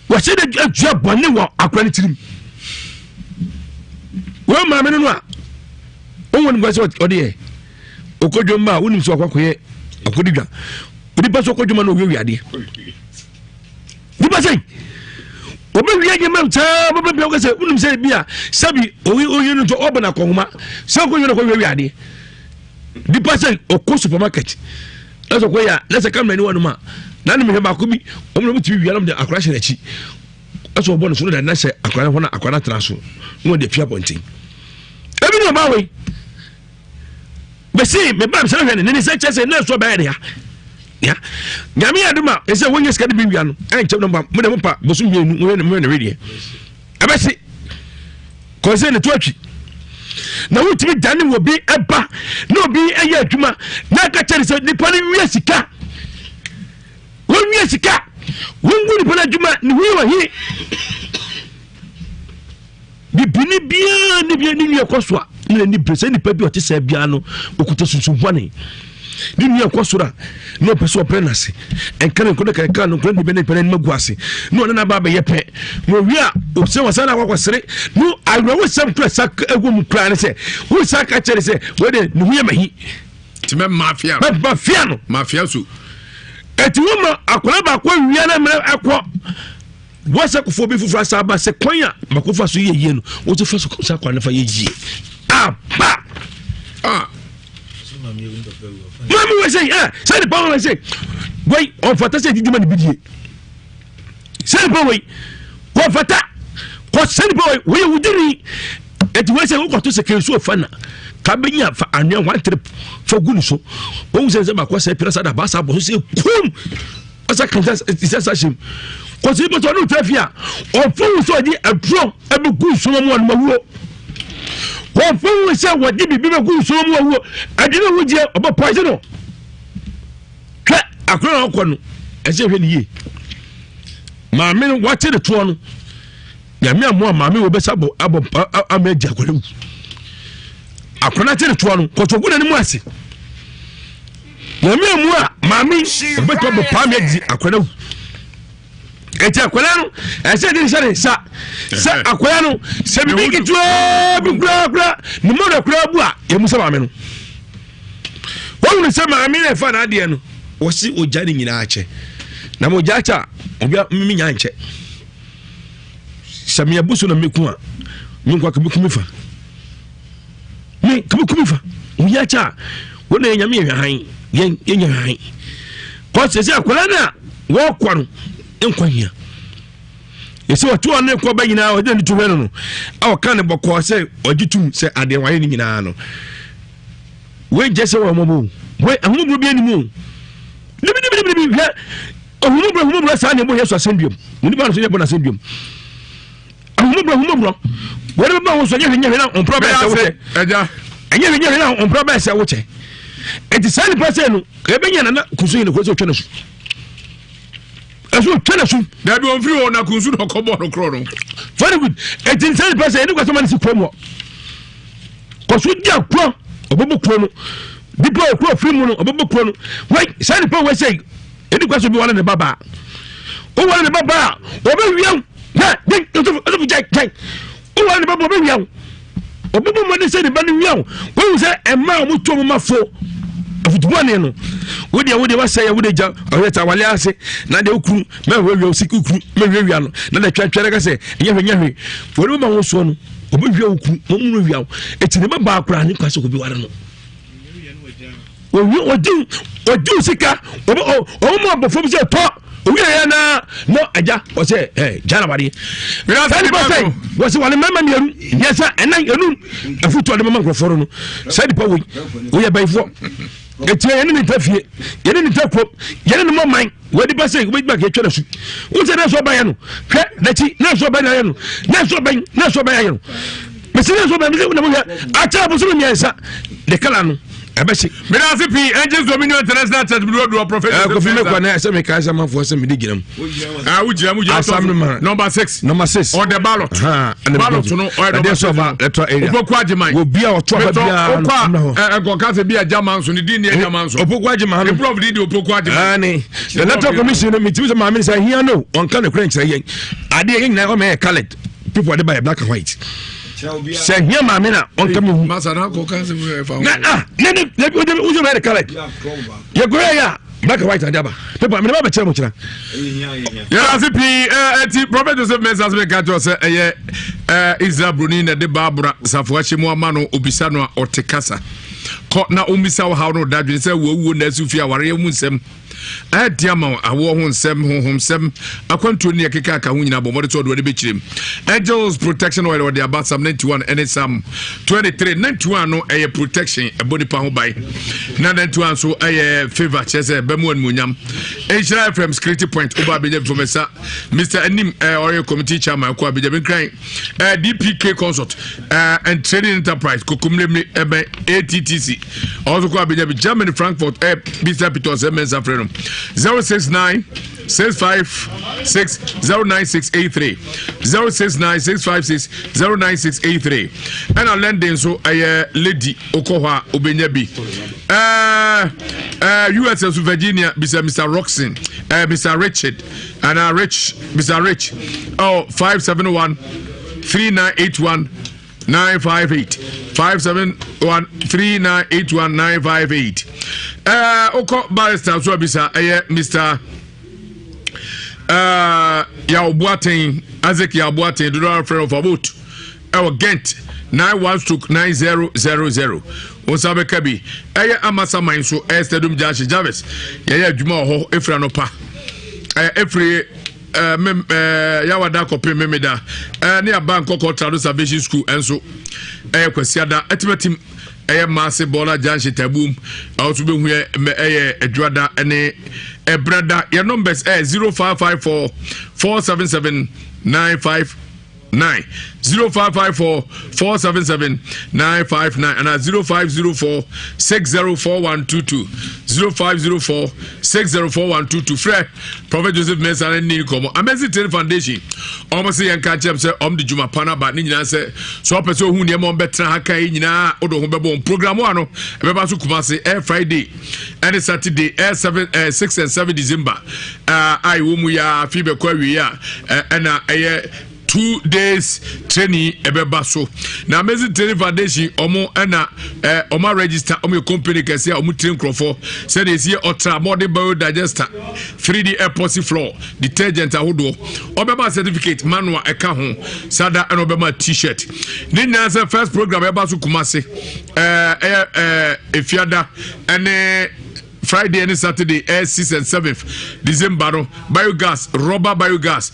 wɔhyɛ de adua bɔne wɔ akora ne tirim wɔn maame no no a wɔn wɔn sɛ ɔde yɛ ɔkɔdwom ma a wonim sɛ ɔkɔ akɔyɛ akɔdi dwa onipa sɛ ɔkɔdwom ma na ɔwie wiadeɛ nipa sɛ wɔbɛwie nneɛma mu saa bɛbɛbia wokɛ sɛ wonim sɛ bi a sɛbi oyi no nso ɔbɛ no akɔnhoma sɛ ɔkɔwie no kɔwie wiadeɛ nipa sɛ ɔkɔ supermarket na sɛ ɔkɔyɛ a na sɛ kamera ni wɔnom a na ne mehwɛ baako bi wɔn na wɔtumi wia na wɔde akora hyɛ n'akyi ɛsɛ ɔbɔ ne so no da na sɛ akora no hɔ na akora no atena so na wɔde apia abɔnten ebi ne ɔbaa wei bɛsi meba mesɛ hwɛ ne ne sɛ kyɛ sɛ na ɛso ɔbɛyɛ ne ya ya nyame yɛ adom a ɛsɛ wɔnyɛ sika de bi wia no ɛnkyɛm no mpa mo de mo pa bosom mmienu mo yɛ ne wedeɛ ɛbɛsi kɔsɛ ne to atwi na wotumi dane wɔ bi ɛba na obi ɛyɛ adwuma na aka kyerɛ sɛ nipa no wia sika wɔnwia sika wɔngu nipa no adwuma ne ho yɛ wahe bibini biara ne bia ne nua kɔ so a ne n'ani bere sɛ nipa bi ɔte sɛ biara no okuta sunsun bɔne ne nua kɔ soro a na ɔpɛ sɛ ɔbrɛ n'ase ɛnka ne nkɔdɔ kɛkɛ no nkɔdɔ ne bɛ ne pɛ n'anim agu ase na ɔne n'aba abɛyɛ pɛ na owie a ɔsɛ wɔsan na akɔkɔ sere no awerɛwosɛm kura sa ɛwɔ mu kura ne sɛ wosa ka kyerɛ sɛ wɔde ne ho yɛ mahi nti mɛ mafia mɛ mafia no mafia so ɛti wo ma akwadaa baako awia na mmerɛ ɛkɔ wɔsɛ kofoɔ bi foforɔ asa aba sɛ kwan a mako fa so yɛ yie no wotu fa so sa kwan no fa yɛ yie aba ah maame wɔ sɛ ɛ sɛ nipa wɔ sɛ wei ɔnfata sɛ didi ma ne bi die sɛ nipa wei wɔnfata kɔ sɛ nipa wei wɔyɛ wudini eti wei sɛ wokɔto sɛ kɛnsuo fa na kabenya fa anwea one trip fa gu ne so wɔn sɛ sɛ baako sɛ pira sa da baasa abɔ so sɛ kum ɔsɛ kansa sɛ sa hyɛm kɔsi nipa sɛ ɔne ɔtwa fi a ɔfo wo sɛ ɔde aduro ɛbɛgu nsuo mu ɔnom awuo wɔfo wo sɛ wɔde biribi bɛgu nsuo mu awuo adwene wo gyeɛ ɔbɛ pɔise no hwɛ akora na ɔkɔ no ɛsɛ hwɛ ne yie maame no wate ne toɔ no nyame amoa maame wɔ bɛsa abɔ abɔ ama agya akora wu akora no ate ne toɔ no kɔtɔgu n'anim ase Nyame amu a maame ɔbɛtɔ bɔ paa mi adi akwadaa wu eti akwadaa no ɛsɛ de nhyɛ ne nsa sɛ akwadaa no sɛ bibi ketewa bi kura kura ne mu na kura bu a yɛmu sɛ maame no wɔn mu sɛ maame na ɛfa n'adeɛ no wɔsi ogya ne nyinaa kyɛ na mo ogya kyɛ a obi a mi nya nkyɛ sɛ mi abu so na mi ku a mi nkwa mi ku mi fa. Me kumi fa ohia kyɛ a wɔn na nyame yɛ hwan yɛn yɛnyɛ hwan kɔsɛ sɛ akwadaa no a wɔrekɔ no nkwa hia yɛsɛ wɔte wɔn ne kɔ ba nyinaa ɔde ne to hwɛ no no a ɔka ne bɔkɔɔ sɛ ɔgye tum sɛ adeɛ wɔayɛ no nyinaa no wɔnkyɛ sɛ wɔn mmɔbɔ wɔn ahomɔborɔ bi anim o dibidibidibidi hwɛ ahomɔborɔ ahomɔborɔ saa na ɛbɔ yɛ so asɛnduam onipa no so yɛ bɔ no asɛnduam Ahummɔborɔ ahummɔborɔ wɔde bɛba wo so ɛnyɛ hwɛ nyɛ hwɛ na ɔmpra bɛyɛ sɛ wokyɛ ɛnyɛ hwɛ nyɛ hwɛ na ɔmpra bɛyɛ sɛ wokyɛ ɛnti saa nipa sɛ no ɛbɛnya nana kunsu yɛ no kuro sɛ ɔtwa no so ɛso ɔtwa no so dabi ɔmfiri hɔ na kunsu na ɔkɔbɔ no korɔ no very good ɛnti saa nipa sɛ ɛne kwasɛ ma no si kurom hɔ kɔso di akorɔ ɔbɛbɔ kuro no nipa ɔkuro firi mu no ɔbɛbɔ kuro no wei saa nipa wei sɛ ɛni kwa so bi wale ne ba baa wowale ne ba baa ɔbɛwia hwɛ den ɔsofo gyae gyae. Wowɔ ne ba bɔ ɔbɛwia wo. Ɔbɛbɔ mmɔden sɛ ne ba no wia wo. Wohu sɛ ɛma a wɔtu wɔn ma fo afutubɔne no. Wodeɛ wodeɛ wasɛ yɛ wodeɛ gya ɔyɛ ta wale ase na deɛ wokunu mɛhwɛwia wo siki kunu mɛhwɛwia no na deɛ twɛtwɛrɛ ka sɛ ɛnyɛ hwɛ nyɛ hwɛ wɔde bɛma wo soɔ no ɔbɛwia wo kunu wɔn mu no wia wo eti ne ba baa koraa ne kwa sɛ obi ware no. Owi ɔgye ɔgye wo sika ɔbɛ ɔ ɔmo ma bɔ fam sɛ tɔ owi yɛ na na agya ɔsɛ ɛ gya na wadeɛ. Saa nipa sɛ wɔsi wɔne mmarima mmienu mmiɛnsa ɛnan enum afutu ɔde mama nkurɔfoɔ no saa nipa wei woyɛ bɛyifoɔ etia yɛne ne nta fie yɛne ne nta kurom yɛne ne mɔ man. Wɔde ba sɛ wobɛtumi aka atwa no asu. Wo sɛ nɛɛso ɔbɛyɛ no hwɛ n'akyi nɛɛso ɔbɛn ayɛ no nɛɛso ɔbɛn nɛɛso ɔbɛn ayɛ no mesi nɛɛso ɔbɛn mesi na mohwɛ akyɛ abosom mmiɛnsa de kala no ɛbɛhye. Meda ase pii Angels Dominion International Church mi duo Prophet. Ɛɛ Kofi mekɔ na ɛsɛ meka sɛ manfoɔ sɛ mede gyina mu. Ah, wo gyina mu gyina Assembly man. Number 6. Number 6. On the ballot. Ha, ballot no ɔyɛ number 6. Electoral area. Opoku Agyeman. Obi a ɔtɔ aba biara no. Okɔ a ɛkɔ kasa bi a German so ne din ne German so. Opoku Agyeman no. Eprof din de Opoku Agyeman. Ani. The electoral commission no mitimi sɛ maame sɛ hia no ɔnka no kura nkyerɛ yɛn. Adeɛ yɛn nyinaa ɔmɛ yɛ colored. People de ba yɛ black and white. Sɛ hia maame na ɔnka mi hu. Masa na akɔ kansa mu yɛ fa ho. Na ah ne ne ne ne ne ne colored. Yɛ kura yɛ a black and white ade aba paper mene ba bɛkyerɛ mo kyerɛ. Yɛda ase pii ɛti Prophet Joseph Mensah sɛ meka kyerɛ sɛ ɛyɛ Israel broni na ɛde Baabura safo ahyɛ mu ama no obisa no a ɔte kasa kɔ na ɔmmisa wo haw no dadwene sɛ wɔawuo na asi fie awareɛ mu nsɛm ɛde ama wo awoɔ ho nsɛm honhom nsɛm akwantuo ne ɛkeka aka ho nyinaa bɔ mmɔde sɛ ɔde wɔde bɛkyerɛ mu Angels protection oil ɔde aba Psalm 91 ɛne Psalm 23 91 no ɛyɛ protection ɛbɔ nipa ho ban na 91 nso ɛyɛ favor kyerɛ sɛ ɛbɛmu animuonyam Nhyira FM security point woba abɛnya bi fɔmɛsa Mr Anim ɔyɛ committee chairman kɔ abɛnya bi nkran DPK consult and trading enterprise kokomlemle ɛbɛn ATTC ɔnso kɔ abɛnya bi Germany Frankfurt Mr Peter ɔsɛ mɛnsa frɛ no 069 656 09683 069 656 09683 ɛna London nso ɛyɛ lady wokɔ hɔ a wobɛnya bi ɛɛ ɛɛ US nso Virginia bisa Mr Roxon ɛɛ Mr Richard ɛna Rich Mr Rich oh 571 3981 958 571 3981 958 ɛɛ wokɔ barrister nso abisa ɛyɛ Mr ɛɛ Yaw Boateng Isaac Yaw Boateng dodoɔ ara frɛ no Fabot ɛwɔ Ghent 91 stroke 9000 wo nsa bɛka bi ɛyɛ amasaman nso ɛyɛ stadium junction Jarvis yɛyɛ adwuma wɔ hɔ ɛfiri anɔpa ɛɛ ɛfiri ɛɛ mem ɛɛ yawada kɔpem memeda ɛɛ ne aba nkɔkɔ trado salvation school ɛnso ɛyɛ kwasiada ɛtimatim ɛyɛ maase bɔɔla junction tabuom ɛwɔ nso bɛhu yɛ mɛ ɛyɛ adwuada ɛne ɛbrada yɛ numbers ɛyɛ 0554 477 95 9 0554 477 959 anaa 0504 604122 0504 604122 frɛ Prophet Joseph Mensah ne ne nkɔmmɔ Amazing Training Foundation ɔmo se yɛn ka kyerɛm sɛ ɔmo de dwuma pa no aba ne nyinaa sɛ sɛ ɔpɛ sɛ ohun nneɛma ɔmo bɛtena ha kan yi nyinaa wode ho bɛbɔ wɔn program ano ɛbɛba so Kumase ɛyɛ Friday ɛne Saturday ɛyɛ 7 ɛɛ 6 and 7 December a ɛwɔ mu yɛ afi bɛkɔ awie a ɛna ɛyɛ 2 days training ɛbɛba so na Amazing Training Foundation ɔmo ɛna ɛ ɔmo register ɔmo yɛ company kɛse a ɔmo train nkurɔfoɔ sɛdeɛ esi yɛ ultra modern biodigester 3D epoxy floor detergent ahodoɔ ɔbɛma certificate manual ɛka ho sada ɛna ɔbɛma t-shirt ne nyinaa sɛ first program ɛba so Kumase ɛɛ ɛyɛ ɛɛ efiada ɛne Friday and Saturday, 6 and 7th December no, biogas, rubber biogas,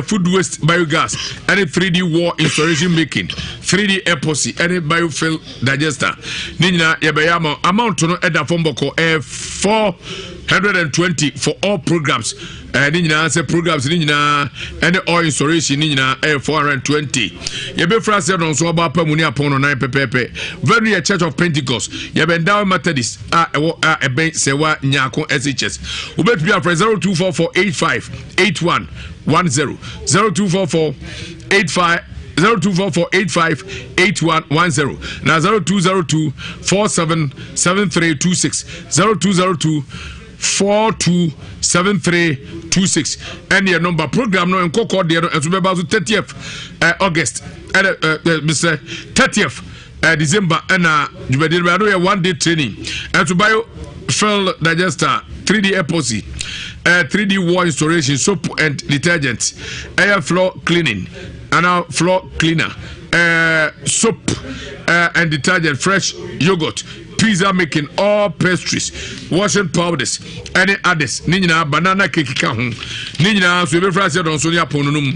food waste biogas, any 3D wall installation making, 3D epoxy, any biofill digester. Ne nyinaa yɛbɛyɛ ama amount no ɛda fam bɔkɔ ɛyɛ 420 for all programs. Ne nyinaa sɛ programs ne nyinaa ɛne all installation ne nyinaa ɛyɛ 420. Yɛbɛfira sɛ no nso ɔba apa mu ne apɔn no nan pɛpɛɛpɛ. Venue yɛ Church of Pentecost. Yɛbɛn Dawe Methodist a ɛwɔ a ɛbɛn Sɛwa Nyako SHS. Wobɛtumi afrɛ 0244 85 81 10 0244 85 0244 85 81 10 na 0202 47 7326 0202 42 73. 26 ɛne yɛ nɔmba. Program no nkɔkɔɔ deɛ no ɛnso bɛba so 30th eh, August ɛna eh, eh, mesrɛ 30th eh, December ɛna dwumadie no bɛyɛ no yɛ one day training ɛnso bio fill digester 3D epoxy eh, 3D wall installation soap and detergent ɛyɛ floor cleaning ana floor cleaner eh, soap eh, and detergent fresh yogurt pizza making all pastries washing powders ɛne others ne nyinaa banana cake ka ho ne nyinaa nso ebɛfra aseɛ dɔnso ne apɔn no no mu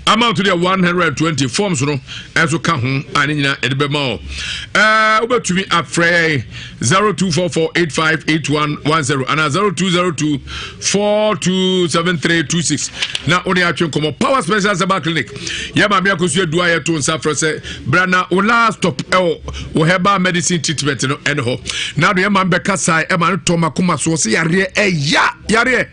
amount deɛ 120 forms no ɛnso ka ho a ne nyinaa ɛde bɛma o ɛɛ wobɛtumi afrɛ yɛn 0244858110 anaa 0202427326 na wone atwe nkɔmmɔ. Power Special Herbal Clinic, yɛ maame Akosua Adu a yɛto nsa frɛ sɛ bra na wo last stop ɛwɔ wo herbal medicine treatment no ɛne hɔ na do yɛ maame bɛka sae ɛma no tɔ makoma soɔ sɛ yareɛ ɛya yareɛ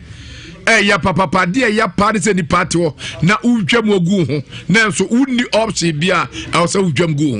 ɛyɛ papapa adeɛ ɛyɛ paa ne sɛ nipa ate hɔ na wotwa mu agu ho nanso wonni option bi a ɛwɔ sɛ wotwa mu gu ho.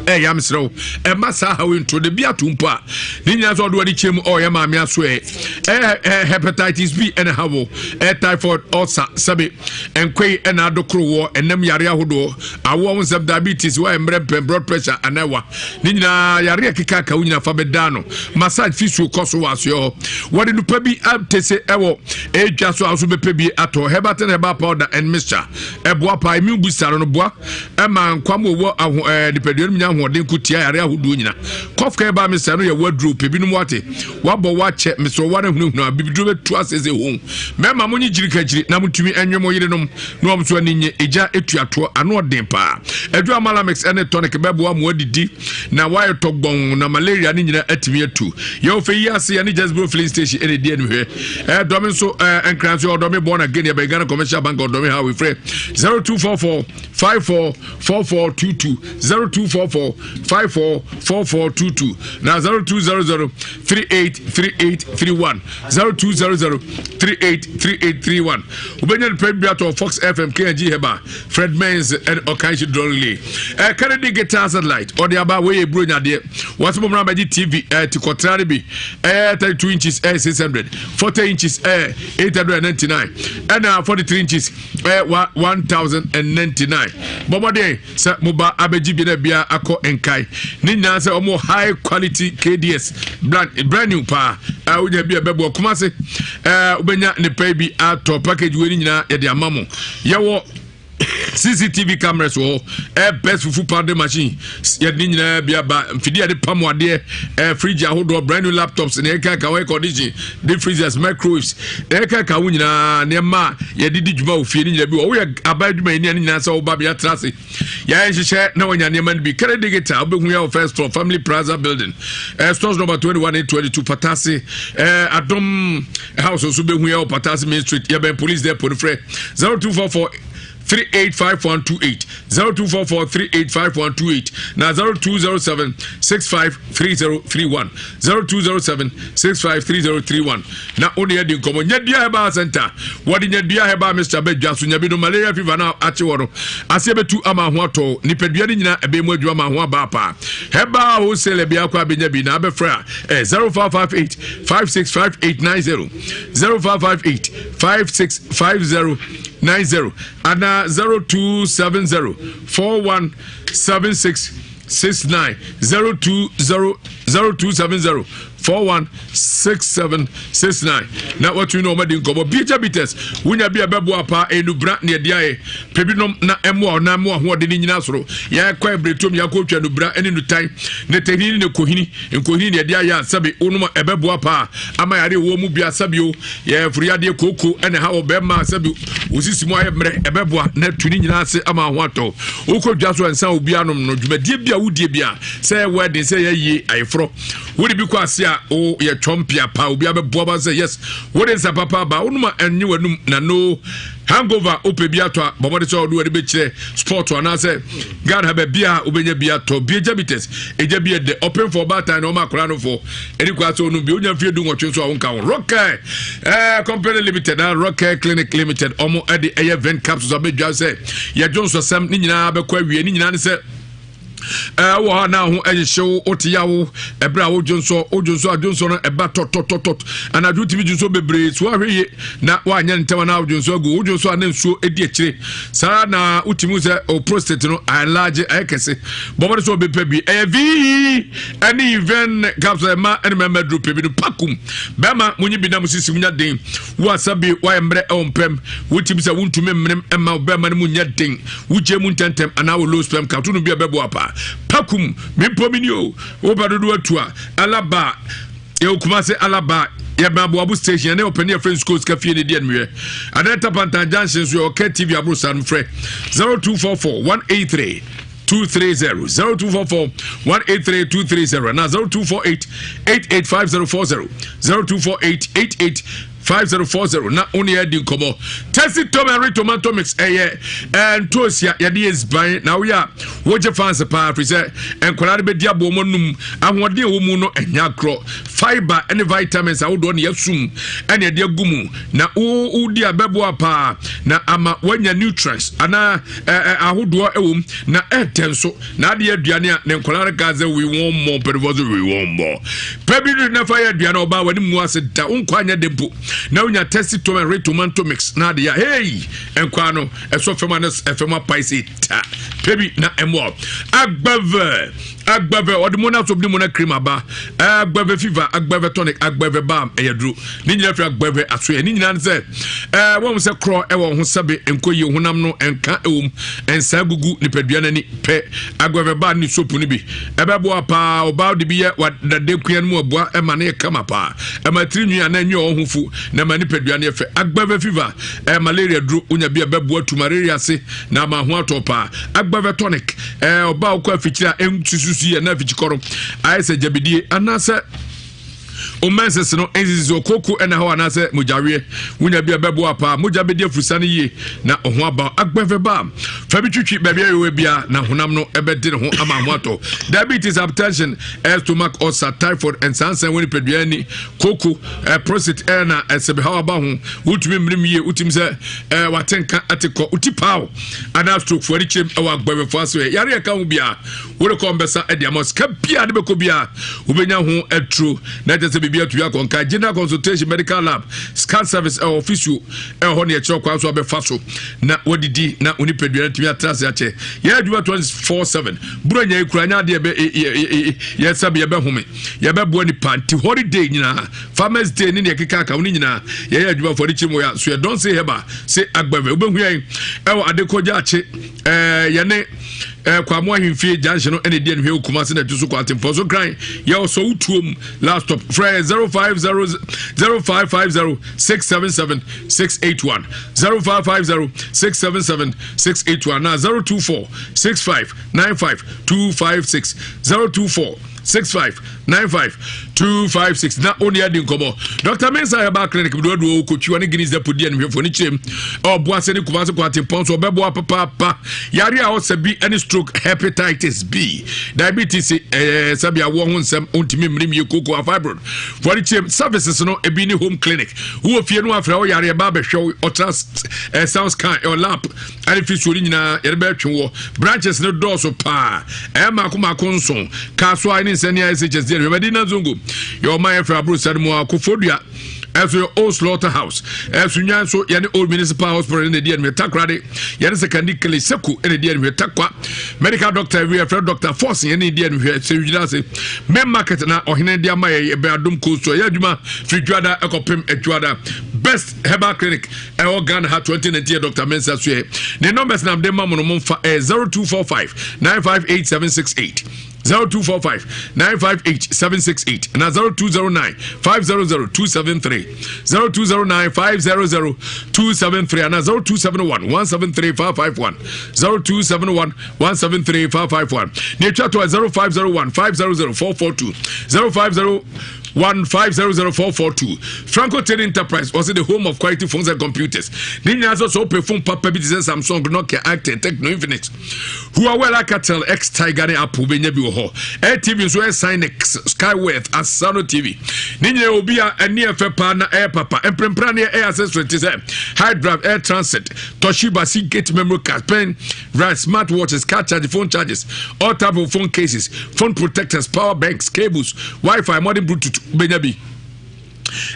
Ɛyɛ amesrɛ wo ɛma saa haw nto de bi ato mpo a ne nyinaa sɛ ɔde wade kyɛ mu ɔyɛ maame aso ɛ ɛyɛ hepatitis B ɛna ha wo ɛyɛ typhoid ulcer sɛbe nkwai ɛna adokoro wɔ ɛnam yare ahodoɔ awoɔ ho nsɛm diabetes wɔyɛ mmerɛ mpɛn blood pressure anaa ɛwa ne nyinaa yare ɛkeka ka wo nyina fa bɛdaa no. Massage physio kɔ so wɔ asoɛ hɔ. Wɔde nupa bi atese ɛwɔ ɛdwa so a nso bɛpɛ bi atɔ. Herbatin herbal powder and mixture ɛboa paa. Immune booster no boa ɛma nkwam wɔ aho ɛɛ nipadua no mu nya ahoɔden ko tia yare ahodoɔ nyina. Cough care ba mixture no yɛ waduro pɛ binom wate wabɔ wakyɛ mesɛ wa no hunahuna bibiduro bɛtu asese ho. Mɛma mo nye gyiri kakyiri na motumi ɛnwe mo yerenom na wɔn nso ani nye egya etuatoɔ ano ɔden paa. Adwo amalamix ɛne tonic bɛboa mo adidi na wayɛ tɔgbɔn na malaria ne nyina atumi atu. Yɛwɔ fɛ yi ase yɛne Jasbro filling station ɛna ɛdi anuhwɛ. Ɛdɔme nso ɛnkran nso ɔdɔme born again yɛbɛn Ghana Commercial Bank ɔdɔme ha wefrɛ 0244 54 4422 0244 54 4422 na 0200 383831 0200 383831. Wobɛnya no pɛ bi atɔ Fox FM KNG Heba Fred Menz ɛne Ɔkanhye Drolly ɛ Kennedy Guitar Satellite ɔde aba. Wɔyɛ eburo nyadeɛ wɔsɛ bɔmuna abɛgye TV ɛ ti kɔtena no bi ɛyɛ 32 inches ɛyɛ 600, 40 inches ɛyɛ 899 ɛna 43 inches ɛyɛ 1099. Bɔmmɔden sɛ moba abɛgye bi na bia akɔ nkae ne nyinaa sɛ ɔmo high quality KDS brand new paa a wonya bi a ɛbɛboa Kumase ɛɛ wobɛnya ne pɛ bi atɔ. Package wei ne nyinaa yɛde ama mo. Yɛwɔ CCTV cameras wɔ hɔ, ɛ best fufu powder machine yɛde ne nyinaa bi aba, mfidie yɛde pam adeɛ, ɛ fridge ahodoɔ, brand new laptops na yɛka ka air condition, deep freezers, microwaves na yɛka ka ho nyinaa. Nneɛma a yɛde di dwuma wɔ fie ne nyinaa bi wɔ. Woyɛ aba adwuma yi ne nyinaa sɛ woba bi atena ase yɛayɛ nhyehyɛ na wanya nneɛma no bi. Kɛrɛ digital wobɛhu yɛ wɔ first floor Family Plaza building, stores number 21 and 22 Patase. Adom House nso bɛhu yɛ wɔ Patase Main Street, yɛbɛn police depot no. Frɛ 0244 385128, 0244 385128 na 0207 653031, 0207 653031 na wo ne adi nkɔmmɔ. Nyadua Herbal Center wɔde Nyadua Herbal Mixture bɛdwa so. Nyabi no malaria fever no akye wɔ no aseɛ bɛtu ama ho atɔ nipadua no nyinaa ɛbɛn mu adwuma ma ho abaa paa. Herbal wholesale biako a bɛnya bi na abɛfrɛ a 0558 565890, 0558 565090 anaa 0270 417669, 020 0270 416769 na watumi ne ɔmadi nkɔmmɔ. Biagya bitters wonya bi a ɛbɛboa paa. Ɛnubra ne ɛde ayɛ pɛ binom na ɛmmoa wo na mmoa ahoɔden no nyina soro. Yɛkɔ ɛberetom yɛakɔtwa nubra ne nutan ne tahini ne kohini nkohini ne ɛde ayɛ a sɛbe wonom a ɛbɛboa paa ama yare wɔ mu bia sɛbe o yɛ furiadeɛ kooko ɛna ha wɔ bɛrima sɛbe osisi mu ayɛ mmerɛ ɛbɛboa na tu ne nyinaa ase ama ho atɔ. Wokɔ dwa so ɛnsa obi anom no dwumadie bi a wodie bi a sɛ ɛwɔ ɛden sɛ yɛyie ayeforɔ wode bi kɔ ase a o yɛ twɔmpia pa obi abɛboa ba sɛ yes wode nsa papa ba wonom a ɛnye w'anum na no hangover. Wopɛ bi atɔ a bɔmmɔde sɛ ɔde w'ani bɛkyerɛ sport anaasɛ Ghana baabi a wobɛnya bi atɔ. Biagya bitters ɛgya bi ɛdɛ ɔpemfoɔ ɔbaatan na ɔma akora no foɔ ɛne kwa sɛ ɔnom bi wonya mfeɛ 18 nso a wonka ho. Rockcare Company Limited na Rockcare Clinic Limited ɔmo ɛde ɛyɛ vent capsules abɛdwa sɛ yɛdwo nsɔsɛm ne nyinaa bɛkɔ awie. Ne nyinaa ne sɛ Ɛwɔ hɔ a na ho ɛhyehyew, wote yawo ɛberɛ a wodwonsɔ, wodwonsɔ a dwonsɔ no ɛba tɔtɔtɔtɔt. Anadwo wotumi dwonsɔ bebree, so woahwɛ yie na woanyɛ ntɛm anaa wodwonsɔ agu, wodwonsɔ a na nsuo di akyire. Saa na wotumi sɛ o prostate no enlarge, ɛyɛ kɛse. Bɔbɔ de sɛ ɔbɛpɛ bi, ɛyɛ VE ɛne even capsule ɛma ɛne mmarima duro pɛ bi no pakum. Bɛrima munyi bi na mo sisi munya den. Wo asabi woayɛ mmerɛ ɛwɔ mpɛm, wotumi sɛ wontumi mmenem ɛma wo bɛrima no mu nyɛ den. Wogye mu ntɛntɛm anaa wo low sperm count no bi a bɛboa paa. Pakum, me mpo mini o, wopɛ dodo atu a, Alaba, yɛwɔ Kumase Alaba, yɛbɛn Aboabo station, yɛne ɔpɛni yɛfrɛ nsuko sika fie ne di animuɛ. Adan Tapantan junction nso yɛwɔ Kɛ TV aboro saa no frɛ 0244 183 230 0244 183 230 na 0248 885040 0248 88 5040 na wo ne adi nkɔmmɔ. Tasty Tom Henry tomato mix ɛyɛ eh, ntoosi a yɛde yɛ sban na woyɛ a wogye fans paa firi sɛ nkwadaa no bɛdi aboɔ mu anum ahoɔden a ɛwɔ mu no ɛnyɛ agorɔ. Fiber ne vitamins ahodoɔ ne yɛasum ɛne ɛde agu mu na wodi a bɛboa paa na ama woanya nutrients anaa ahodoɔ ɛwɔ mu na ɛtɛ nso na adeɛ aduane a ne nkwadaa no ka sɛ we want more mpanyinfoɔ sɛ we want more pɛ bi de nafa yɛ aduane ɔbaa w'ani mu ase da wo nkwa anyɛ de mpo na wonya testi tomato tomato mix na adeɛ a hey nkwa no ɛsɔ fam ano ɛfam apae sɛ ta pɛ bi na ɛmoa agbɛvɛ agbɛvɛ ɔde mo na so de mo na cream aba agbɛvɛ fever agbɛvɛ tonic agbɛvɛ balm ɛyɛ duro ne nyinaa firi agbɛvɛ asoɛ ne nyinaa ne sɛ ɛɛ wɔn sɛ korɔ ɛwɔ ho sɛbe nkɔ yie honam no nka ɛwɔ mu nsaa gugu nipadua no ani pɛ agbɛvɛ baa ne soap no bi ɛbɛboa paa ɔbaa de bi yɛ wadade kua no mu ɛboa ɛma no yɛ kama paa ɛma tiri nwi anaa nwi a ɔho fu na ɛma nipadua no yɛ fɛ agbɛvɛ fever ɛɛ malaria duro wonya bi ɛbɛboa tu malaria ase na ama ho atɔ paa agbɛvɛ tonic ɛɛ ɔbaa wokɔ afikyiri a ɛnsususu yɛ na afikyikɔ no ayɛ sɛ gyabidie anaasɛ wo menses no nsisi so koko ɛna hɔ anaasɛ mogyaweɛ wonya bi a bɛboa paa mogya bɛdi afurusa no yie na ɔho aba agbɛfɛ ba fa bi twitwi baabi ayɛwɔ bia na honam no ɛbɛde ne ho ama ho atɔ diabetes, hypertension, air stomach ulcer, typhoid, nsansan wɔ nipadua ani koko eh, prostate ɛna eh, ɛsɛbɛhaw aba ho wotumi mmerim yie wotumi sɛ eh, watenka ate kɔ woti paaw anaa stroke foɔ ani kyerɛm ɛwɔ agbɛfɛfoɔ ase yare ɛka ho biara Wode kɔ mbɛsa de ama sika biara de bɛkɔ biara wobɛnya ho aduro na ɛkyɛ sɛ biribi atumi akɔnka. General consultation, medical lab, scan service ɛwɔ physio ɛwɔ hɔ ne ɛkyerɛ kwan so abɛfa so na wadidi na wo nipadua no atumi atena ase akyɛ. Yɛ adwuma 24/7 buro nya ekura nya adeɛ bɛ yɛ sɛbe yɛbɛhome yɛbɛboa nipa nti holiday nyinaa farmers day ne deɛ ɛkeka aka ho ne nyinaa yɛyɛ adwuma fɔ de kyerɛ mu yɛ so yɛ don say heba se agbɛvɛ wobɛhu yɛn ɛwɔ adekɔgya akye ɛɛ yɛne ɛɛ kwamo ahemfie junction no ɛna edi ɛnuhwɛ wɔ kumase na ɛto so kɔ atempɔn so kran yɛ ɔsɔ wotuom last stop frɛ 050 0550 677 681 0550 677 681 na 024 65 95 256 024 65 95 256 na wo ne adi nkɔmmɔ. Dr Mensah Herbal Clinic mede waduo kɔtwiwa ne Guinness Depot di animhwɛfoɔ ne kyerɛm ɔboa sɛ ne Kumase kwantempɔn so ɔbɛboa papaapa yare a ɔsɛ bi ne stroke, hepatitis B, diabetes, ɛɛ sɛbi awoɔ ho nsɛm ɔntumi mmirim yie koko a fibroid foɔ ne kyerɛm services no ebi ne home clinic wowɔ fie no afrɛ wo yare ɛba abɛhwɛ wo ɔtra sound scan ɛwɔ lab ɛne fi suo no nyinaa yɛde bɛtwe wɔ branches no dɔɔso paa ɛyɛ mako mako nson kasoa ne nsɛnea shs deɛ no Madina Zongo yɛ ɔman yɛfrɛ aboro sane mu a Kofodua ɛso yɛ old slaughter house ɛso nwan nso yɛne old municipal hospital ne ɛdi ɛnumɛ takorade yɛne sekandi kele seko ɛna ɛdi ɛnumɛ takwa medical doctor ɛwi ɛfrɛ doctor force yɛne ɛdi ɛnumɛ sɛ gyina ase main market na ɔhene de ama yɛ ɛbɛn adom coast so ɛyɛ adwuma firi dwada ɛkɔpem adwada best herbal clinic ɛwɔ Ghana ha 2019 yɛ Dr. Mensah so yɛ ne numbers na mede ma mo no momfa ɛyɛ 0245 958768 0245 958 768 na 0209 500 273 0209 500 273 na 0271 173 551 0271 173 551 na ɛtwa to 0501 500 442 050 1500442. Franco Trading Enterprise ɔsɛ the home of quality phones and computers. Ne nyinaa sɛ sɛ wopɛ phone papa bi te sɛ Samsung, Nokia, Itel, Tecno, Infinix, Huawei, Alcatel, X Tiger ne Apple bɛnya bi wɔ hɔ. Air TV nso ɛyɛ Skyworth, Asano TV. Ne nyinaa obi a ɛne ɛfɛ paa na ɛyɛ papa. Mprempren ne ɛyɛ accessory te sɛ hard drive, air transit, Toshiba, Seagate memory card, pen, drive, smart watches, car charge, phone charges, all type of phone cases, phone protectors, power banks, cables, Wi-Fi, modern Bluetooth bɛnya bi.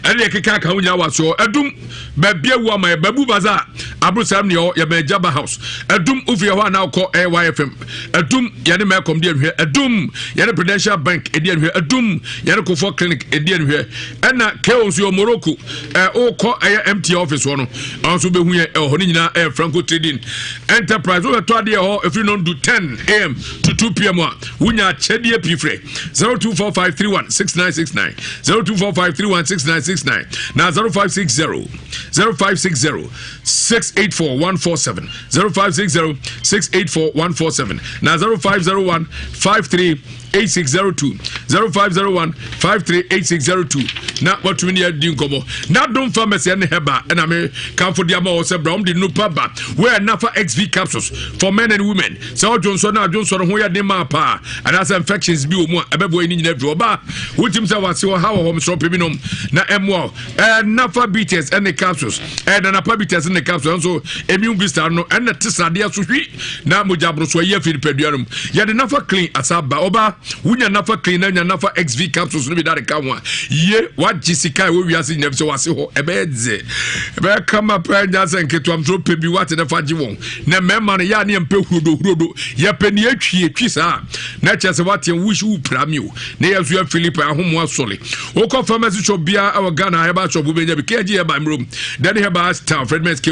Ɛne deɛ keka aka ho nyinaa wɔ asoɔ. Ɛdum baabi awu ama yɛ babu baza aborosam ne ɛhɔ yɛbɛn Jaba house. Ɛdum wofi ɛhɔ a na wokɔ AYFM. Ɛdum yɛne Mɛkɔm di anhwɛ. Ɛdum yɛne Prudential Bank ɛdi anhwɛ. Ɛdum yɛne Kofoɔ Clinic ɛdi anhwɛ. Ɛna KO nso yɛ Morocco ɛ wokɔ ɛyɛ MTN office hɔ no ɛhɔ nso wobɛhu yɛ ɛwɔ hɔ. Ne nyinaa ɛyɛ Franco Trading Enterprise. Wobɛtɔ adeɛ hɔ ɛfiri nɔndu 10 am to 2 pm a wonya akyɛdeɛ pii. Frɛ 0245316969, 0245316969 na 0560 0560 684 147, 0560 684 147 na 0501 53 8602, 0501 538602 na watumi ne adi nkɔmmɔ. Na Dom Pharmacy ne Heba ɛna me kamfo de ama wɔ sɛ bra wɔm de nupa ba where Nafa XV capsules for men and women. Sɛ ɔdwonsɔ no adwonsɔ no ho yɛ den maa paa anaasɛ infections bi wɔ mu a ɛbɛboa yi ne nyina firi ɔba wotim sɛ wase ɔha wɔ hɔ mesrɛ pɛ bi nom na ɛmmoa. Nafa bitters ɛne capsules, nanapa bitters ne capsules nso immune booster no ɛna te sradeɛ so hwi na mogya aboroso ayi afiri nipadua no mu. Yɛde Nafa clean asa ba. Ɔba wonya Nafa clean na nya Nafa XV capsules no bi da de ka ho a yie wagye sika a ɛwɔ wiase nyinam sɛ wase hɔ ɛbɛyɛ dze ɛbɛyɛ kama paa. Nya sɛ nketewa msoro pɛ bi wate ne fa gye wɔn na mmarima no yɛ a ne yɛmpɛ hurodo hurodo, yɛpɛ ne yɛtwi etwi saa na kyerɛ sɛ wate wusi wo pira mi o ne yɛ nso yɛ Philip ahomo asɔre. Wokɔ pharmacy shop biara ɛwɔ Ghana herbal shop wobɛnya bi. KG Herbal mmerom, Dani Herbal Town, Fredmans ko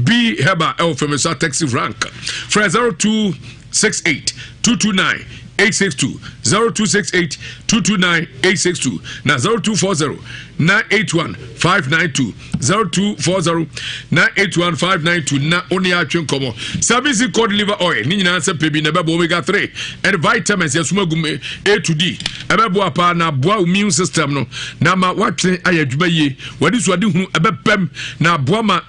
B Herbal ɛwɔ Fɛmɛsa taxi rank. Frɛ 0268 229 862, 0268 229 862 na 0240 981 592, 0240 981 592 na wo ne atwe nkɔmmɔ. Service cod liver oil ne nyinaa sɛ pɛ bi na ɛbɛbɔ omega 3 and vitamins yɛsoma gum A to D ɛbɛboa paa na aboa immune system no na ma woatwene ayɛ adwuma yie. Wade so ade hunu ɛbɛpɛm na aboa ma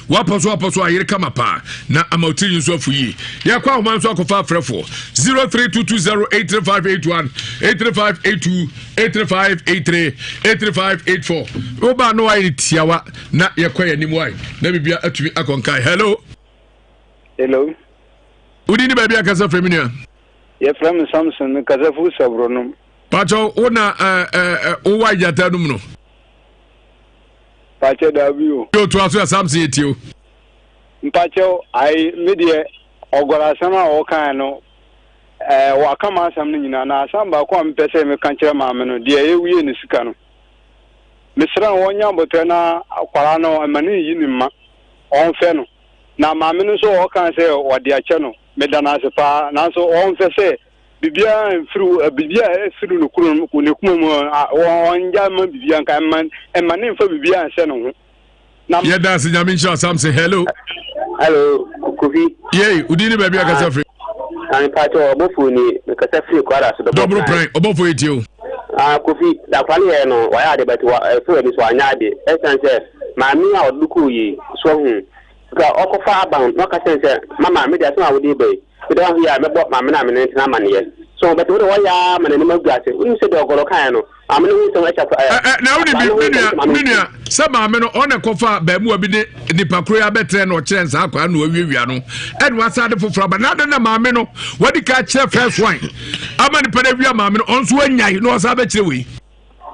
wapɔ so apɔ so ayere kama paa na ama otiri nso afu yie. Yɛkɔ ahoma nso akɔfa afrɛfoɔ 0322083581, 83582, 83583, 83584. Wobaa no wayɛ ne tiawa na yɛkɔ yɛ anim wae na biribia atumi akɔnkae. Hello. Hello. Wodi ne baabi akasa frɛ me nua? Yɛfrɛ me Samson, mekasa firi Sɔboronom. Pakyɛ wo na wowɔ agyata no mu no? Pakyɛ daabi o. Yɛ otu aso yɛ Samson yɛ tie o. Mpakyɛw ayi me deɛ ɔgɔrɔ asɛm a ɔkae no ɛɛ waka m'asɛm no nyinaa na asɛm baako a mepɛ sɛ meka kyerɛ maame no deɛ yɛwie ne sika no mesrɛ no wɔnyɛ abotire na akwaraa no ɛma ne nyi ne mma ɔnfɛ no na maame no nso ɔka sɛ ɔde akyɛ no meda no ase paa nanso ɔnfɛ sɛ biribiara mfiri biribiara ɛfiri no kuro ne kuma mu ɔngya ma biribiara nka ɛma ɛma ne mfa biribiara nhyɛ ne ho. Na yɛda ase Nyame nhyira Samson. Hello. Hello, Kofi. Yei, wodi ne baabi akasa firi? Mpakyɛ ɔbɔfoɔ ni, mekasa firi Kwara so. Dɔboro pran, ɔbɔfoɔ yɛ tie o. Ah, Kofi, dakora no yɛ no, wayɛ ade but wa ɛfo ani so anyɛ ade. Ɛsiane sɛ maame a ɔde kɔɔ yi so ho. Sika ɔkɔfa aban na ɔka kyerɛ sɛ mama me de asɛm a wode ba yi, mede waho yi a mɛbɔ maame no a me ne no tena amanneɛ. So but wode wɔyɛ ara ma n'anim agu ase. Wonim sɛ deɛ ɔgɔrɔ kaeɛ no, maame no ho nsɛm ɛkyɛ ɛ. Ɛ na wode bi me nua me nua sɛ maame no ɔna kɔfa baamuwa bi ne nipa koro yi abɛtrɛ na ɔkyerɛ nsaa kwaa na wawiawia no ɛna wasa ade foforɔ aba na adɛn na maame no wadi ka kyerɛ first one ama nipa no awia maame no ɔnso anyae na ɔsa abɛkyerɛ wei.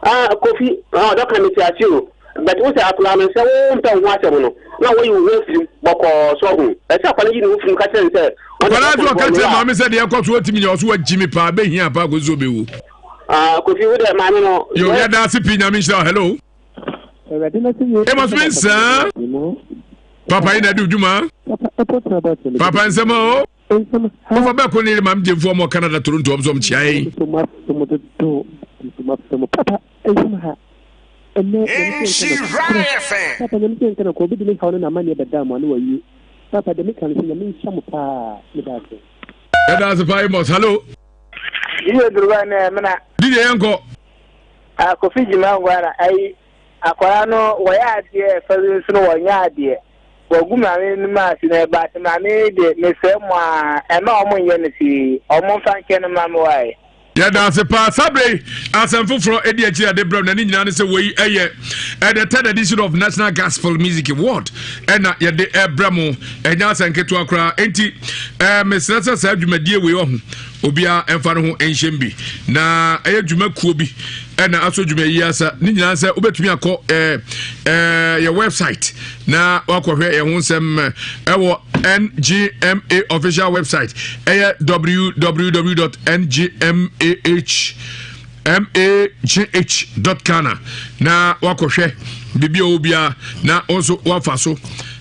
Ah Kofi, ah ɔdɔ ka mete ase o, but wo sɛ akwadaa no sɛ wo mpɛ wo ho asɛm no na woyi wo ho afiri mu bɔkɔɔ so ɔho ɛsɛ akwadaa no yi ne ho firi mu ka kyerɛ no sɛ Akwadaa nso ɔka kyerɛ maame sɛ deɛ ɛkɔ so ɔtumi nyɛ ɔso wagyi me paa bɛhia paa kɔsi sɛ ɔbɛwu. Ah Kofi wo dɛ maame no. Yo yɛda ase pii Nyame nhyira wo. Hello. Amos Mensah. Papa yi na di dwuma. Papa nsɛm o. Papa bɛko ne maame gyemfoɔ mɔ Canada Toronto ɔm sɛ ɔm kyia yi. Papa nyame sɛ nka na kɔ obi de ne haw ne n'amanneɛ bɛdaa mo ano wawie. Papa deɛ meka ne sɛ nyame nhyira mo paa meda ase. Yɛda ase paa Amos. Hello. Didier Drogba ne mena. Didier yɛnkɔ. Ah, Kofi Gyima Ngwana, ayi, akwadaa no wɔyɛ adeɛ ɛfa bi nso no wɔnyɛ adeɛ. Wɔgu maame no mu ase na ɛba ase maame yi de mesrɛ mo a ɛma wɔn nyɛ no hwee wɔn mfa nkyɛn no ma me wae. Yɛda ase paa. Saa berɛ yi, asɛm foforɔ ɛdi akyiri a ɛde brɛ na ne nyinaa ne sɛ wei ɛyɛ eh, the third edition of National Gospel Music Award ɛna yɛde ɛbrɛ mo. Ɛnyɛ asɛm ketewa koraa. Enti eh, mesrɛ sɛ saa dwumadie wei ɔho obiara ɛmfa ne ho nhyɛm bi na ɛyɛ dwumakuo bi ɛna asɔ dwuma yi asa. Ne nyinaa sɛ wobɛtumi akɔ eh, eh, yɛ website na wakɔhwɛ yɛn ho nsɛm ɛwɔ NGMA official website ɛyɛ www.ngmah.magh.ghana na wakɔhwɛ biribi a ɔwɔ biara na wo nso wafa so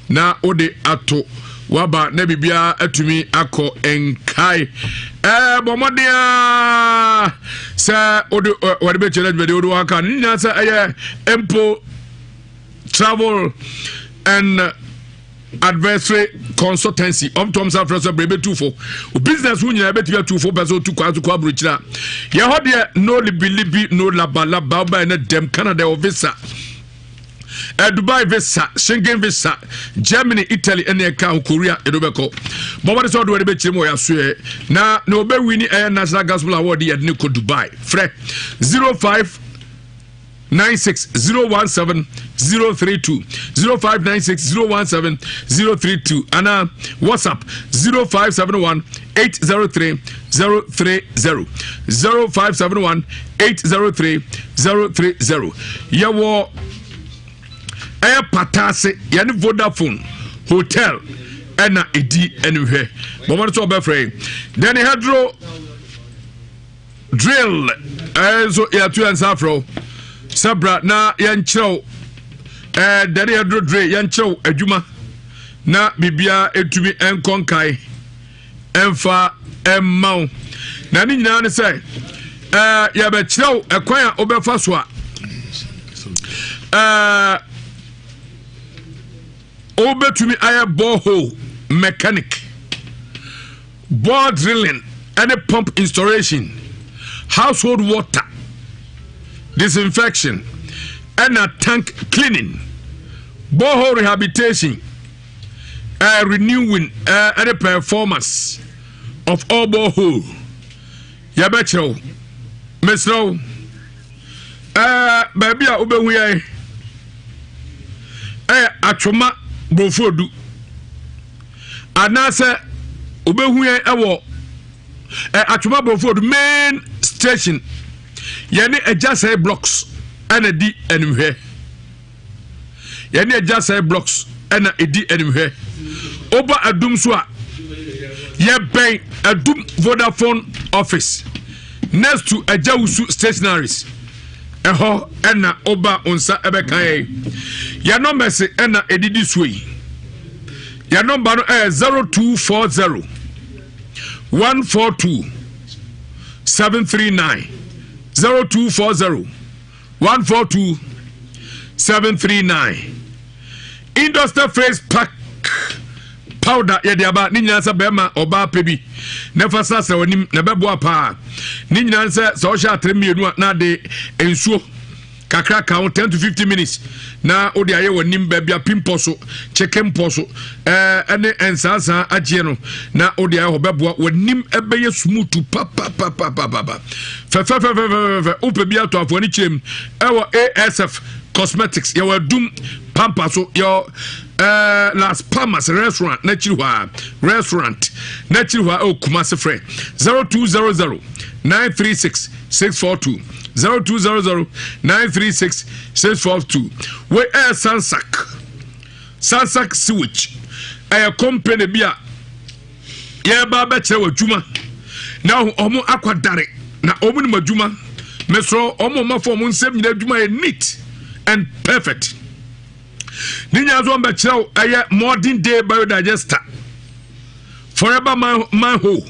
na wode ato waba na biribiara atumi akɔ nkae ɛɛ bɔ mmɔden a sɛ wode wɔde bɛkyerɛ adwumadi wode waka ne nyinaa sɛ ɛyɛ mpo travel and advisory consultancy ɔmtɔm sa frɛ sɛ berɛ bɛtu fo business ho nyinaa bɛtumi atu fo pɛ sɛ wotu kwan so kɔ aburokyiri a yɛhɔ deɛ no libilibi no labalaba wobaɛ no dɛm Canada wɔ visa eh, Dubai visa, Schengen visa, Germany, Italy, ɛne ɛka ho Korea ɛde wobɛkɔ. Bɔbɔde sɛ ɔde wɔde bɛkyerɛ mu wɔ yɛasoɛ na na ɔbɛwi ne ɛyɛ National Gospel Award yɛde ne kɔ Dubai. Frɛ 05 96 017 032 0596 017 032 anaa WhatsApp 0571 803 030 0571 803 030 yɛwɔ ɛyɛ pataase yɛne Vodafone hotel ɛna ɛdi ɛnihwɛ bɔmmɔde sɛ ɔbɛfrɛ yi dɛne hɛduro Drill ɛɛ nso yɛato yɛn nsa afrɛ wo sɛ bra na yɛnkyerɛw ɛɛ dɛne yɛduro drill yɛnkyerɛw adwuma na biribiara ɛtumi nkɔ nkae ɛmfa ɛmma wo na ne nyinaa ne sɛ ɛɛ yɛbɛkyerɛw ɛkwan a wobɛfa so a ɛɛ wobɛtumi ayɛ borehole mechanic Bore drilling ne pump installation, household water disinfection ɛna tank cleaning, borehole rehabilitation, uh, renewing uh, ɛne performance of all borehole. Yɛbɛkyerɛ wo, mesrɛ wo, uh, baabi a wobɛhu yɛn ɛyɛ Atwoma Bonfodu. anaasɛ wobɛhu yɛn wɔ atwoma borɔfoɔ main station yɛne agya sɛe blocks ɛna di animhwɛ yɛne agya sɛe blocks ɛna ɛdi animhwɛ woba adum so a yɛbɛn adum vodafone office next to agyawusu stationaries ɛhɔ ɛna woba wo nsa ɛbɛka yɛn yɛn nɔmbɛse ɛna ɛdidi soɔ yi yɛn nɔmba no ɛyɛ 0240 142 739 0240 142 739 Industrial face pack powder yɛde aba ne nyinaa sɛ bɛrima ɔbaa pɛ bi na fa srasra w'anim na ɛbɛboa paa ne nyinaa sɛ sɛ ɔhyɛ atere mmienu a na ade nsuo kakra ka ho 10 to 50 minutes na wode ayɛ w'anim baabi a pimpɔ so chicken pɔ so ɛne nsansan agyeɛ no na wode ayɛ hɔ bɛboa w'anim ɛbɛyɛ smooth papapapapapa fɛfɛfɛfɛfɛfɛ wopɛ bi atɔ afoɔ ne kyerɛ mu ɛwɔ asf cosmetics yɛwɔ adum pampa so yɛwɔ ɛɛ eh, las palmas restaurant n'akyiri hɔ a restaurant n'akyiri hɔ a ɛwɔ kumase frɛ 0200 936 642 0200 936 642 wei ɛyɛ sansak sansak sewage ɛyɛ company bi a yɛreba abɛkyerɛ wɔ adwuma na wɔn akwadare na wɔn nim adwuma mesrɛ wɔn wɔn afɔ wɔn nsɛm nyinaa adwuma yɛ neat and perfect ne nyinaa nso wɔn bɛkyerɛ ɛyɛ modern day biodigester forever manhole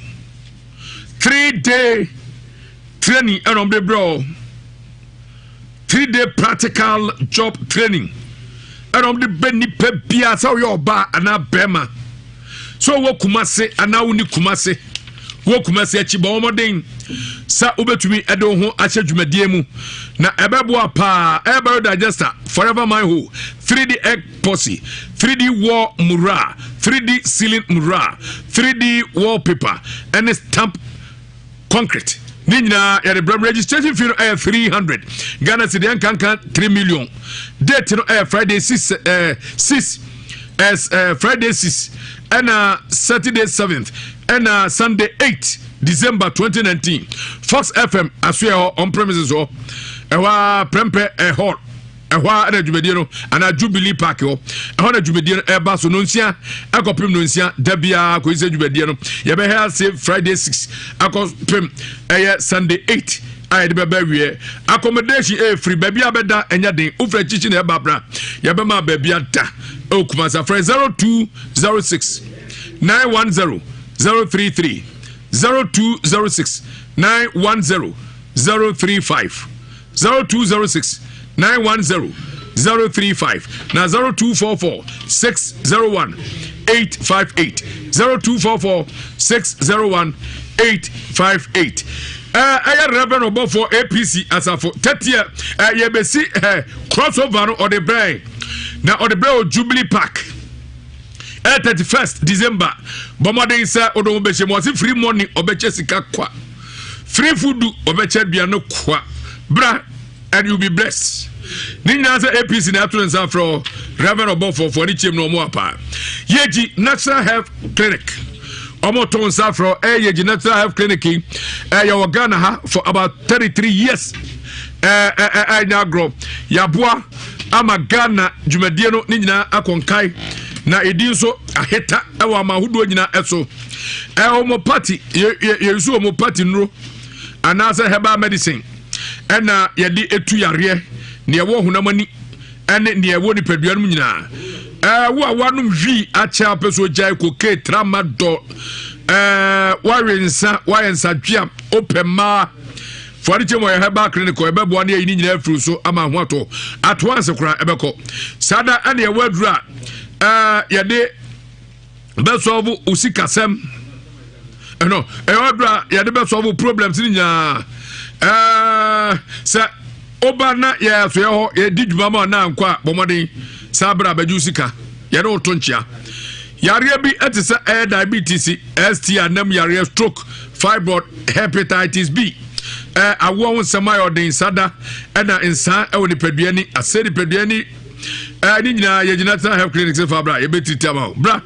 3-day training ɛna wɔn de brɛ o 3-day practical job training ɛna wɔn de bɛ nipa biara sɛ ɔyɛ ɔbaa anaa bɛrima sɛ ɔwɔ kumase anaa woni kumase. Wɔ Kumasi akyi, bɔ mmɔden sɛ wobɛtumi de wo ho ahyɛ dwumadie mu na ɛbɛboa paa. Air Biodigester, Forever My Hole, 3D Egg Posse, 3D Wall Mural, 3D Ceiling Mural, 3D Wallpaper, ɛne Stamp Concrete. Ne nyinaa yɛde brɛ registration fee no ɛyɛ 300 Ghana cedi, ɛnkanka 3 million. Date no ɛyɛ Friday 6 6 Friday 6 ɛna Saturday 7th ɛna Sunday 8 December 2019, Fox FM asoɛ hɔ, on premises hɔ, ɛhɔ a Prɛmpɛ hall ɛhɔ a ɛna dwumadie no, anaa Jubilee Park hɔ, ɛhɔ na dwumadie no ɛba so nonsia ɛkɔpem nonsia da biara kɔyi sɛ dwumadie no yɛbɛhɛ ase Friday 6 akɔpem ɛyɛ Sunday 8 a yɛde bɛbɛ awie. Accommodation ɛyɛ free, baabi a bɛda ɛnyɛ den. Wofrɛ kyikyi na ɛba bra, yɛbɛma baabi ada ɛwɔ Kumasi. Afrɛ 0206 910 033, 0206 910 035, 0206 910 035 na 0244 601 858, 0244 601 858. Ɛyɛ Reverend Ɔbɔfoɔ APC asafo tɛteɛ yɛbɛsi crossover no, ɔde brɛ na ɔde brɛ wɔ Jubilee Park 31st December. Bɔmmɔden sɛ wode ho bɛhyɛ mu. Ɔse free money, ɔbɛkyɛ sika kwa, free food, ɔbɛkyɛ aduane kwa. Bra and you be blessed. Ne nyinaa sɛ APC na ɛto ne nsa frɛ Reverend Ɔbɔfoɔfoɔ ne kyɛm no ɔmo apa. Yɛgyi National Health Clinic, ɔmo to nsa frɛ. Ɛyɛ Yɛgyi National Health Clinic yi, ɛyɛ wɔ Ghana ha for about 33 years. ɛɛ ɛɛ ɛnyɛ agorɔ, yaboa ama Ghana dwumadie no ne nyinaa akɔnkae na ɛdi nso aheta ɛwɔ ama ahodoɔ nyinaa ɛso. Homeopathy, yɛnsu homeopathy nnuro anaasɛ herbal medicine ɛna yɛde etu yareɛ, nea ɛwɔ honam ani ɛne nea ɛwɔ nipadua no mu nyinaa. Wo a wanom hwii akyɛ, apɛ so gyae koke, tramadol, wawe nsa, wayɛ nsadwea, wopɛ mmaa fɔde kyɛ mu, ɔyɛ herbal clinic, ɛbɛboa ne ayi ne nyinaa afiri so ama ho atɔ ato anse koraa ɛbɛkɔ saa da. Ɛne ɛwɔ aduru a yɛde bɛsɔlvo osikasɛm ɛno, ɛwɔ aduru a yɛde bɛsɔlvo problems ne nyinaa. Sɛ woba na yɛsoɛ hɔ yɛdi dwuma ma na nkɔ a, bɔmmɔden saa berɛ a bɛgye wo sika, yɛne wo to nkyea. Yareɛ bi ɛte sɛ ɛyɛ diabetes, sti, nam yareɛ, stroke, fibroid, hepatitis B, awoɔ ho nsɛm ayɛ ɔden, sada ɛna nsaa ɛwɔ nipadua ni asɛ nipadua ni, ne nyinaa yɛgyina National Health Clinic sɛ fa bra, yɛbɛtiriti ama wo. Bra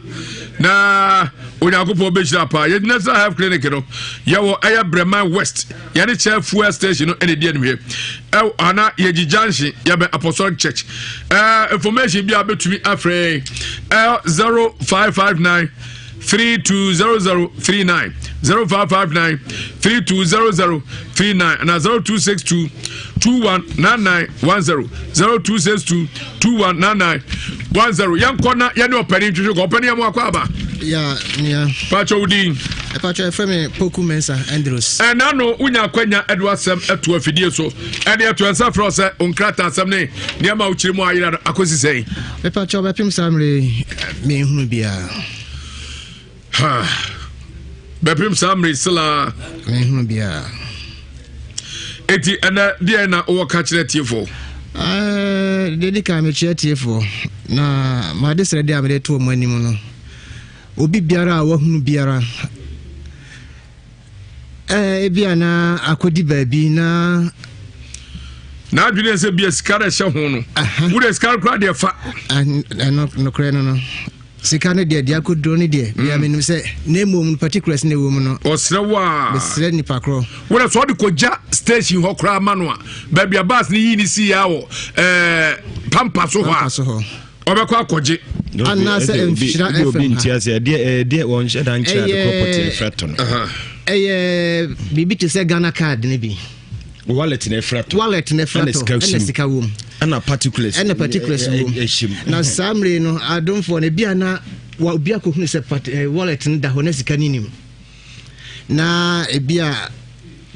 na Onyankopɔn bɛhyira paa. Yɛgyina National Health Clinic no, yɛwɔ ɛyɛ Breman West, yɛne kyɛ fuel station no ɛna ɛdi animhwɛ ɛw ana yɛgyi junction, yɛbɛ Apostolic Church. Information bi a bɛtumi afrɛ 0559 320039, 0559 320039 na 0262 219910, 0262 219910. Yɛnkɔ na yɛne ɔpanin twehwɛ kɔ. Ɔpanin, yɛ mo akɔ aba. Ya nua. Pakyɛ, wo din? Pakyɛ, ɛfrɛ me Poku Mensa Andrews. Ɛna no wonya akwanya ɛde asɛm ɛto afidie so, ɛne ɛto ɛnsa frɛ sɛ nkrataa asɛm ne nneɛma a wokyerɛ mu ayera no akɔsi sɛn? Mepakyɛ, bɛpem saa mmere menhunu biara. Bɛpem saa mmere selaa menhunu biara. Eti ɛnɛ deɛ na wowɔ ka kyerɛ tiefoɔ? Deɛ di kan, mekyerɛ tiefoɔ na made srɛ deɛ a mede to ɔmo anim no, obi biara a wahunu biara, ebi a na akɔdi baabi na n'adwene sɛ bia sika no ɛhyɛ ho no, wode sika no koraa deɛ fa. Ɛno nokorɛ no, sika no deɛ akɔduro no deɛ bia menim sɛ na mmom no particulars na ɛwɔ mu no. Ɔserɛ wo a mesrɛ nipa korɔ. Wode sɛ ɔde kɔgya station hɔ koraa ma no a, baabi a bus no yii ne siiɛ wɔ Pampa so hɔ a so hɔ ɔbɛkɔ akɔgye. Anaasɛ Nhyira FM obi ha. nti ase ɛdeɛ ɛdeɛ wɔn hyɛ da nkyerɛ ade korɔ pɔtee ɛfrɛ to no. Ɛyɛ biribi te sɛ Ghana card no bi. Wallet na ɛfrɛ to. Wallet na ɛfrɛ to, ɛna sika wɔ mu. Ɛna particulars. Ɛna particulars wɔ mu. Na saa mmere no, adomfoɔ no ebi a na wa obi akɔhunu sɛ wallet no da hɔ na sika no nim, na ebi a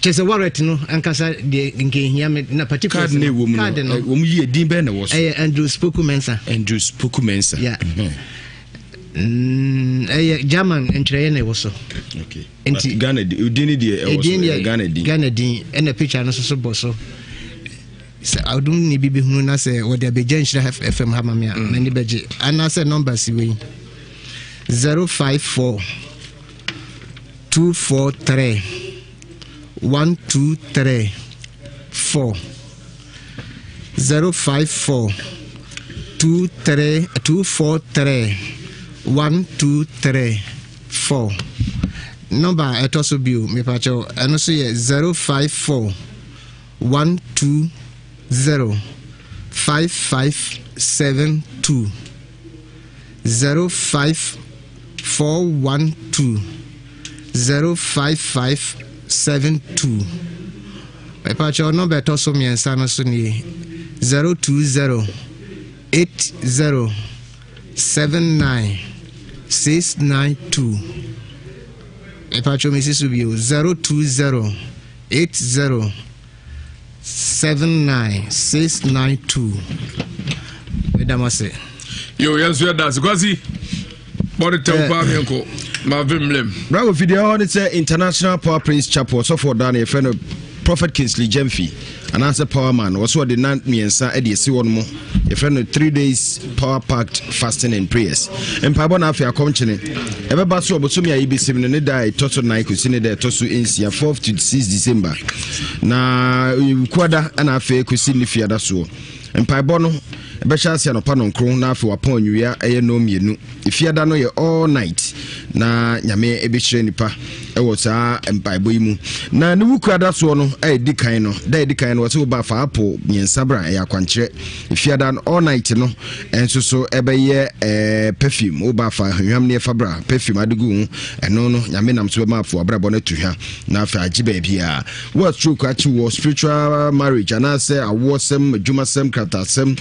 kyerɛ sɛ wallet no ankasa deɛ nka ehia me na particulars. Card na ɛwɔ mu no, card no wɔn yi edin bɛn na ɛwɔ so? Ɛyɛ Andrews Poku Mensa. Andrews Poku Mensa. Yeah. Ɛyɛ German ntwerɛeɛ na ɛwɔ so. Okay. Nti Ghana din ni deɛ ɛwɔ so Ghana din. Ghana din ɛna picture no nso so bɔ so. Sɛ adom ne bi bɛhunu na sɛ wɔde abɛgya nhyira fm ha ma me a mm. m'ani bɛgye anaasɛ numbers wei 054 243 123 4 054 23 243 123 4 nɔmba a ɛtɔ so bio mepakyɛw ɛno so yɛ 054 120 5572 05412 05572 Mepakyɛw nɔmba ɛtɔ so mmiɛnsa no so nie 020 80 79 692 Mepakyɛw mesi so bio 020 80 79 692 Meda mo ase. Yo, yɛn nso yɛda ase. Kwasi, bɔde tɛw paa meɛnkɔ. Mave mlem. Bravo fidie hɔ ne sɛ International Power Praise Chapel ɔsɔfo ɔda no yɛfrɛ no Prophet Kingsley Gyamfi anaasɛ Power Man wɔ so ɔde nna mmiɛnsa de asi hɔ no mu yɛfrɛ no three days power packed fasting and prayers mpaebɔ na afei akɔmkyene ɛbɛba so ɔbosome a yɛbɛsim no ne da a ɛtɔ so nan kɔsi ne da ɛtɔ so nsia 4 to 6 December na kuada ɛna afei kɔsi ne fiada soɔ mpaebɔ no ɛbɛhyɛ ase anɔpa nɔnkron na afei wapɔn anwia ɛyɛ nnɔn mmienu Efiada no yɛ all night na Nyame ɛbɛhyira nipa ɛwɔ saa mpaebɔ yi mu. Na ne wukuada soɔ no a ɛdi kan no, da ɛdi kan no wɔsɛ woba fa apple mmiɛnsa bra ɛyɛ akwankyerɛ. Efiada no all night no ɛnso so ɛbɛyɛ ɛɛ perfume woba fa hwam ne ɛfa bra perfume ade gu ho ɛno no Nyame nam so bɛma afo abrabɔ no atu hwa na afei agye baabiara. Wo a stroke akye wɔ spiritual marriage anaasɛ awoɔsɛm adwumasɛm krataasɛm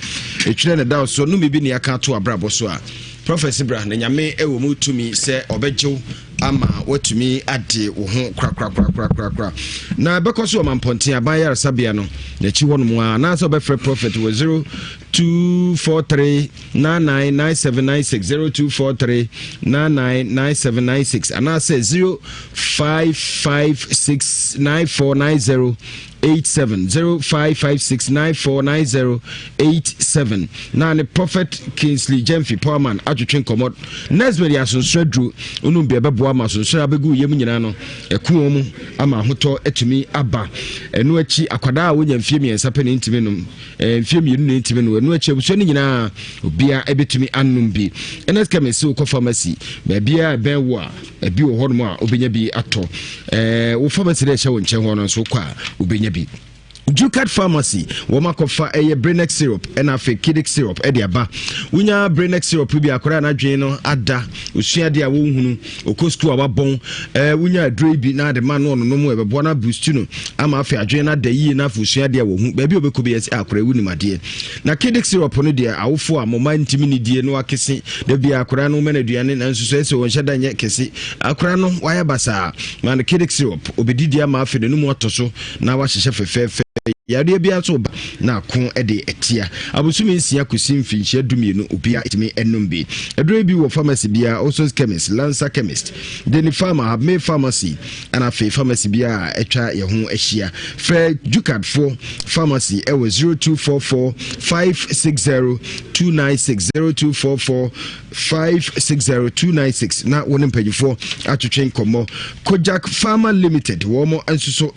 ɛtwerɛ ne da so no biribi ne aka ato abrabɔ so a Prophecy bra na Nyame wɔ mu tumi sɛ ɔbɛgyew ama watumi ade wo ho korakorakorakorakora. Na ɛbɛkɔ so wɔ Mampɔnten Aban Yaresabea no n'akyi hɔ nom a, anaasɛ ɔbɛfrɛ Prophet wɔ 0243 999796 0243 999796 anaasɛ 0556 9490 87 0556 9490 87 na ne prophet Kingsley Gyamfi Powerman atwetwe nkɔmmɔ. Nesbeth yɛ asonsoro aduro onum bi ɛbɛboa ma asonsoro abɛgu yam nyinaa no ɛko wɔn mu ama ahotɔ atumi aba. Ɛno akyi akwadaa a wonya mfie mmiɛnsa pɛ ne ntumi nom eh, mfie mmienu ne ntumi nom. Ɛno akyi abusua no nyinaa obiara ɛbɛtumi anom bi. Ernest Chemist wokɔ pharmacy baabiara ɛbɛn wo a Ebi wɔ hɔnom a wobɛnya bi atɔ. Ɛɛ wo pharmacy dɛ ɛhyɛ wo nkyɛn hɔ no nso wokɔ a wobɛnya bi. Jucard Pharmacy wɔn akɔfa ɛyɛ Brenex syrup ɛna afei Kidic syrup ɛde aba. Wonya Brenex syrup bi akwadaa n'adwene no ada osua adeɛ a wɔnhunu okɔ sukuu a wabɔn ɛɛ wonya aduro yi bi na ade ma no ɔnonom ɛbɛboa no aboost no ama afei adwene no ada yie na afei osua adeɛ a wɔhu baabi a ɔbɛkɔ bi ɛsɛ akwadaa ewu nim adeɛ. Na Kidic syrup no deɛ awofo a mo mma ntumi nidie no akese Da biara akwadaa no woma no aduane nanso so ɛsɛ ɔnhyɛ da nyɛ kɛse. Akwadaa no wayɛ basaa. Ma no Kiddick syrup. Ɔbɛdidi ama afei n'anum atɔ so na wahyehyɛ fɛfɛɛfɛ. Yareɛ biara nso ba na ako de atia. Abosome nsia kɔsi mfinhyia dumienu obiara tumi nom bi. Aduro yi bi wɔ pharmacy biara, Osos Chemist, Lancer Chemist, Deni Pharma, Habme Pharmacy, ɛna afei pharmacy biara a atwa yɛn ho ahyia. Frɛ Jukadfoɔ Pharmacy ɛwɔ 0244 560 296 0244 560 296 na wo ne mpanyinfoɔ atwetwe nkɔmmɔ. Kojak Pharma Limited wɔn nso so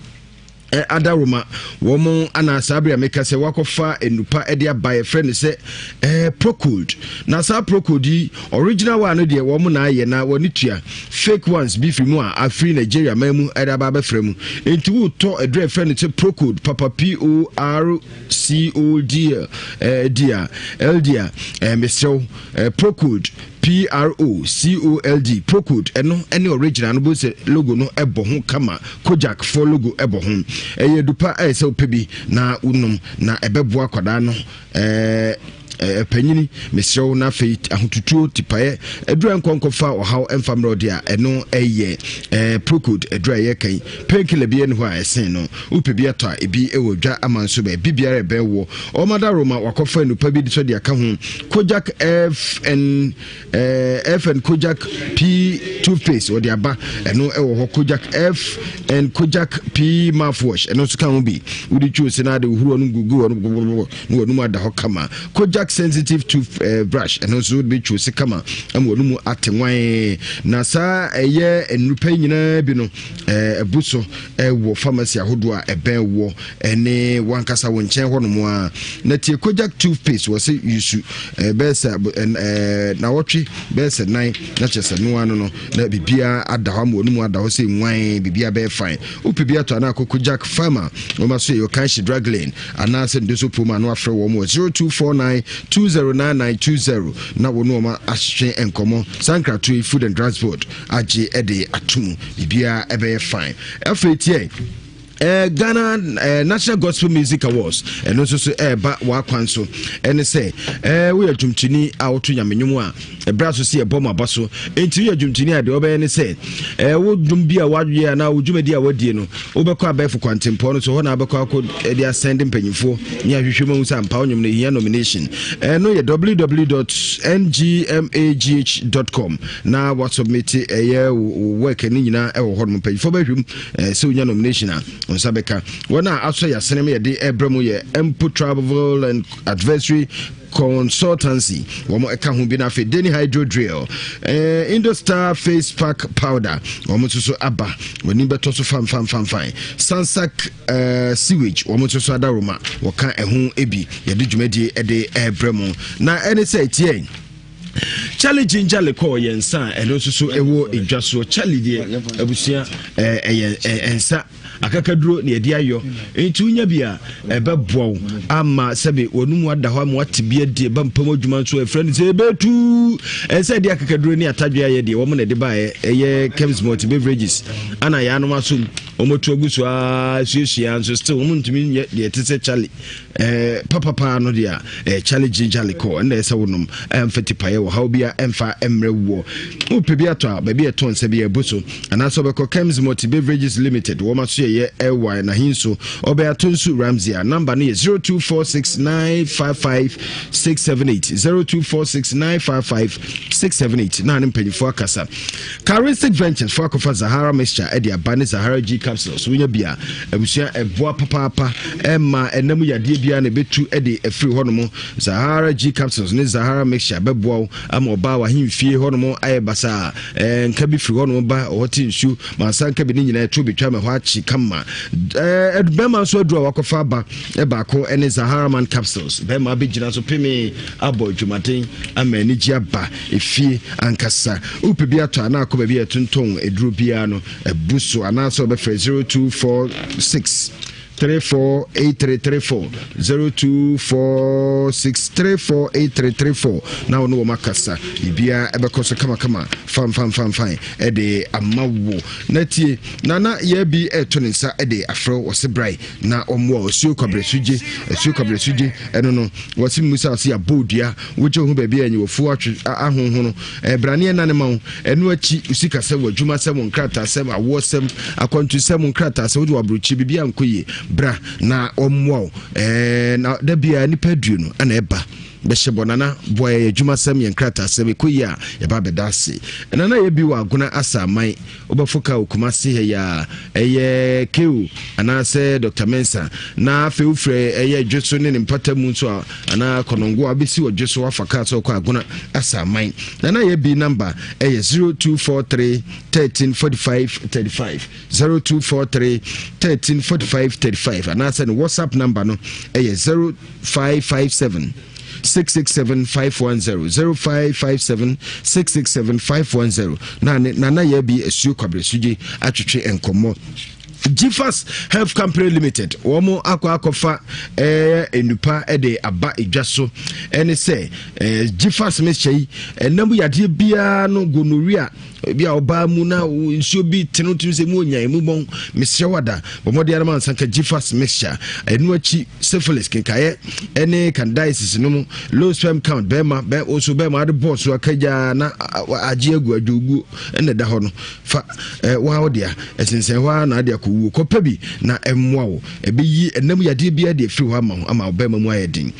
adaworoma wɔn ana saa bere a meka sɛ wakɔfa nnupa de aba yɛfrɛ no sɛ eh, procold na saa procold yi original one no deɛ wɔn na ayɛ na wɔne tua fake ones bi firi mu a afiri Nigeria man mu de aba abɛfrɛ mu enti wotɔ aduru yɛfrɛ no sɛ procold papa p o r c o d eh, d a l d a eh, mesrɛ wo procold P-R-O-C-O-L-D, Procode, ɛno ne original no, bohu sɛ logo no bɔ ho kama, Kojak foɔ logo bɔ ho. Ɛyɛ adupa a ɛsɛ wopɛ bi na wonom na ɛbɛboa akwadaa no. Ɛɛ. Panyini, mesrɛ wo na afei ahotutuo, tipaeɛ, aduru a nkɔ nkɔfa ɔhaw mfa mmerɛ ɔde a ɛno ɛyɛ eh, Procode aduru a ɛyɛ kan. Painkiller bi ɛni hɔ a ɛsen no. Wopɛ bi atɔ a ebi ɛwɔ dwa ama nso baabi biara ɛbɛn wɔ. Ɔmada Roma wakɔfa nnupa bi de sɔ de aka ho. Kojak FN Eh, F and Kojak P toothpaste wɔde aba ɛno ɛwɔ hɔ Kojak F and Kojak P mouthwash ɛno nso ka ho bi wode twi ose no ade wohuru ɔno gugu ɔno gbogbogbò na wɔn mu ada hɔ kama Kojak sensitive tooth eh, brush ɛno nso wode bɛtwi ose kama ama wɔn mu ate nwan na saa ɛyɛ nnupa yi nyinaa bi no eh, ɛbu so ɛwɔ pharmacy ahodoɔ a ɛbɛn wɔ ɛne wankasa wo nkyɛn hɔnom a na tie Kojak toothpaste wɔ sɛ yusu bɛyɛ sɛ nawɔtwe bɛyɛ sɛ nan na kyerɛ sɛ noa no no na biribiara ada hɔ ama wɔn mu ada hɔ sɛ nwan biribiara bɛyɛ fine wopɛ bi atɔ anaa akɔ Kojak Pharma wɔn aso yɛ Okanshi Drug Lane anaasɛ Ndoso Pom ano afrɛ wɔn wɔ 0249 209920 na wɔn wɔn ahwehwɛ nkɔmɔ saa nkratoɔ yi Food and Drugs Board agye de ato mu biribiara ɛbɛyɛ fine afei tiɛ Eh, Ghana eh, National Gospel Music Awards ɛno nso so ɛreba eh, w'akwan so ɛne sɛ eh, woyɛ dwomtoni a woto nyame nnwom a ɛberɛ so sɛ yɛbɔ mu aba so enti woyɛ dwomtoni a deɛ wɔbɛyɛ ne sɛ eh, wo dwom bi a woaweɛ anaa wo dwumadi a woadie no wobɛkɔ abɛɛfo kwantempɔn no so hɔ na wobɛkɔ akɔ de asɛnde mpanyimfoɔ ne ahwehwɛ mu ahu sɛ ampa wo nnwom no ɛhia nomination ɛno yɛ www.ngmagh.com na wasubmit ɛyɛ wo work no nyinaa ɛwɔ hɔ nom mpanyimfoɔ bɛhwɛ mu Eh, sɛ wonya nomination a wo nsa bɛka. Wɔn a asɔ yɛ asene ma yɛde ɛbrɛ mu yɛ Mpo Travel and Advisory Consultancy, wɔn ɛka ho bi na afei Deni Hydro Drill, eh, Indostar Face Pack Powder, wɔn nso so aba, wɔn ani bɛtɔ so fanfanfanfan. Sansak eh, Sewage, wɔn nso so adaworoma, wɔka ɛho bi yɛde dwumadie ɛde ɛbrɛ mu. Na ɛne sɛ ɛtiɛ Charlie Ginger Liquor yɛ nsa a ɛno nso so ɛwɔ edwa soɔ. Charlie deɛ abusua ɛyɛ nsa akakaduro na yɛde ayɔ nti wonya bi a ɛbɛboa wo ama sɛbe wɔn mu ada hɔ ama wate bi adi ɛba mpam adwuma nso ɛfrɛ no sɛ ɛbɛtu ɛsɛ ɛde akakaduro ne atadwe ayɛ deɛ wɔn na ɛde baeɛ ɛyɛ Kems Multi Beverages ana yɛanom asom wɔn atu agu so a suasua nso still wɔn ntumi nyɛ deɛ ɛte sɛ Charlie Eh, papapaa no deɛ eh, Charlie Ginger Liquor ɛna ɛsɛ wonom ɛmfa tipaeɛ wɔ haw bia ɛmfa mmerɛ woɔ wopɛ bi atɔ a baabi ɛtɔ nsa bi ɛbu so anaasɛ wobɛkɔ Kems Multi Beverages Limited wɔma so yɛyɛ ɛwɔ nahenso ɔbɛn ato nso Ramsey a namba no yɛ 0246955678 0246955678 na ne mpanyinfoɔ akasa Charistic Ventures fo akɔfa Zahara mixture ɛde aba ne Zahara G capsules wonya bi a abusua ɛboa papaapa ɛma ɛnam yadeɛ biara na ɛbɛtu ɛde afiri hɔnom. Zahara G capsules ne Zahara mixture bɛboa wo ama ɔbaa w'ahemfie hɔnom ayɛ basaa. Ɛɛ nka bi firi hɔnom ba ɔhɔ te nsuo mansa nka bi ne nyinaa ɛto bɛtwa ma ɛhɔ akye kama. Ɛɛ bɛrima nso aduru a wakɔfa aba baako ɛne Zahara man capsules. Bɛrima abɛgyina so pemee abɔ adwumaden ama anigye aba efie ankasa. Wopɛ bi atɔ anaa akɔ baabi a yɛtontɔn aduro biara no abu so anaasɛ wɔbɛfrɛ 0246 348334 0246 348334 na wo ne wɔn akasa biribiara ɛbɛkɔ so kamakama fanfanfanfan ɛde ama wo na tie nana yɛ bi ɛto ne nsa ɛde afrɛ wɔ se brae na ɔmmoa ɔsuo kwabrɛ sugye asuo kwabrɛ sugye ɛno no wɔse mmusa ase abɔ odua wogye wo ho baabi a anyiwafuo atwe ahonhono Ɛbrane ɛna ne ma wo. Ɛno akyi, wo sikasɛm, w'adwumasɛm, wo nkrataasɛm, awoɔsɛm, akwantusɛm, wo nkrataasɛm, wode w'aburokyire, biribi ankɔ yie. Bra na wɔmmoa wo. Ɛɛ, na da biara nnipa aduonu na ɛba bɛhyɛ bɔ. Nana, boa yɛn adwumasɛm, yɛn nkrataasɛm, ɛkɔ yie a, yɛba abɛda ase. Nana yɛ bi wɔ Agona Asaman. Wobɛfo kaa wɔ Kumasi ha yi a, ɛyɛ Keo anaasɛ Dr. Mensah. Na afei wofiri ɛyɛ Dweso ne ne mpata mu nso a, anaa Kɔnɔngo a wobɛsi wɔ Dweso afa kaa sɛ wokɔ Agona Asaman. Na na yɛ bi namba ɛyɛ 0243 13 45 35, 0243 13 45 35, anaasɛ ne WhatsApp namba no ɛyɛ 0557 667 510 0557 667 510 na ne nana yɛ bi asuo kwabrɛ sugye atwetwe nkɔmmɔ. Gifas Health Company Limited wɔn akɔ akɔfa ɛɛ eh, nnupa de aba edwa so ɛne sɛ ɛɛ eh, Gifas mixture yi ɛnam yadeɛ biara no gonorrhea. Ebi a ɔbaa mu na nsuo bi tene tumi sɛ mu onya emu bɔn. Mesrɛ wo ada, bɔ mmɔden ara ma nsa nka Gfas mixture. Ɛno akyi syphilis, kenkaeɛ ɛne candidiasis no mu, low sperm count, bɛrima bɛ wo so bɛrima ade bɔɔ so aka gyaa na agye agu adwoguo ɛna ɛda hɔ no fa eh, waa wo dea ɛsensɛn hɔ ara na ade akɔwuo kɔpɛ bi na ɛmmoa wo ɛbɛyi ɛnam yadeɛ biara de afiri hɔ ama wo ama wo bɛrima mu ayɛ den.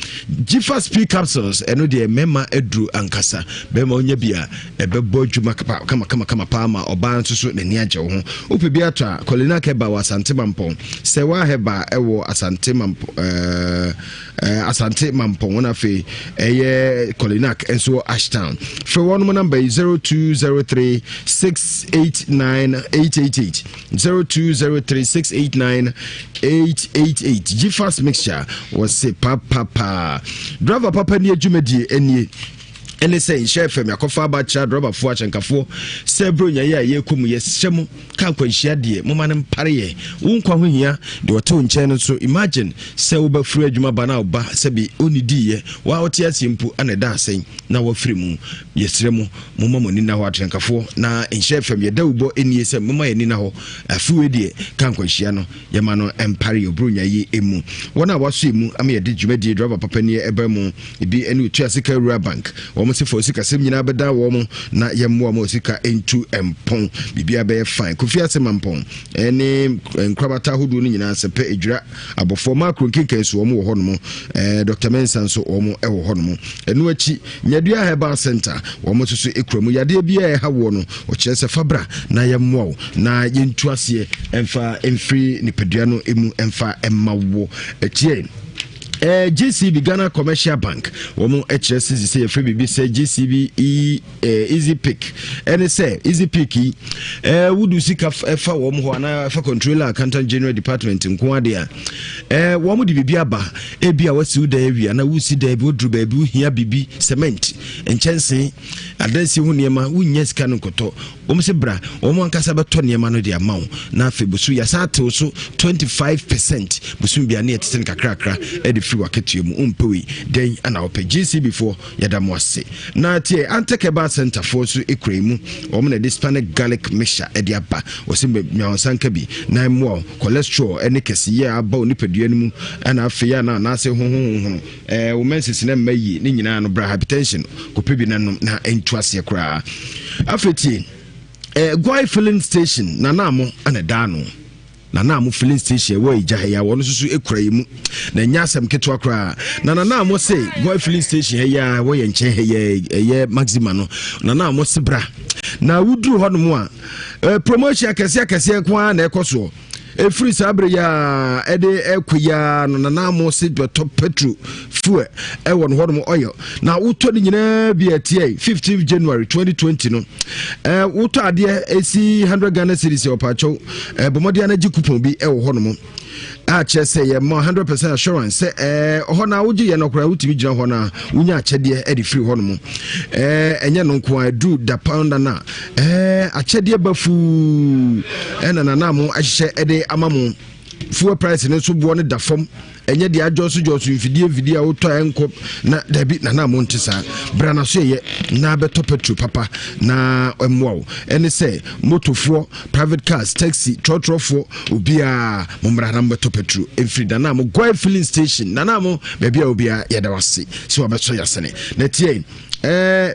Gfas P capsules ɛno deɛ mmarima aduro ankasa bɛrima wonya bi a Ɛbɛbɔ adwuma kamakamakama paa ma ɔbaa nso so n'ani agye wo ho. Wopɛ bi atɔ a, Kɔlinak Herbal wɔ Asante Mampɔn, Sɛwa Herbal wɔ Asante Mampɔn, ɛɛ Asante Mampɔn, na afei ɛyɛ Kɔlinak nso wɔ Ashtown. Frɛ wɔn namba yi 0203 689 888, 0203 689 888. Gfast mixture wɔ se papapaa. Driver papa ni adwumadie nie. ɛne sɛ nhyɛ fam akɔfa aba kyerɛ adrɔbafoɔ ahyɛnkafoɔ sɛ berɛ onyaeɛ a yɛrekɔ mu yɛhyɛ mo ka akwanhyia deɛ moma no mpare yɛ wo nkwa ho hia deɛ ɔte wo nkyɛn no nso imagine sɛ wobɛfiri adwuma ba na woba sɛbi ɔnnidiiɛ waa wote aseɛ mpo ana ɛda asɛn na wafiri mu yɛsrɛ mo moma mo ani nna hɔ ahyɛnkafoɔ na nhyɛ fam yɛda wobɔ ɛnie sɛ moma yɛni nna hɔ afei deɛ ka nkwanhyia no yɛma no mpare yɛ Buronya yi mu. Wɔn a wɔaso emu ama yɛde dwumadie Driver Papa Nie ɛba mu ebi ne Otua Sika Rural Bank. Wɔn se fa osikasɛm nyinaa bɛdan wɔn na yɛmmoa ma osika ntu mpɔn. Biribiara bɛyɛ fine. Kofi Ase Mampɔn ne nkorabata ahodoɔ no nyinaa sɛpɛ edwira abɔfoɔ Makro nkenkan so wɔn wɔ hɔnom. Eh, Dr. Mensah nso wɔn wɔ hɔnom. Ɛno akyi Nyadua Herbal Center wɔn nso so ekura mu yadeɛ biara ɛha woɔ no ɔkyerɛ sɛ fa bra na yɛmmoa wo na yɛntu aseɛ mfa mfiri nipadua no mu mfa mma wo akyiɛ eh, GCB Ghana Commercial Bank wɔn kyerɛ sɛ sɛ yɛfrɛ biribi sɛ GCB e, eh, Easy Pick ɛne sɛ Easy Pick yi eh, wodu sika ɛfa wɔn hɔ anaa ɛfa Controller Accountant General Department nko adeɛ a eh, wɔn de biribi aba ebi a wasi wo dan awie anaa wosi dan bi woduru baabi wohia biribi cement nkyɛnse adansi ho nneɛma wonnya sika no nkɔtɔ Wɔn se bra, wɔn ankasa bɛtɔ nneɛma no de ama wo. Na afei bosom yɛasan atew so 25 percent bosom biara ne yɛtete no kakrakra de firi w'akatua mu. Wompɛ wei, dɛn na wopɛ? GCB foɔ, yɛda mo ase. Na tie, Antec Herbal Center foɔ nso kura yi mu. Wɔn na ɛde Spanic garlic mixture de aba. Wɔse nya wo nsa nka bi na ɛmmoa wo cholesterol ne kɛseyɛ a aba wo nipadua no mu ɛna afei a na anaasɛ hohohohono ɛɛ wo menses na mma yie ne nyinaa no bra hypertension kɔpɛ bi na nom na ɛntu aseɛ koraa. Afei tie, eh, Guai filling station na na mo ana daa no na na mo filling station ɛwɔ agya ha yi a wɔn nso so ekura yi mu na ɛnyɛ asɛm ketewa koraa na na na mo se Guai filling station ha yi a ɛwɔ yɛn nkyɛn ha yi ɛyɛ maxima no na na mo se bra na woduru hɔ nom a eh, promotion akɛseɛ akɛseɛ nko ara na ɛkɔ soɔ Ɛfiri saa berɛ yi a ɛde ɛkɔ yi ara no nana mo se bɛtɔ petro fuel ɛwɔ no hɔnom oil na wotɔ ne nyinaa bi ɛteɛ 15 January 2020 no ɛɛ wotɔ adeɛ ɛsi 100 Ghana cedis ɔpakyɛw ɛɛ bɔmmɔden anagye coupon bi ɛwɔ hɔnom a kyerɛ sɛ yɛ ma 100 percent assurance sɛ ɛɛ ɔhɔ na wogye yɛ no koraa wotumi gyina hɔ na wonya akyɛdeɛ ɛde firi hɔ nom ɛɛ ɛnyɛ no nko a ɛduru da pound na ɛɛ akyɛdeɛ ba fuu ɛna nana mo ahyehyɛ ɛde ama mo fuel price no nso boɔ no da fam ɛnyɛ deɛ adwɔso dwɔso mfidie mfidie a wotɔ a ɛnkɔ na dabi nana mo nte saa bra na so yɛ na bɛtɔ petrol papa na ɛmmoa wo ɛne sɛ motofoɔ private cars taxi trɔtrɔfoɔ obiara mo mmra na mobɛtɔ petrol ɛmfiri nana mo goil filling station nana mo baabi a obiara yɛda wase sɛ wabɛsɔ yɛasene na tiɛ ɛɛ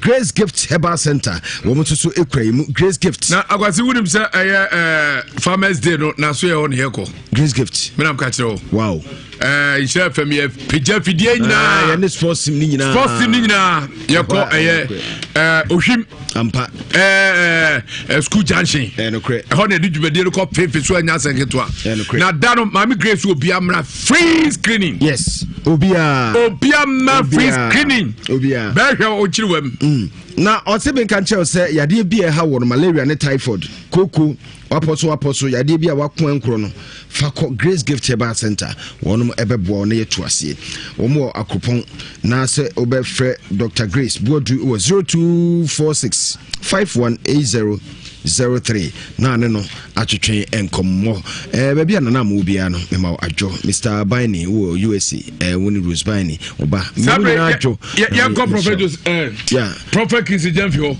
Grace Gift Herbal Center wɔn nso so ekura yi mu Grace Gift. Na akwasi wunim sɛ ɛyɛ ɛɛ Farmers Day no na so yɛ hɔ ne yɛ kɔ. Grace Gift. Mena ka kyerɛ o. Wow. Ɛɛ nhyira fam yɛ pagya fidie nyinaa. Yɛ ne sports team ni nyinaa. Sports team ni nyinaa yɛ kɔ ɛyɛ ɛɛ ohwim. Ampa. Ɛɛ ɛɛ school junction. Ɛɛ nokorɛ. Ɛhɔ na yɛde dwumadie no kɔ fefe so ɛnya asɛn ketewa. Ɛɛ nokorɛ. Na da no maame Grace obi amra free screening. Yes. Obiara. Obiara mma free screening. Obiara. Bɛhwɛ ɔkyiri wam. Mm. Na ɔse bi nka nkyerɛw sɛ yadeɛ bi a ɛha wɔ no malaria ne typhoid koko wapɔ so wapɔ so yadeɛ bi a wako nkorɔ no fa kɔ Grace Gift Herbal Center wɔnom ɛbɛboa wo na yɛtu aseɛ wɔn wɔ Akropɔn na sɛ wobɛfrɛ Dr. Grace Boadu wɔ 0246 5180 03 na ne no atwetwe nkɔmmɔ eh, baabi a nana mo biara no mema wo adwo Mr. Bine wɔ USA eh, wo ne Rose Bine ɔba mema nyinaa adwo yɛnkɔ Prophet Jos eh, yeah. Prophet Chris Gyamfi hɔ.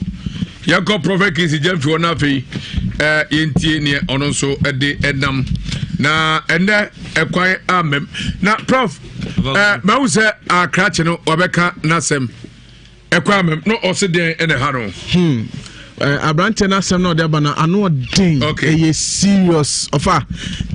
Yɛnkɔ Prophet Kingsley Gyamfi hɔ na afei eh, yɛntie neɛ ɔno nso de ɛnam na ɛnɛ ɛkwan amam na prof eh, mahu sɛ akrakye no wabɛka n'asɛm ɛkwan amam na ɔse deɛn ɛna ɛha no hmm. Eh, aberanteɛ no asɛm na ɔde aba no ano ɔden ɛyɛ serious ɔfa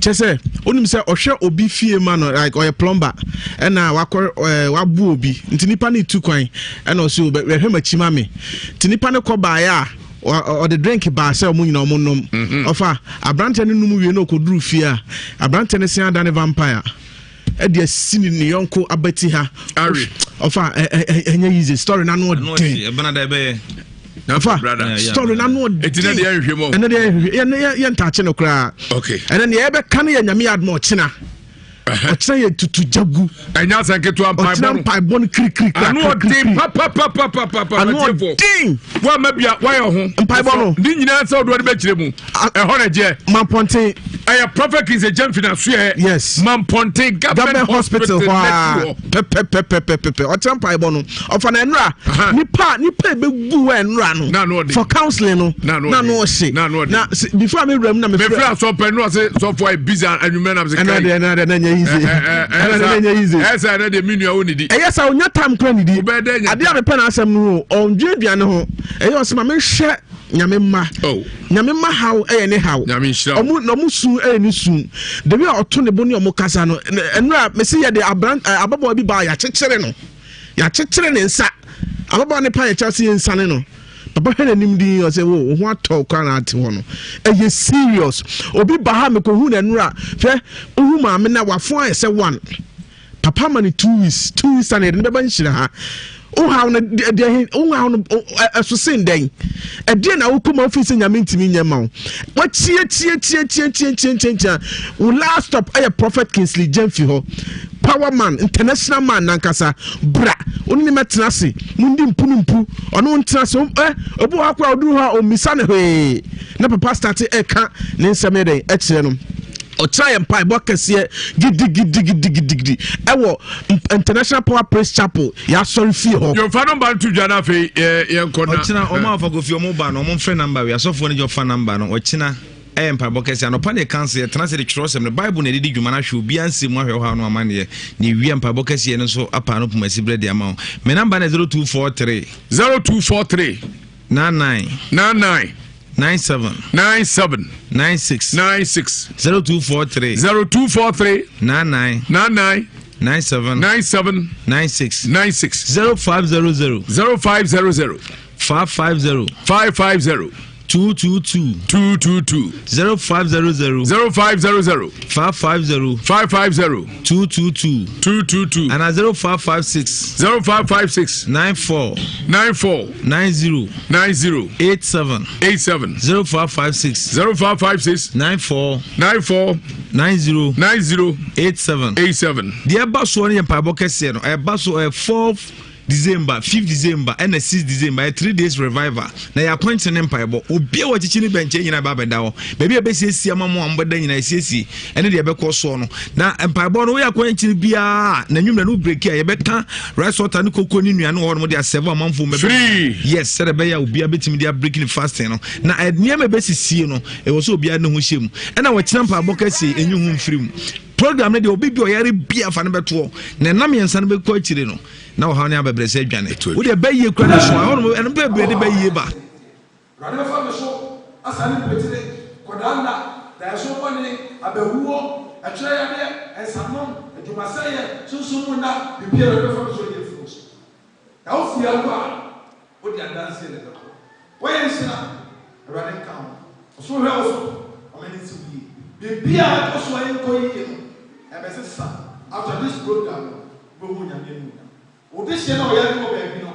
kyɛ sɛ wonim sɛ ɔhwɛ obi fie ma no like ɔyɛ plumber ɛna wakɔ ɛɛ wabu obi nti nipa no tu kwan ɛna ɔsi bɛhwɛ m'akyi ma me nti nipa no kɔ baeɛ a ɔde drink baa sɛ ɔmo nyina ɔmo nom mhm. ɔfa aberanteɛ no nom wie na ɔkɔduru fie a aberanteɛ no sen adane vampire ɛde asi ne ne yɔnko abati ha ɔfa ɛnyɛ easy story na no ɔden ɔfa story na no ɔden ɛnɛ deɛ yɛnhwehwɛ yɛ ntaakye no koraa ɛnɛ deɛ yɛbɛka no yɛ nyame yɛ adoma ɔkyena ɔkyerɛ yɛ tutu gya gu. ɛnyɛ asɛn ketewa mpaebɔ no ɔkyerɛ mpaebɔ no kirikiri kra ano ɔden papapapapapa ano ɔden. wama bia wayɛ ho mpaebɔ no ne nyinaa sɛ ɔdoɔ de bɛkyerɛ mu ɛhɔ na gyeɛ mampɔnten ɛyɛ prophet kingsley gyamfi na soɛ yes mampɔnten government hospital hɔ a pɛpɛpɛpɛpɛ ɔkyerɛ mpaebɔ no ɔfa na ɛnora nipa nipa ebegu hɔ ɛnora no for counseling no na no ɔhye na before mi wura mu na mi fira mefiri asɔpɛ no ɔse sɔfo ayɛ busy anwummerɛ nam se kai ɛnɛ deɛ ɛnɛ deɛ ɛnyɛ easy ɛnɛ deɛ ɛnyɛ easy ɛsɛ ɛnɛ deɛ mi nua wo nidi ɛyɛ sɛ onya time kura nidi adeɛ a mepɛ n'asɛm no ho ɔndwe aduane ho ɛyɛ ɔsɛ ma menhwɛ nyame mma oh. nyame mma haw ɛyɛ ne haw ɔmo na ɔmo su ɛyɛ ne su debi a ɔto ne bo ne ɔmo kasa no ɛnura mesi yɛ de abran ababaawa bi baa yɛakyekyere no yɛakyekyere ne nsa ababaawa ne pa yɛ kyɛw sɛ yɛnsane no Papa hwɛ n'anim din ɔsɛ wo wo ho atɔ koraa na ate hɔ no ɛyɛ serious obi ba ha mekɔhu no ɛnora hwɛ wohu maame na wafo ayɛ sɛ one papa ma no 2 weeks 2 weeks ana yɛde no bɛba nhyira ha wohaw no deɛ wohaw no ɛso sen dɛn ɛdeɛ na wokɔ ma wofii sɛ nyame ntumi nyɛ ma wo wakyia wo last stop ɛyɛ prophet Kingsley Gyamfi hɔ power man international man nankasa bra wo ne ne mɛtena ase mundi mpu ne mpu ɔne wo ntena ase ɛ obi wɔ hɔ koraa ɔduru hɔ a ɔmmisa ne hwee na papa start ɛka ne nsɛm yɛ dɛn ɛkyerɛ no ɔkyerɛ yɛ mpaebɔ kɛseɛ gidigidigidigidi ɛwɔ international power praise chapel yɛasɔre fie hɔ. yɔnfa nɔmba no to dwa no afei yɛnkɔ na. ɔkyena ɔmo afa kofi ɔmo ba no ɔmo mfrɛ namba wei asɔfoɔ no gye ɔfa namba no ɔkyena Ɛyɛ mpaebɔ kɛse. Anɔpa na yɛka sɛ yɛtena ase de twerɛsɛm no, Bible na yɛde di dwuma no ahwɛ obiara nsɛm mu ahwɛ ɔhaw no amanneɛ, na yɛwie a mpaebɔ kɛseɛ no nso apaa no poma siberɛ de ama wo. Me namba no yɛ 0243. 0243. 99. 99. 97. 97. 96. 96. 0243. 0243. 99. 99. 97. 97. 96. 96. 0500. 0500. 550. 550. 222. 222. 0500. 0500. 550. 550. 222. 222. And 0556. 0556. 94. 94. 90. 90. 87. 87. 0556. 0556. 94. 94. 90. 90. 87. 87. Deɛ ɛba soɔ no yɛ mpaebɔ kɛseɛ no ɛba so ɛyɛ 4 December, fifth December ɛna sixth December ɛyɛ 3 days revival na yɛ akwankyerɛ ne mpaebɔ. Obi a wɔkyekye ne bɛnkyɛn nyinaa ba abɛda hɔ. Baabi a ɛbɛsiesie ama mo a mobɛda nyinaa ɛsiesie ɛne deɛ ɛbɛkɔ soɔ no. Na mpaebɔ no woyɛ akwankyerɛ biara na nwummerɛ no breki a yɛbɛka rice water ne koko ne nnuane wɔ hɔ no de asɛvo amanfoɔ mbɛbɛ. Free. Yes, sɛdeɛ ɛbɛyɛ a obiara bɛtumi de abreki ne fasting no. Na nneɛma ɛbɛsisie no ɛwɔ sɛ obiara ne ho hyɛ mu. Ɛna wɔkyerɛ mpaebɔ kɛseɛ ɛnyi ho mfiri mu. Program no deɛ obi bi ɔyare bi afa no bɛtoɔ na ɛnam mmiɛnsa no bɛkɔ akyire no na ɔhaw ne abɛbrɛsɛ adwane. Wo deɛ bɛyie kura ne so a ɛhɔ nom ɛno bɛbrɛ de bɛyie ba. Awurade bɛfa me so asa ne mpatire, kɔdaa nna, daeɛso bɔne, abawuo, ɛtwerɛ yadeɛ, nsanom, adwumasɛeɛ, sunsum mu nna, biribiara Awurade bɛfa me so ayi afiri wo so. Na wo fie akɔ a, wode adanseɛ na ɛbɛkɔ. Woayɛ nhyira, Awurade nka wo ho. Ɔsoro nhwɛ wo so, ɔma n'ani nsi wo yie. Biribiara a ɛkɔ so a ɛnkɔ yie no, ɛbɛsesa. After this program no, wobɛhu Onyame animuonyam. Wo dehyeɛ no a ɔyare wɔ baabi no,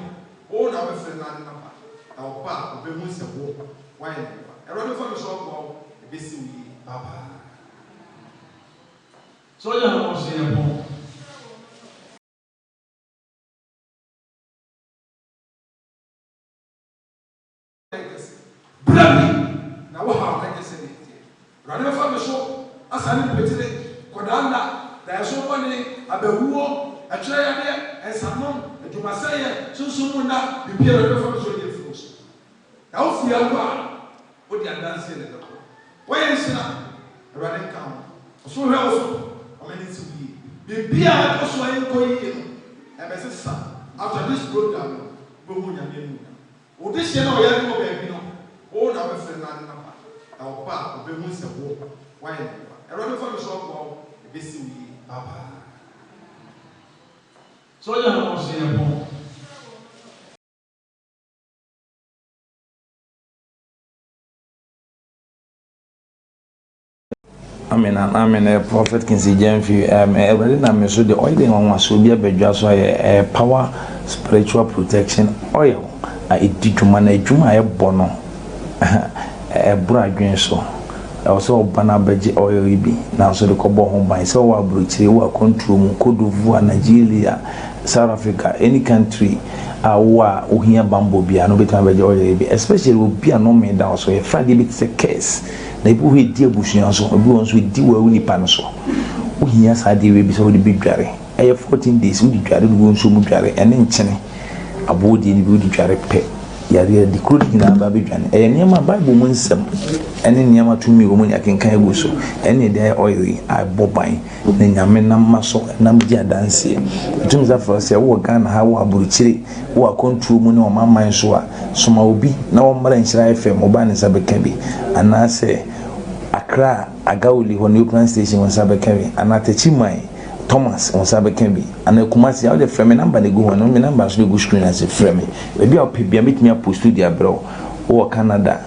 wo na wobɛfrɛ no ade no aba, na ɔba a, ɔbɛhu sɛ wo, woayɛ no nkwa. Awurade mfa me so aboa wo, ɛbɛsi wo yie. Bye bye. Sogya no ɔhye yɛn pɔn. Kɛse. Berɛ bi na wo haw no nyɛ sɛdeɛ ɛteɛ. Awurade bɛfa me so asa ne mpatire, kɔdaa nna, daeɛso bɔne, abawuo, ɛtwerɛ yadeɛ, nsanom, adwumasɛeɛ, sunsum mu nna, biribiara Awurade bɛfa me so ayi afiri wo so. Na wo fie. fie akɔ a, wode adanseɛ na ɛbɛkɔ. Woayɛ nhyira. Awurade nka wo ho. Ɔsoro nhwɛ wo so. Ɔma n'ani nsi wo yie. Biribiara a ɛkɔ so a ɛnkɔ yie no, ɛbɛsesa. After this program no, wobɛhu Onyame animuonyam. Wo dehyeɛ no a ɔyare wɔ baabi no, wo na wobɛfrɛ no ade no aba, na ɔba a, ɔbɛhu sɛ wo, woayɛ no nkwa. Awurade mfa me so aboa wo, ɛbɛsi wo yie. Bye bye. Sɛ ɔyɛ ho nso yɛ pɔn. Amen and amen eh, Prophet Kinsey Gyamfi um, eh, Awurade nam me so de oil nwanwasoɔ bi abadwa so ayɛ eh, power spiritual protection oil a ɛdi dwuma na adwuma a ɛbɔ no ɛboro adwene so ɛwɔ sɛ ɔba no abɛgye oil yi bi nanso de kɔbɔ ho ban sɛ ɔwɔ aburokyire wɔ akwantuo mu Cote d'Ivoire Nigeria South Africa any country a wowɔ a wohia bammɔ biara no wobɛtumi abɛgye oil yi bi especially obi a nnome da wo so yɛfrɛ adeɛ bi te sɛ curse Na ebi wɔ hɔ a edi abusua so, ebi wɔ hɔ nso edi wo nipa no so. Wohia saa adeɛ wei bi sɛ wode bɛdware. Ɛyɛ 14 days wode dware, wode gu nsuo mu dware, ɛne nkyene, aboɔ deɛ no bi wode dware pɛ. Yareɛ de kuro no nyinaa ba bɛdwane. Ɛyɛ nneɛma Bible mu nsɛm ɛne nneɛma tumi wɔ mu ne akenkan agu so. Ɛne ɛde ayɛ oil yi a ɛbɔ ban na Nyame nam ma so nam di adanseɛ. Ɛtumi sɛ afrɛ sɛ wowɔ Ghana ha, wowɔ aburokyire, wowɔ akwantuo mu ne ɔmanman so a, soma obi na ɔmmra Nhyira FM, ɔba ne nsa bɛka bi. Anaasɛ Accra, Agawuli hɔ, New Plan Station, wo nsa bɛka bi. Anaa Techiman, Thomas, wo nsa bɛka bi. Anaa Kumasi, a wode frɛ me, number na ɛgu hɔ no, me number nso na ɛgu screen ase, frɛ me. Baabi a wopɛ biara, mɛtumi apostu de abrɛ wo. Wowɔ Canada,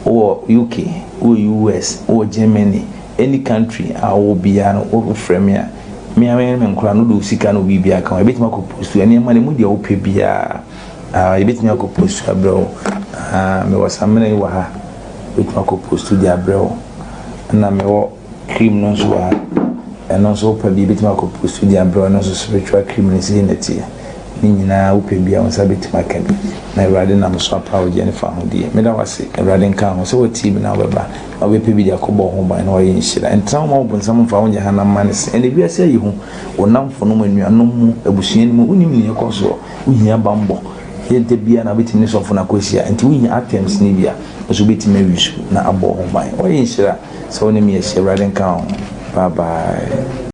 wowɔ UK, wowɔ US, wowɔ Germany, any country a wowɔ biara no, wofrɛ me a, me ara me ne me nkwadaa no, wode wo sika ne wo biribiara ka ho, yɛbɛtumi akɔ postu nneɛma no, emu deɛ wopɛ biara, ah, yɛbɛtumi akɔ postu abrɛ wo. Ah, mewɔ samina yi wɔ ha, yɛbɛtumi akɔ postu de abrɛ wo. Ɛna mewɔ cream no nso wɔ ha, ɛno nso wopɛ bi, yɛbɛtumi akɔ postu de abrɛ wo, ɛno nso spiritual cream no sei na ɛteɛ. Ne nyinaa wopɛ bi a wo nsa bɛtumi aka bi na Awurade nam so apa wo gyeɛ ne fahodie. Meda wo ase, Awurade nka ho sɛ woatie me na wobɛba na wobɛpɛ bi de akɔbɔ wo ho ban na woayɛ nhyira. Ntena hɔ ma wo bonsam mfa wo nyɛ hanam mma ne se. Ɛnɛ wiase ayi hu, wo nnamfonom, anuanom mu, abusua no mu, wonim nea ɛkɔ soɔ. Wohia bammɔ. Ɛnyɛ da biara na wobɛtumi ne sɔfo no akɔhyia, nti wohia items no bi a, wo nso wobɛtumi awi so na abɔ wo ho ban. Woayɛ nhyira sɛ wo ne me ahyia. Awurade nka wo ho. Bye bye.